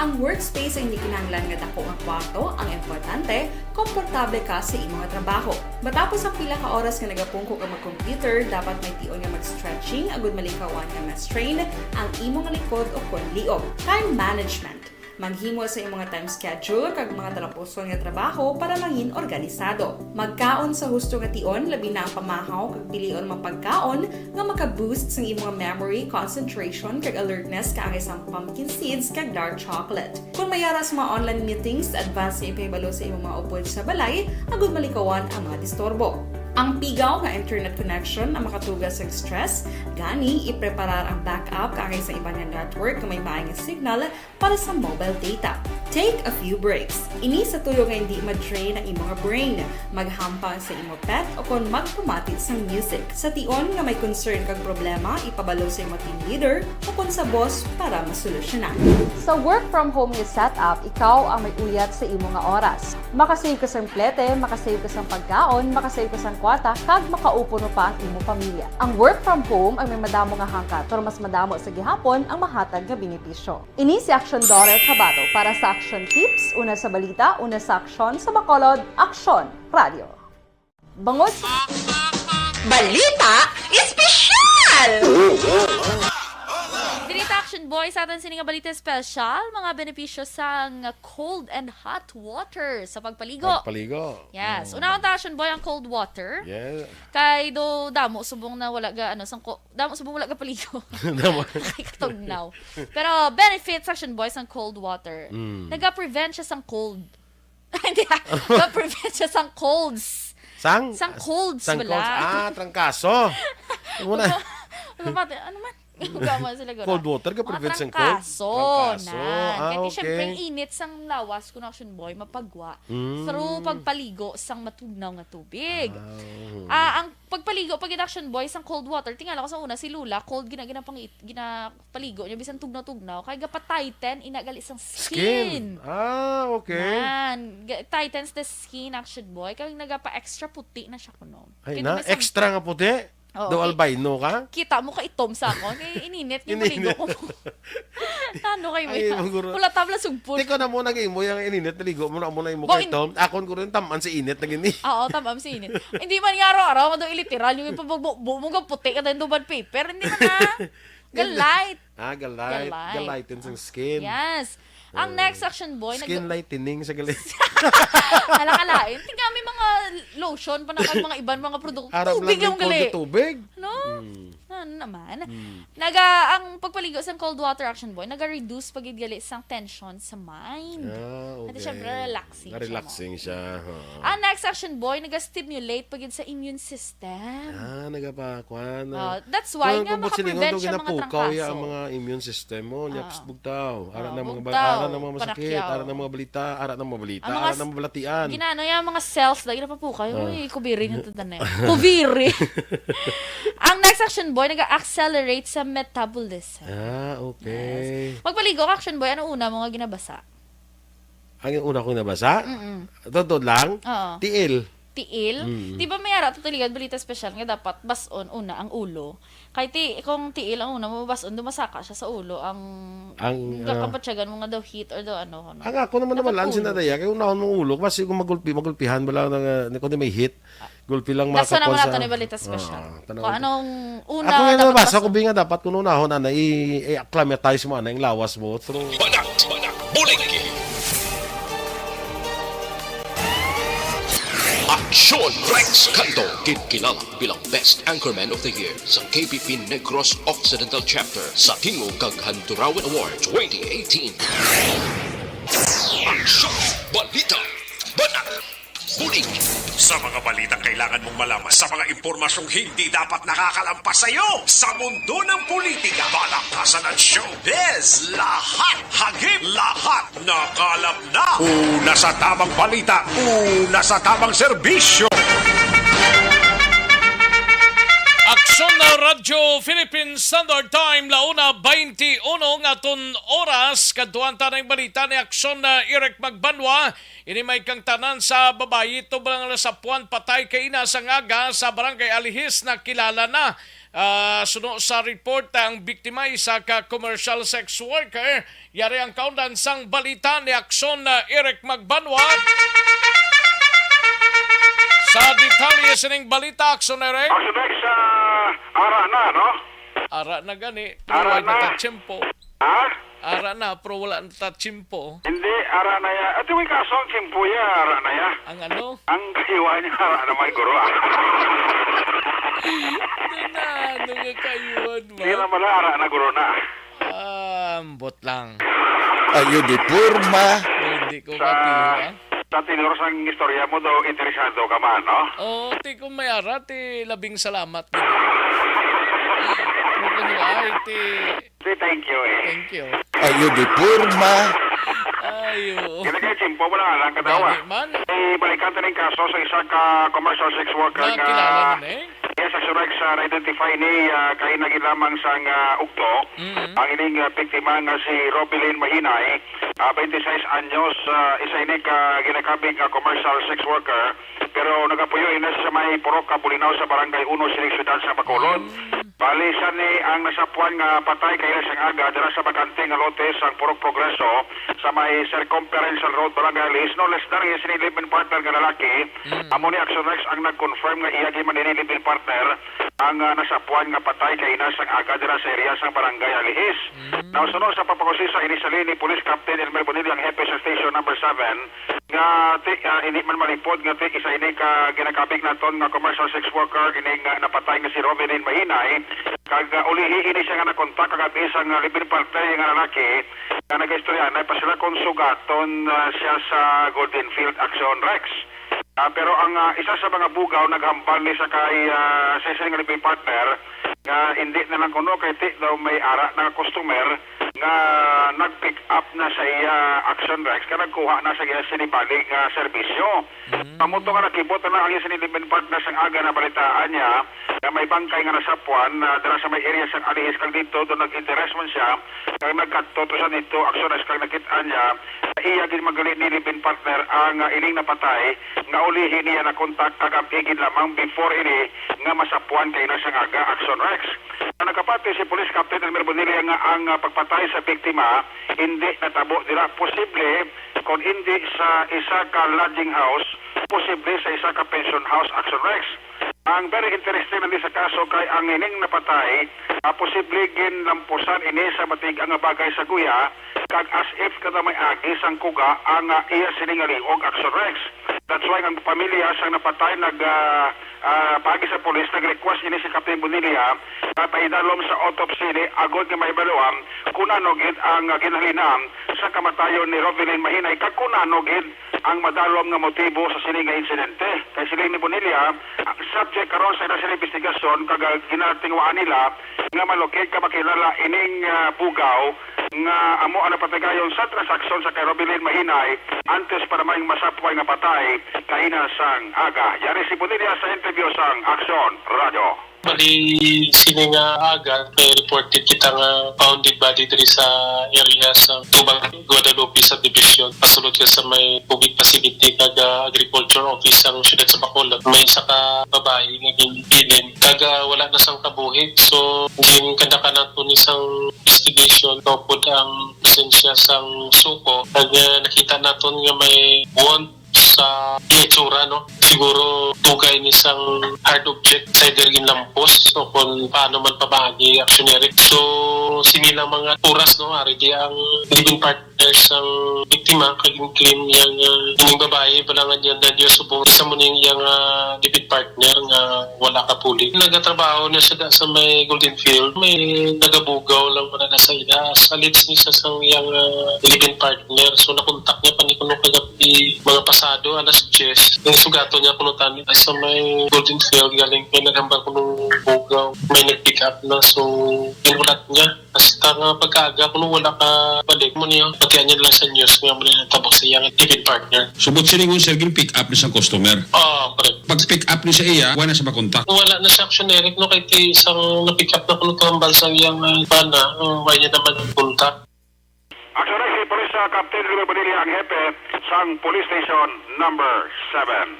Ang workspace ay hindi kinahanglan nga dako nga kwarto, ang importante, komportable ka sa imo nga trabaho. Matapos ang pila ka oras nga nagapungko ka mag-computer, dapat may tion nga mag-stretching agud malikawan nga ma-strain ang imo nga likod o kon liog. Time management. Maghimo sa imo nga time schedule kag mga talapuson nga trabaho para mangin organisado. Magkaon sa husto nga tion, labi na ang pamahaw kag pilion mga pagkaon nga maka-boost sang imo nga memory, concentration, kag alertness kaangay sang pumpkin seeds kag dark chocolate. Kon may ara sa mga online meetings, advance nga ipahibalo sa imo mga upod sa balay agud malikawan ang mga disturbo. Ang pigaw nga internet connection ang makatuga sa stress, gani ipreparar ang backup kaangay sa iban nga network nga may maay nga signal para sa mobile data. Take a few breaks. Ini sa tuyo nga hindi ma-drain ang imo nga brain. Maghampang sa imo pet o kon magpamati sang music. Sa tion nga may concern kag problema, ipabalo sa imo team leader o kon sa boss para masolusyonan. Sa work from home nga setup, ikaw ang may uyat sa imo nga oras. Makasave ka sang plete, makasave ka sang pagkaon, makasave ka sang kwarta, kag makaupo pa ang imo pamilya. Ang work from home ay may madamo nga hangkat, pero mas madamo sa gihapon ang mahatag nga benepisyo. Ini si Aksyon Dora Tabato para sa Aksyon Tips, una sa balita, una sa aksyon, sa Bacolod, Aksyon Radio. Bangod sa Balita Espesyal! Diri ta, Action Boy, sa aton sini nga balita espesyal, mga benepisyo sang cold and hot water sa pagpaligo. Pagpaligo. Yes. Mm. Unahon ta, Action Boy, ang cold water. Yeah. Kay do damo subong na wala ga, ano, sang ko-, damo subong wala ga paligo. Damo. Kay katugnaw. Pero benefits, Action Boy, sang cold water. Mm. Naga-prevent siya sang cold. Hindi, ah. Naga-prevent siya sang colds. Sang? Sang colds Sang bala. Colds. Ah, trangkaso. Ano na? Ano man? Ano man? Hugaw man sila gura. Cold water ka Mga prevent sang cold? Trangkaso. Trangkaso. Na. Ah, kaya okay. Siyempre, init sang lawas, kung Action Boy, mapagwa. Mm. Through pagpaligo sang matugnaw nga tubig. Ah, oo. Ah, ang pagpaligo, pag Action Boy, sang cold water, tingala ko sa una, si Lola, cold, gina-, ginapangit-, ginapaligo niya, bisan tugnaw-tugnaw, kay gapa-tighten, ina gali sang skin. Skin. Ah, okay. Nan, ga-, tightens the skin, Action Boy, kay nagapa-extra puti na siya kuno. Ay, kay na, bisan extra nga puti? Oo, Daw ki-, albino ka? Kita mo ka itom sa ako. Kay ininit niya Ininit. Maligo ko. Ano kayo mo Ay, yan? Maguro. Wala tabla sugpon. Tiko na mo nag-imo yung ininit, naligo mo na mo na imo Bo, kay in- Tom. Akon ko rin, taman si init na gini. Oo, taman si init. Hindi man nga araw-araw, mado iliteral yung ipabugbo mo nga puti ka tayong duban paper. Hindi man na. Hindi. Ga-light. Ah, ga-light. Ga-light. Ga-lighten sang skin. Yes. Ang next action boy, nag- Skin lightening sa gali. Hala, kalain. Tingnan, may mga lotion pa na kag mga iban mga produkto. Ara man lang gali. Tubig lang, tubig. No? Mm. Ano naman? Mm. Naga, ang pagpaligo sang cold water, action boy, naga-reduce pa gid gali sang tension sa mind. Ah, okay. Ate, syempre, relaxing siya mo. Relaxing siya, oo. Ang next action boy, naga-stimulate pa gid sa immune system. Ah, nagapa-, kuan, ah. Oh, that's why nga makaprevent siya mga trangkaso. Kung buot silingon, daw ginapukaw ya ang mga immune system mo, nya, psst, bugtaw. Ara na mga ba-, ara na mga masakit, ara na mga balita, ara na mga balita, ara na mga balatian. Ang mga s-, ginano ya, mga cells, dahil napapukaw. Ah. Uy, kubiri nga to, tanay. Kubiri. Ang next action boy, nag-accelerate sa metabolism. Ah, okay. Yes. Magpaligo ka, action boy, ano una mo nga ginabasa? Ang una kong nabasa? Mm-mm. Totoo lang? Oo. Tiil. Tiil? Mm. Di ba may ara to, Taligan, balita special nga dapat bas-on una ang ulo? Kay ti-, kung tiil ang una mo bas-on, dumasaka siya sa ulo. Ang, ang, ah, kabatyagan mo nga daw heat or daw ano, ano. Ang ako naman, dapat naman lang ulo. Sinadaya, kay unahon mong ulo, kasi kung magulpi, magulpihan mo lang, uh, kung di may heat, gulpi lang. Nasa naman makakuan nato sa ni balita special. Ah, tanaw. Kung anong una. Ako nga nabasa ko, bi nga dapat kung unahon, ana, i-, i-acclimatize mo, ana, yung lawas mo. True. Banat, banat, bulig. Aksyon Rex Canto, kinkilala bilang Best Anchorman of the Year sa K P P Negros Occidental Chapter sa Tingog kag Handurawan Award twenty eighteen. Aksyon, balita, banat, bulig. Sa mga balitang kailangan mong malaman, sa mga impormasyong hindi dapat nakakalampas sa iyo, sa mundo ng politika, palakasan at showbiz, lahat hagip, lahat nakalap na. Una sa tamang balita, una sa tamang serbisyo. Aksyon na Radyo Philippine Standard Time, la una veintiuno nga aton oras. Kadtuan ta na ang balita ni Aksyon na Eric Magbanwa. Ini may kang tanan sa babayi tubang nasapuan patay kaina sang aga sa Barangay Alihis, nakilala na. Ah, suno sa report, ang biktima isa ka commercial sex worker. Yari ang kaundan sang balita ni Aksyon na Eric Magbanwa. Sa detalye sining balita, Aksyon Eric. Aksyon Eric, sa ara na, no? Ara na gani, pero ara na. Wala na ta tiyempo. Ha? Ara na, pero wala na ta tiyempo. Hindi, ara na ya. Ate, may kaso ang tiyempo ya, ara na ya. Ang ano? Ang kayuan niya, ara na may guro, ah. Ano na, ano nga kayuan, ma? Hindi na pala, ara na, guro na. Ah, ambot lang. Ayo di porma. Hindi ko sa kapiwa. Sa tinuro sang istorya mo daw, interesado ka man, no? Oo, ti kung may ara, ti labing salamat gid. Kung ano ay, ti Ti, thank you, eh. Thank you. Ayo di porma. Ayo. Kaya kay Chimpo, wala nga lang katawa. Gani man. Eh, balikan ta ning kaso sa isa ka commercial sex worker nga nakilala na, eh. Yes, sa Surex, ah, na-identify ni, ah, kay nagin lamang sang, ah, ugto. Mm. Ang ining, ah, biktima nga si Robilin Mahinay, ah, twenty-six anyos, ah, isa ini ka ginakabig nga commercial sex worker, pero nagapuyo ini sa may Purok Kabulinaw sa Barangay Uno, sining siyudad sa Bacolod. Mm. Bali, siya ni ang nasapuan nga patay kaina sang aga dira sa bakante nga lote sang Purok Progreso sa may Circumferential Road, Barangay Alihis. No less than, iya sini live-in partner nga lalaki. Mm. Amo ni Action Rex ang nag-confirm nga iya gid man ini live-in partner ang, ah, nasapuan nga patay kaina sang aga dira sa area sang Barangay Alihis. Mm. Now, suno sa pagpangusisa, inisali ni Police Captain Elmer Bonilla, ang hepe sa Station Number Seven, nga ti, ah, hindi man malipod nga ti isa ini ka ginakabig naton nga commercial sex worker ini nga napatay nga si Rovelyn Mahinay, kag, ah, ulihi ini siya nga nakontak kagabi sang, ah, live-in partner nga lalaki nga nagaistorya na pa sila kung sugaton, ah, siya sa Golden Field, Action Rex. Ah, pero ang, ah, isa sa mga bugaw naghambal ni sa kay, ah, sa isa nga live-in partner nga hindi na lang kuno kay ti daw may ara na nga customer nga nag-pick up na sa iya, Action Rex, ka nagkuha na sa iya sinibalig nga serbisyo. Mm. Pamuto nga nakibot na ang iya sini live-in partner sang aga na balitaan niya nga may bangkay nga nasapuan na dala sa may area sang Alihis, kag dito do nag-interes man siya kag nagkadto to sa dito, Action Rex, kag nakit-an niya nga iya gid man gali ni live-in partner ang, ah, ining napatay nga ulihi niya na-contact kagab-i gid lamang before ini nga masapuan kaina sang aga, Action Rex. Ang nakapati si Police Captain Elmer Bonilla nga ang, ah, pagpatay sa biktima hindi natabo dira. Posible, kon hindi sa isa ka lodging house, posible sa isa ka pension house, Action Rex. Ang very interesting na sa kaso kay ang ining napatay, ah, posible ginlampusan ini sa batig-a nga bagay sa guya, kag as if kada may agi sang kuga ang, ah, iya sini nga liog, Action Rex. That's why ang pamilya sang napatay nag, ah, ah, paagi sa pulis, nag-request ini si Captain Bonilla nga paidalom sa autopsy ni agod nga mahibaluan kung ano gid ang, ah, ginhalinan sa kamatayon ni Rovelyn Mahinay kag kung ano gid ang madalom nga motibo sa sini nga insidente. Kay siling ni Bonilla, ang subject karon sa ila sila investigasyon kag, ah, ginatingwaan nila nga malukid ka makilala ining, ah, bugaw nga amo ang napatigayon sa transaksyon sa kay Robilin Mahinay antes pa namay masapway nga patay kaina sang aga. Yari si Bonilla sa interview sang Aksyon Radyo. Bali, sini nga aga, may reported kita nga found dead body diri sa area sa Tubang, Guadalupe Subdivision, pasulod ka sa may public facility kag, ah, agriculture office sang siyudad sa Bacolod. May isa ka babayi nga ginbilin kag, ah, wala na sang kabuhi. So, ginkandaka naton ni sang investigation tungod ang presensya sang suko. Kag, ah, nakita naton nga may wound sa itsura, no? Siguro tugay ni sang hard object sa either ginlampos o kung paano man pamaagi aksyon ni Eric. So, sini lang mga oras, no, ari di ang living partner sang biktima kag claim yang, ah, ining babayi, balangan niya na niya subong isa mo ning yang, ah, living partner nga wala ka puli. Nagatrabaho na siya da sa may Golden Field, may nagabugaw lang man na sa ila. Sa leads ni sa sang yang, ah, living partner. So, nakontak niya pa ni kuno kagabi, mga pasado, alas diyes. Yung sugato niya kuno tani sa may Golden Field, galing kay naghambal kuno bugaw. May nag-pick up na, so, ginulat niya. Hasta nga pagkaaga kuno wala ka balik mo niya. Pati niya lang sa news nga mo niya tabo sa iyang living partner. Subot siya ningon, sir, gin-pick up ni sa customer. Oo, correct. Pag-pick up ni sa iya, wala sa makontak. Wala na siya action, Eric, no? Kay ti isang na-pick up na kuno hambal sa iyang, ah, bana, um, wala niya naman kontak. Actually, si Police, ah, Captain River Bonilla ang hepe sang Police Station Number seven.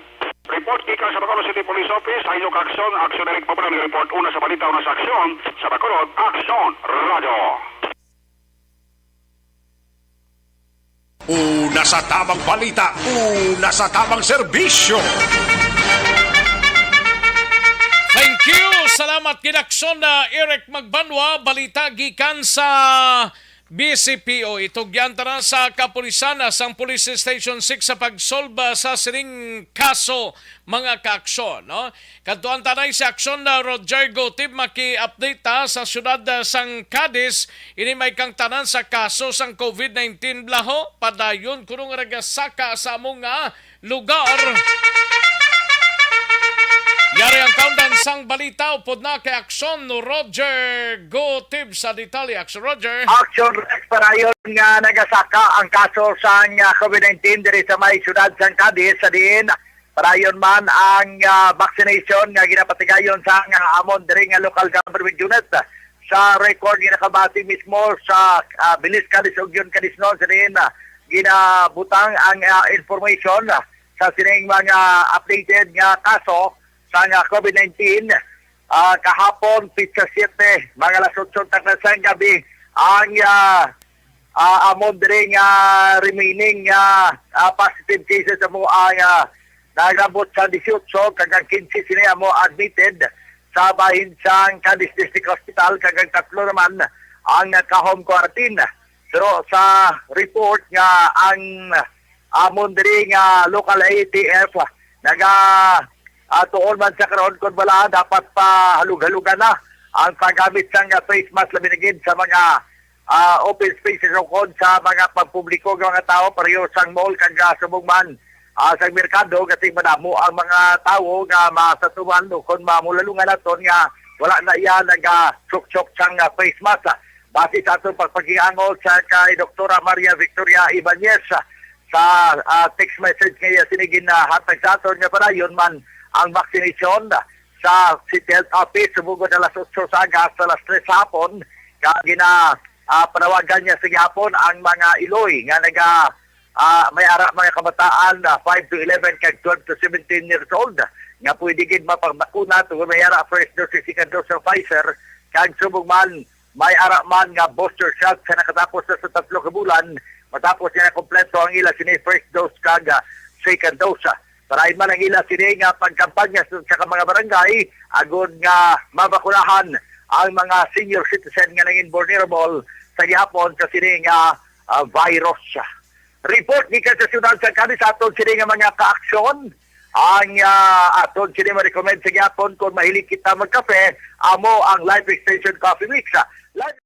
Report gikan sa Bacolod City Police Office, ang inyo kaaksyon, Aksyon Eric Pabulang report, una sa balita, una sa aksyon, sa Bacolod, Aksyon Radyo. Una sa tamang balita, una sa tamang serbisyo. Thank you. Salamat, Kinaksyon na Eric Magbanwa. Balita gikan sa B C P O. Itugyan ta na sa kapulisan, ah, sang Police Station six sa pagsolba sa sining kaso, mga kaaksyon, no? Kadtuan ta na si Aksyon na Roger Gotib maki-update ta sa siyudad, ah, sang Cadiz. Ini may kang tanan sa kaso sang covid nineteen, Blaho. Padayon kuno nga nagasaka sa among, ah, lugar. Yari ang kaundan sang balita, upod na kay Aksyon Roger Gotib sa detalye. Aksyon Roger. Action Rex, padayon nga nagasaka ang kaso sang, ah, covid nineteen diri sa may siyudad sang Cadiz, sa diin padayon man ang, ah, vaccination nga ginapatigayon sang, ah, amon diri nga local government unit. Sa record nga nakabati mismo sa, ah, Bilis, Cadiz, Ugyon, Cadiz Norte, sa diin, ah, ginabutang ang, ah, information, ah, sa sining mga updated nga kaso sang, ah, covid nineteen. Ah, kahapon, pitsa siyete, mga alas otso takna sang gabi, ang, ah, ah, amon diri nga remaining nga, ah, positive cases amo ang, ah, nagabot sa disiotso, kag ang kinse sini amo admitted sa bahin sang Cadiz District Hospital, kag ang tatlo naman ang naka-home quarantine. Pero sa report nga ang amon diri nga local A T F naga, ah, tuon man sa karon, kon wala, dapat pahalug-halugan na ang paggamit sang face mask, labi na gid sa mga, ah, open spaces o kon sa mga pagpubliko nga mga tawo, pareho sang mall kag, ah, subong man, ah, sang merkado, kasi madamo ang mga tawo nga masatuman o kon mamulalungan naton nga wala na iya nagasuksok sang, ah, face mask. Base sa atong pagpakiangot sa kay Doktora Maria Victoria Ibanez, sa, ah, text message nga iya sini ginahatag sa aton nga padayon man ang vaccination sa City Health Office, subong gud alas otso sa aga hasta alas tres sa hapon, kag gina, ah, panawagan niya sa gihapon ang mga iloy nga naga, ah, may ara mga kabataan, ah, five to eleven kag twelve to seventeen years old nga pwede gid mapagbakuna tungod may ara first dose, second dose sa Pfizer, kag subong man may ara man nga booster shot sa nakatapos na sa tatlo ka bulan matapos nga nakompleto ang ila sini first dose kag, ah, second dose. Para man ang ila sini nga pagkampanya sa, sa mga barangay, agod nga mabakunahan ang mga senior citizen nga nangin vulnerable sa gihapon sa sini nga, ah, virus. Report gikan sa siyudad sa Cadiz, aton sini nga mga kaaksyon. Ang, ah, aton sini ma-recommend sa gihapon kung mahilig kita magkape, amo ang Life Extension Coffee Mix. Life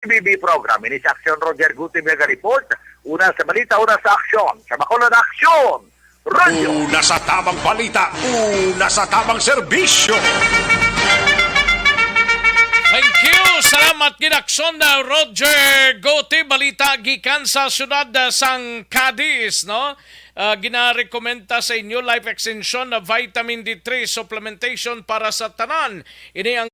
B B program. Ini si Aksyon Roger Guti, mega report. Una sa balita, una sa aksyon. Sa Bacolod, Aksyon! Radyo! Una sa tamang balita, una sa tamang serbisyo. Thank you. Salamat gid, Aksyon, uh, Roger Gote. Balita gikan sa siyudad, uh, sang Cadiz, no? Uh, ginarekomenda sa inyo Life Extension na vitamin D three supplementation para sa tanan. Ini ang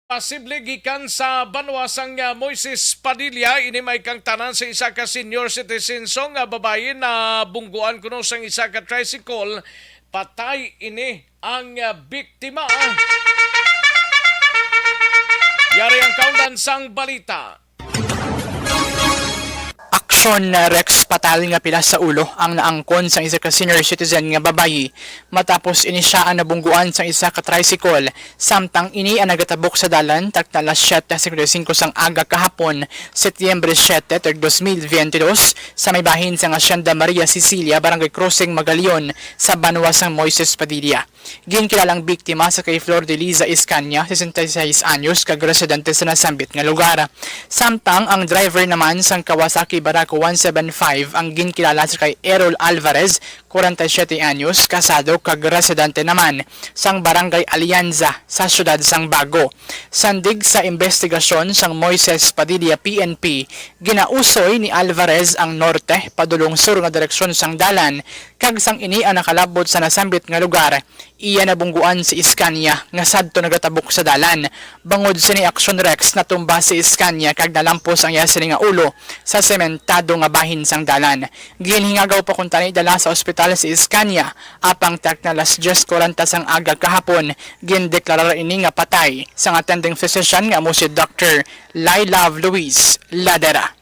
Pasible gikan sa banwa sang, ah, Moises Padilla, ini may kangtanan sa isa ka senior citizen so nga babayi na bungguan kuno sang isa ka tricycle. Patay ini ang, ah, biktima. Yari ang kaundan sang balita. Aksyon, Rex, patal nga pila sa ulo ang naangkon sang isa ka senior citizen nga babayi matapos ini sia ang nabungguan sang isa ka tricycle. Samtang ini ang nagatabok sa dalan takna alas siyete cincuenta y cinco sang aga kahapon, Setyembre siete, tuig dos mil veintidós, sa may bahin sang Hacienda Maria Cecilia, Barangay Crossing, Magalion, sa banwa sang Moises Padilla. Ginkilalang biktima sa kay Flor de Liza Iscania, sesenta y seis anyos, kag residente sa nasambit nga lugar. Samtang ang driver naman sang Kawasaki Barako one seven five ang ginkilala sa kay Errol Alvarez, kwarenta y siyete anyos, kasado kag residente naman sang Barangay Alianza sa siyudad sang Bago. Sandig sa imbestigasyon sang Moises Padilla P N P, ginausoy ni Alvarez ang norte padulong sur nga direksyon sang dalan, kag sang ini ang nakalabot sa nasambit nga lugar, iya nabungguan si Iscania nga sadto nagatabok sa dalan. Bangod sini aksyon, Rex, natumba si Iscania kag nalampos ang iya sini nga ulo sa sementado nga bahin sang dalan. Ginhingagaw pa kuntani dala sa ospital si Iscania, apang takna alas diyes kwarenta sang aga kahapon, gindeklarar ini nga patay sang attending physician nga amo si Doctor Lylove Luis Ladera.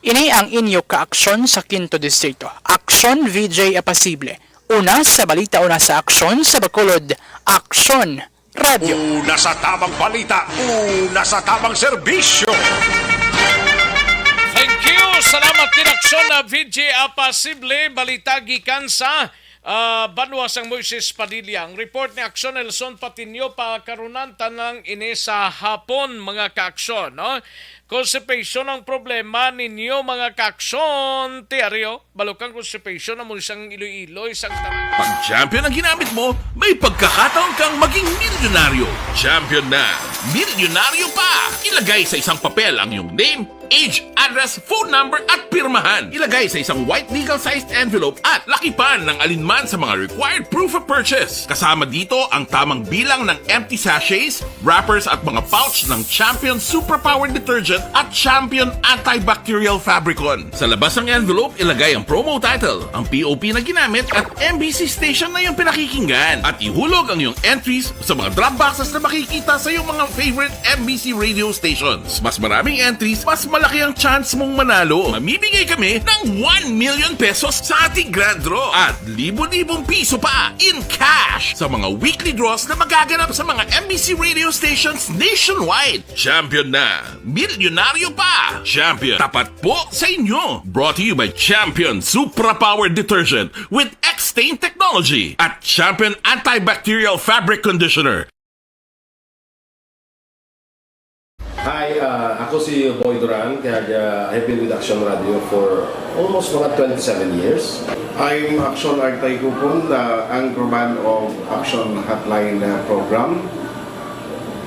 Ini ang inyo kaaksyon sa Quinto Distrito. Aksyon, V J Apasible. Una sa balita, una sa aksyon sa Bacolod, Aksyon Radyo. Una sa tamang balita, una sa tamang serbisyo. Thank you. Salamat gid, Aksyon, ah, V J Apasible. Balita gikan sa, ah, banwa sang Moises Padilla. Ang report ni Aksyon Nelson Patiño, pakarunan tanang ini sa hapon, mga kaaksyon, no? Constipation ang problema ninyo, mga kaaksyon. Tiaryo, balukang constipation amo sang Iloilo, sang tanan. Pag Champion ang ginamit mo, may pagkakataon kang maging milyonaryo. Champion na, milyonaryo pa! Ilagay sa isang papel ang iyong name, age, address, phone number, at pirmahan. Ilagay sa isang white legal-sized envelope at lakipan ng alinman sa mga required proof of purchase. Kasama dito ang tamang bilang ng empty sachets, wrappers, at mga pouch ng Champion Suprapower Detergent at Champion Antibacterial Fabricon. Sa labas ng envelope, ilagay ang promo title, ang P O P na ginamit, at M B C station na iyong pinakikinggan. At ihulog ang iyong entries sa mga drop boxes na makikita sa iyong mga favorite M B C radio stations. Mas maraming entries, mas malaki ang chance mong manalo. Mamimigay kami ng one million pesos sa ating grand draw at libo-libong piso pa in cash sa mga weekly draws na magaganap sa mga M B C radio stations nationwide. Champion na! Milyonaryo pa! Champion, tapat po sa inyo! Brought to you by Champion Supra Power Detergent with X-Stain Technology at Champion Antibacterial Fabric Conditioner. Hi, ah, ako si Boy Duran, kaya, ah, I've been with Action Radio for almost mga twenty-seven years. I'm Action Artay Kupon, the anchorman of Action Hotline, ah, program.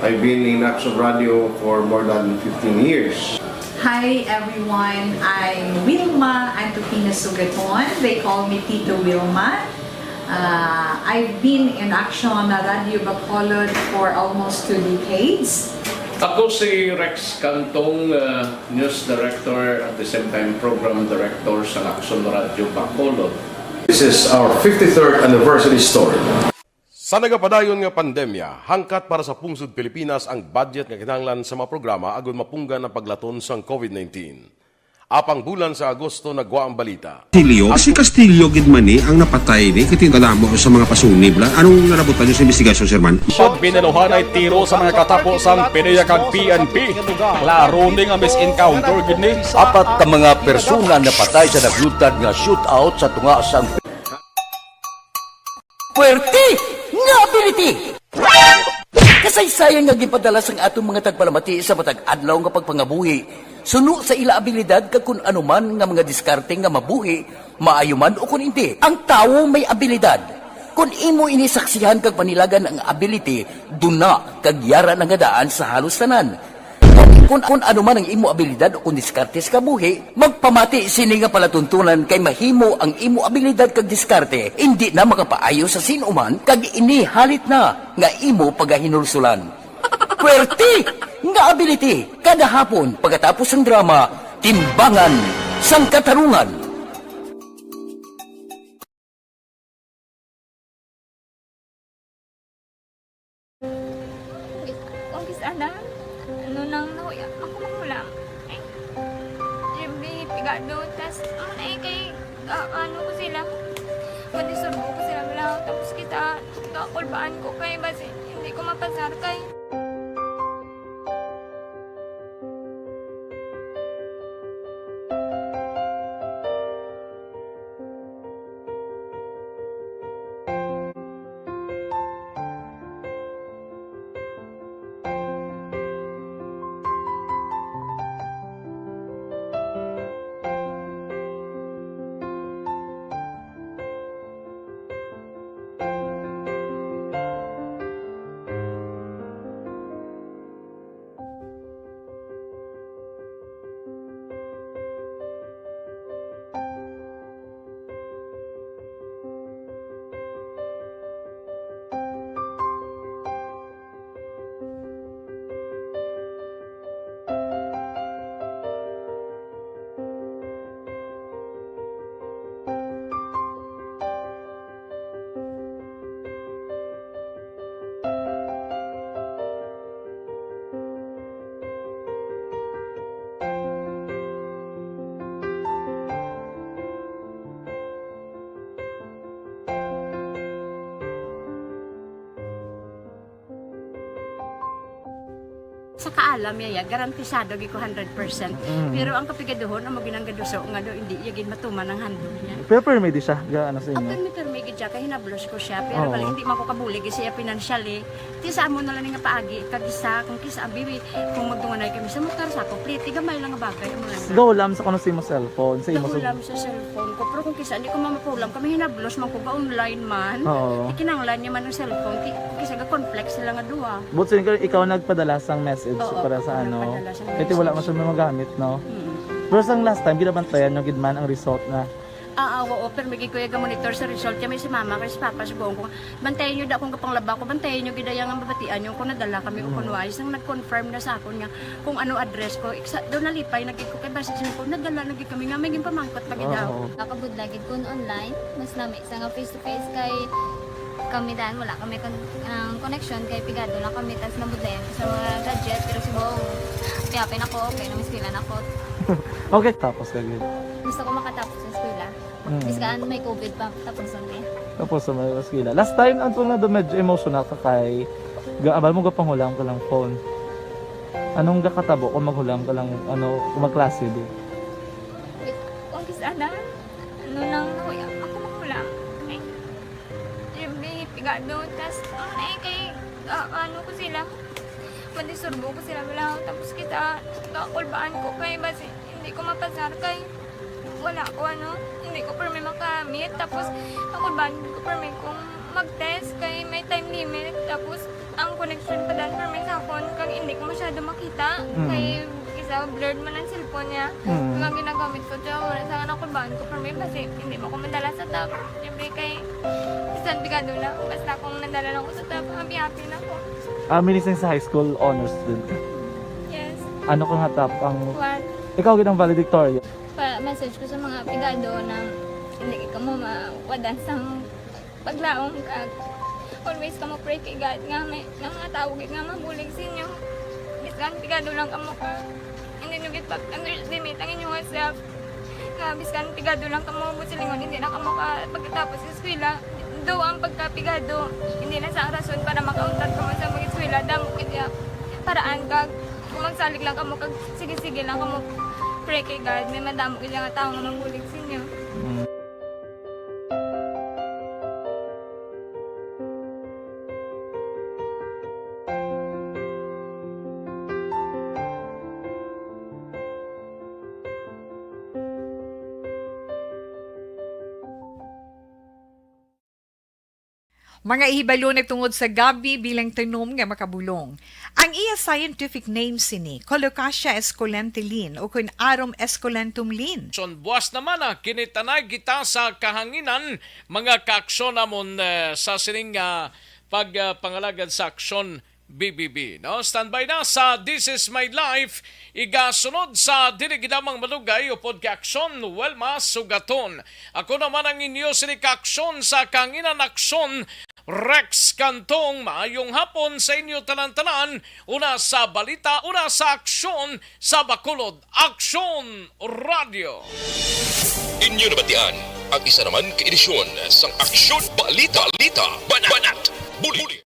I've been in Action Radio for more than fifteen years. Hi everyone, I'm Wilma Antupina Sugaton. They call me Tito Wilma. Uh, I've been in Action Radio Bacolod for almost two decades. Ako si Rex Cantong, uh, News Director, at the same time Program Director sa Action Radio Bacolod. This is our fifty-third anniversary story. Sa nagapadayon nga pandemya, hangkat para sa pungsod Pilipinas ang budget nga kinahanglan sa mga programa agud mapunggan ang paglaton sang COVID nineteen. Apang bulan sa Agosto nagwa ang balita. Castillo, si Castillo gid man ni ang napatay ni, kay kadamo sa mga pasunib la. Anong nalabutan niyo sa investigasyon, Sir Man? Pag binaluhanay tiro sa mga katapo sang PDEA kag P N P, klaro ni nga mis-encounter gid ni. Apat ka mga persona napatay sa naglutad nga shootout sa tunga sang Puwerte nga ability! Kasaysayan nga ginpadala sang aton mga tagpalamati sa matag adlaw nga pagpangabuhi, suno sa ila abilidad kag kun ano man nga mga diskarte nga mabuhi, maayo man o kun indi. Ang tawo may abilidad. Kun imo ini saksihan kag panilagan ang ability, duna kag yara na nga daan sa halos tanan. Kun, kun ano man ang imo abilidad o kun diskarte sa kabuhi, magpamati sini nga palatuntunan kay mahimo ang imo abilidad kag diskarte indi na makapaayo sa sin-o man kag ini halit na nga imo pagahinulsulan. Puwerte nga ability kada hapon pagkatapos sang drama, Timbangan sang Katarungan. Ang kis-, ang kis-, ana, ano nang nahuya, ako magulang. Ay, Jimmy, pigado, tas, ano na eh, kay, ah, ano ko sila, madisurbo ko sila, wala, tapos kita, kakulbaan ko, kay basi, hindi ko mapasar, kay Sa kaalam niya, ya, garantisado gid ko hundred percent. Mm. Pero ang kapigaduhon, amo gid ang gaduso nga do, hindi iya gid matuman ang handog niya. Pero permi di siya, ga-, ano sa inyo? Permi, permi gid siya, kay hinablos ko siya. Pero Oo. bali, hindi man ko kabulig siya financially. Ti sa amo na lang nga paagi, kag isa, kung kisa, abi, kung magdunganay kami sa motor, sa ako, pliti, gamay lang nga bagay, amo lang. Dahulam sa kuno sa imo cellphone, sa imo Dahulam sa cellphone. Phone ko, pero kung kisa hindi ko mamapulam, kami hinablos man ko ga online man. Oo. Di kinahanglan niya man ang cellphone. Ki-, kisa ga conflict sila nga duha. But so, ikaw, ikaw nagpadala sang message Oo, para sa ako ano? Nagpadala sang Kaya wala message. Masyadong magamit, no? Mm. Pero sang last time, ginabantayan nyo gid man ang result na Ah, ah, oo, pero may kuya ga monitor sa result. Kami si mama, kay si papa, sugoon ko. Bantayan nyo da kung kapanglaba ko, bantayan nyo gid ang mabatian nyo kung nadala kami o kung wala. Isang nag-confirm na sa akon nga kung ano address ko. Iksa, doon nalipay, nagig ko kay basis ko, nadala, nagig kami nga, may ginpamangkot pa gid daw. Oo. Nakabudlay gid kun online, mas nami sa nga face to face kay kami dan wala kami kon ang connection kay pigado lang kami tas nabudlayan ko sa mga gadget pero si Bong kaya pinako okay na miskilan ako. Okay, tapos ka gid. Gusto ko makatapos sa eskwela. Mm. Biskaan may COVID pa, tapos ang eh. Tapos sa mga eskwela. Last time, ang tunga na medyo emotional ka kay gaabal mo gapanghulam ka lang phone. Anong gakatabo kung maghulam ka lang, ano, kung magklase di? Wait, kung kisana, ano lang, nakuya, ako maghulam. Ay, Jimmy, pigado, tas, ang eh, kay, ah, ano ko sila, madisturbo ko sila, wala, tapos kita, kakulbaan ko kay, basi, hindi ko mapasar kay, wala ko ano, hindi ko permi makamit. Tapos, ako ba, hindi ko permi kung mag-test kay may time limit. Tapos, ang connection pa dan permi sa akon, kag hindi ko masyado makita. Mm. Kay, isa, blurred man ang cellphone niya. Mm. Kag ang ginagamit ko, tiyo, wala sa anak ko ba, hindi ko permi, basi, hindi mo ko madala sa top. Siyempre, kay, bisan pigado na, basta kung nadala lang ko sa top, happy-happy na ko. Ah, minising sa high school honors student ka? Yes. Ano ka nga top ang... One. Ikaw gid ang valedictorian. Pa-message ko sa mga pigado na hindi ka mo mawadan sang paglaom kag always ka mo pray kay God nga may nga mga tawo gid nga mabulig sa inyo. Bisan pigado lang kamo ka hindi nyo gid pag-underestimate ang inyong self. Nga biskan pigado lang kamo mo silingon hindi na kamo ka pagkatapos sa eskwela. Do ang pagkapigado hindi na sa rason para makauntat kamo sa mga eskwela damo kaya paraan kag kung magsalig lang kamo kag sige-sige lang kamo pray kay God may madamo gid nga tawo nga mabulig sa inyo. Mm. Mga ihibalo na tungod sa gabi bilang tanom nga makabulong. Ang iya scientific name sini, Colocasia esculenta Lin, o kun Arum esculentum Lin. Son buas naman na kinitanay kita sa kahanginan, mga kaaksyon namon, eh, sa sining, ah, pag, ah, pangalagad sa aksyon B B B, no? Standby na sa This Is My Life. Igasunod sa dili gid lamang malugay upod kay aksyon, Welma Sugaton. Ako naman ang inyo sini ka aksyon sa kanginan aksyon, Rex Cantong. Maayong hapon sa inyo tanan-tanan. Una sa balita, una sa aksyon sa Bacolod, Aksyon Radio. Inyo nabatian ang isa naman ka edisyon sang Aksyon Balita, Balita, Banat, Banat, Bulig.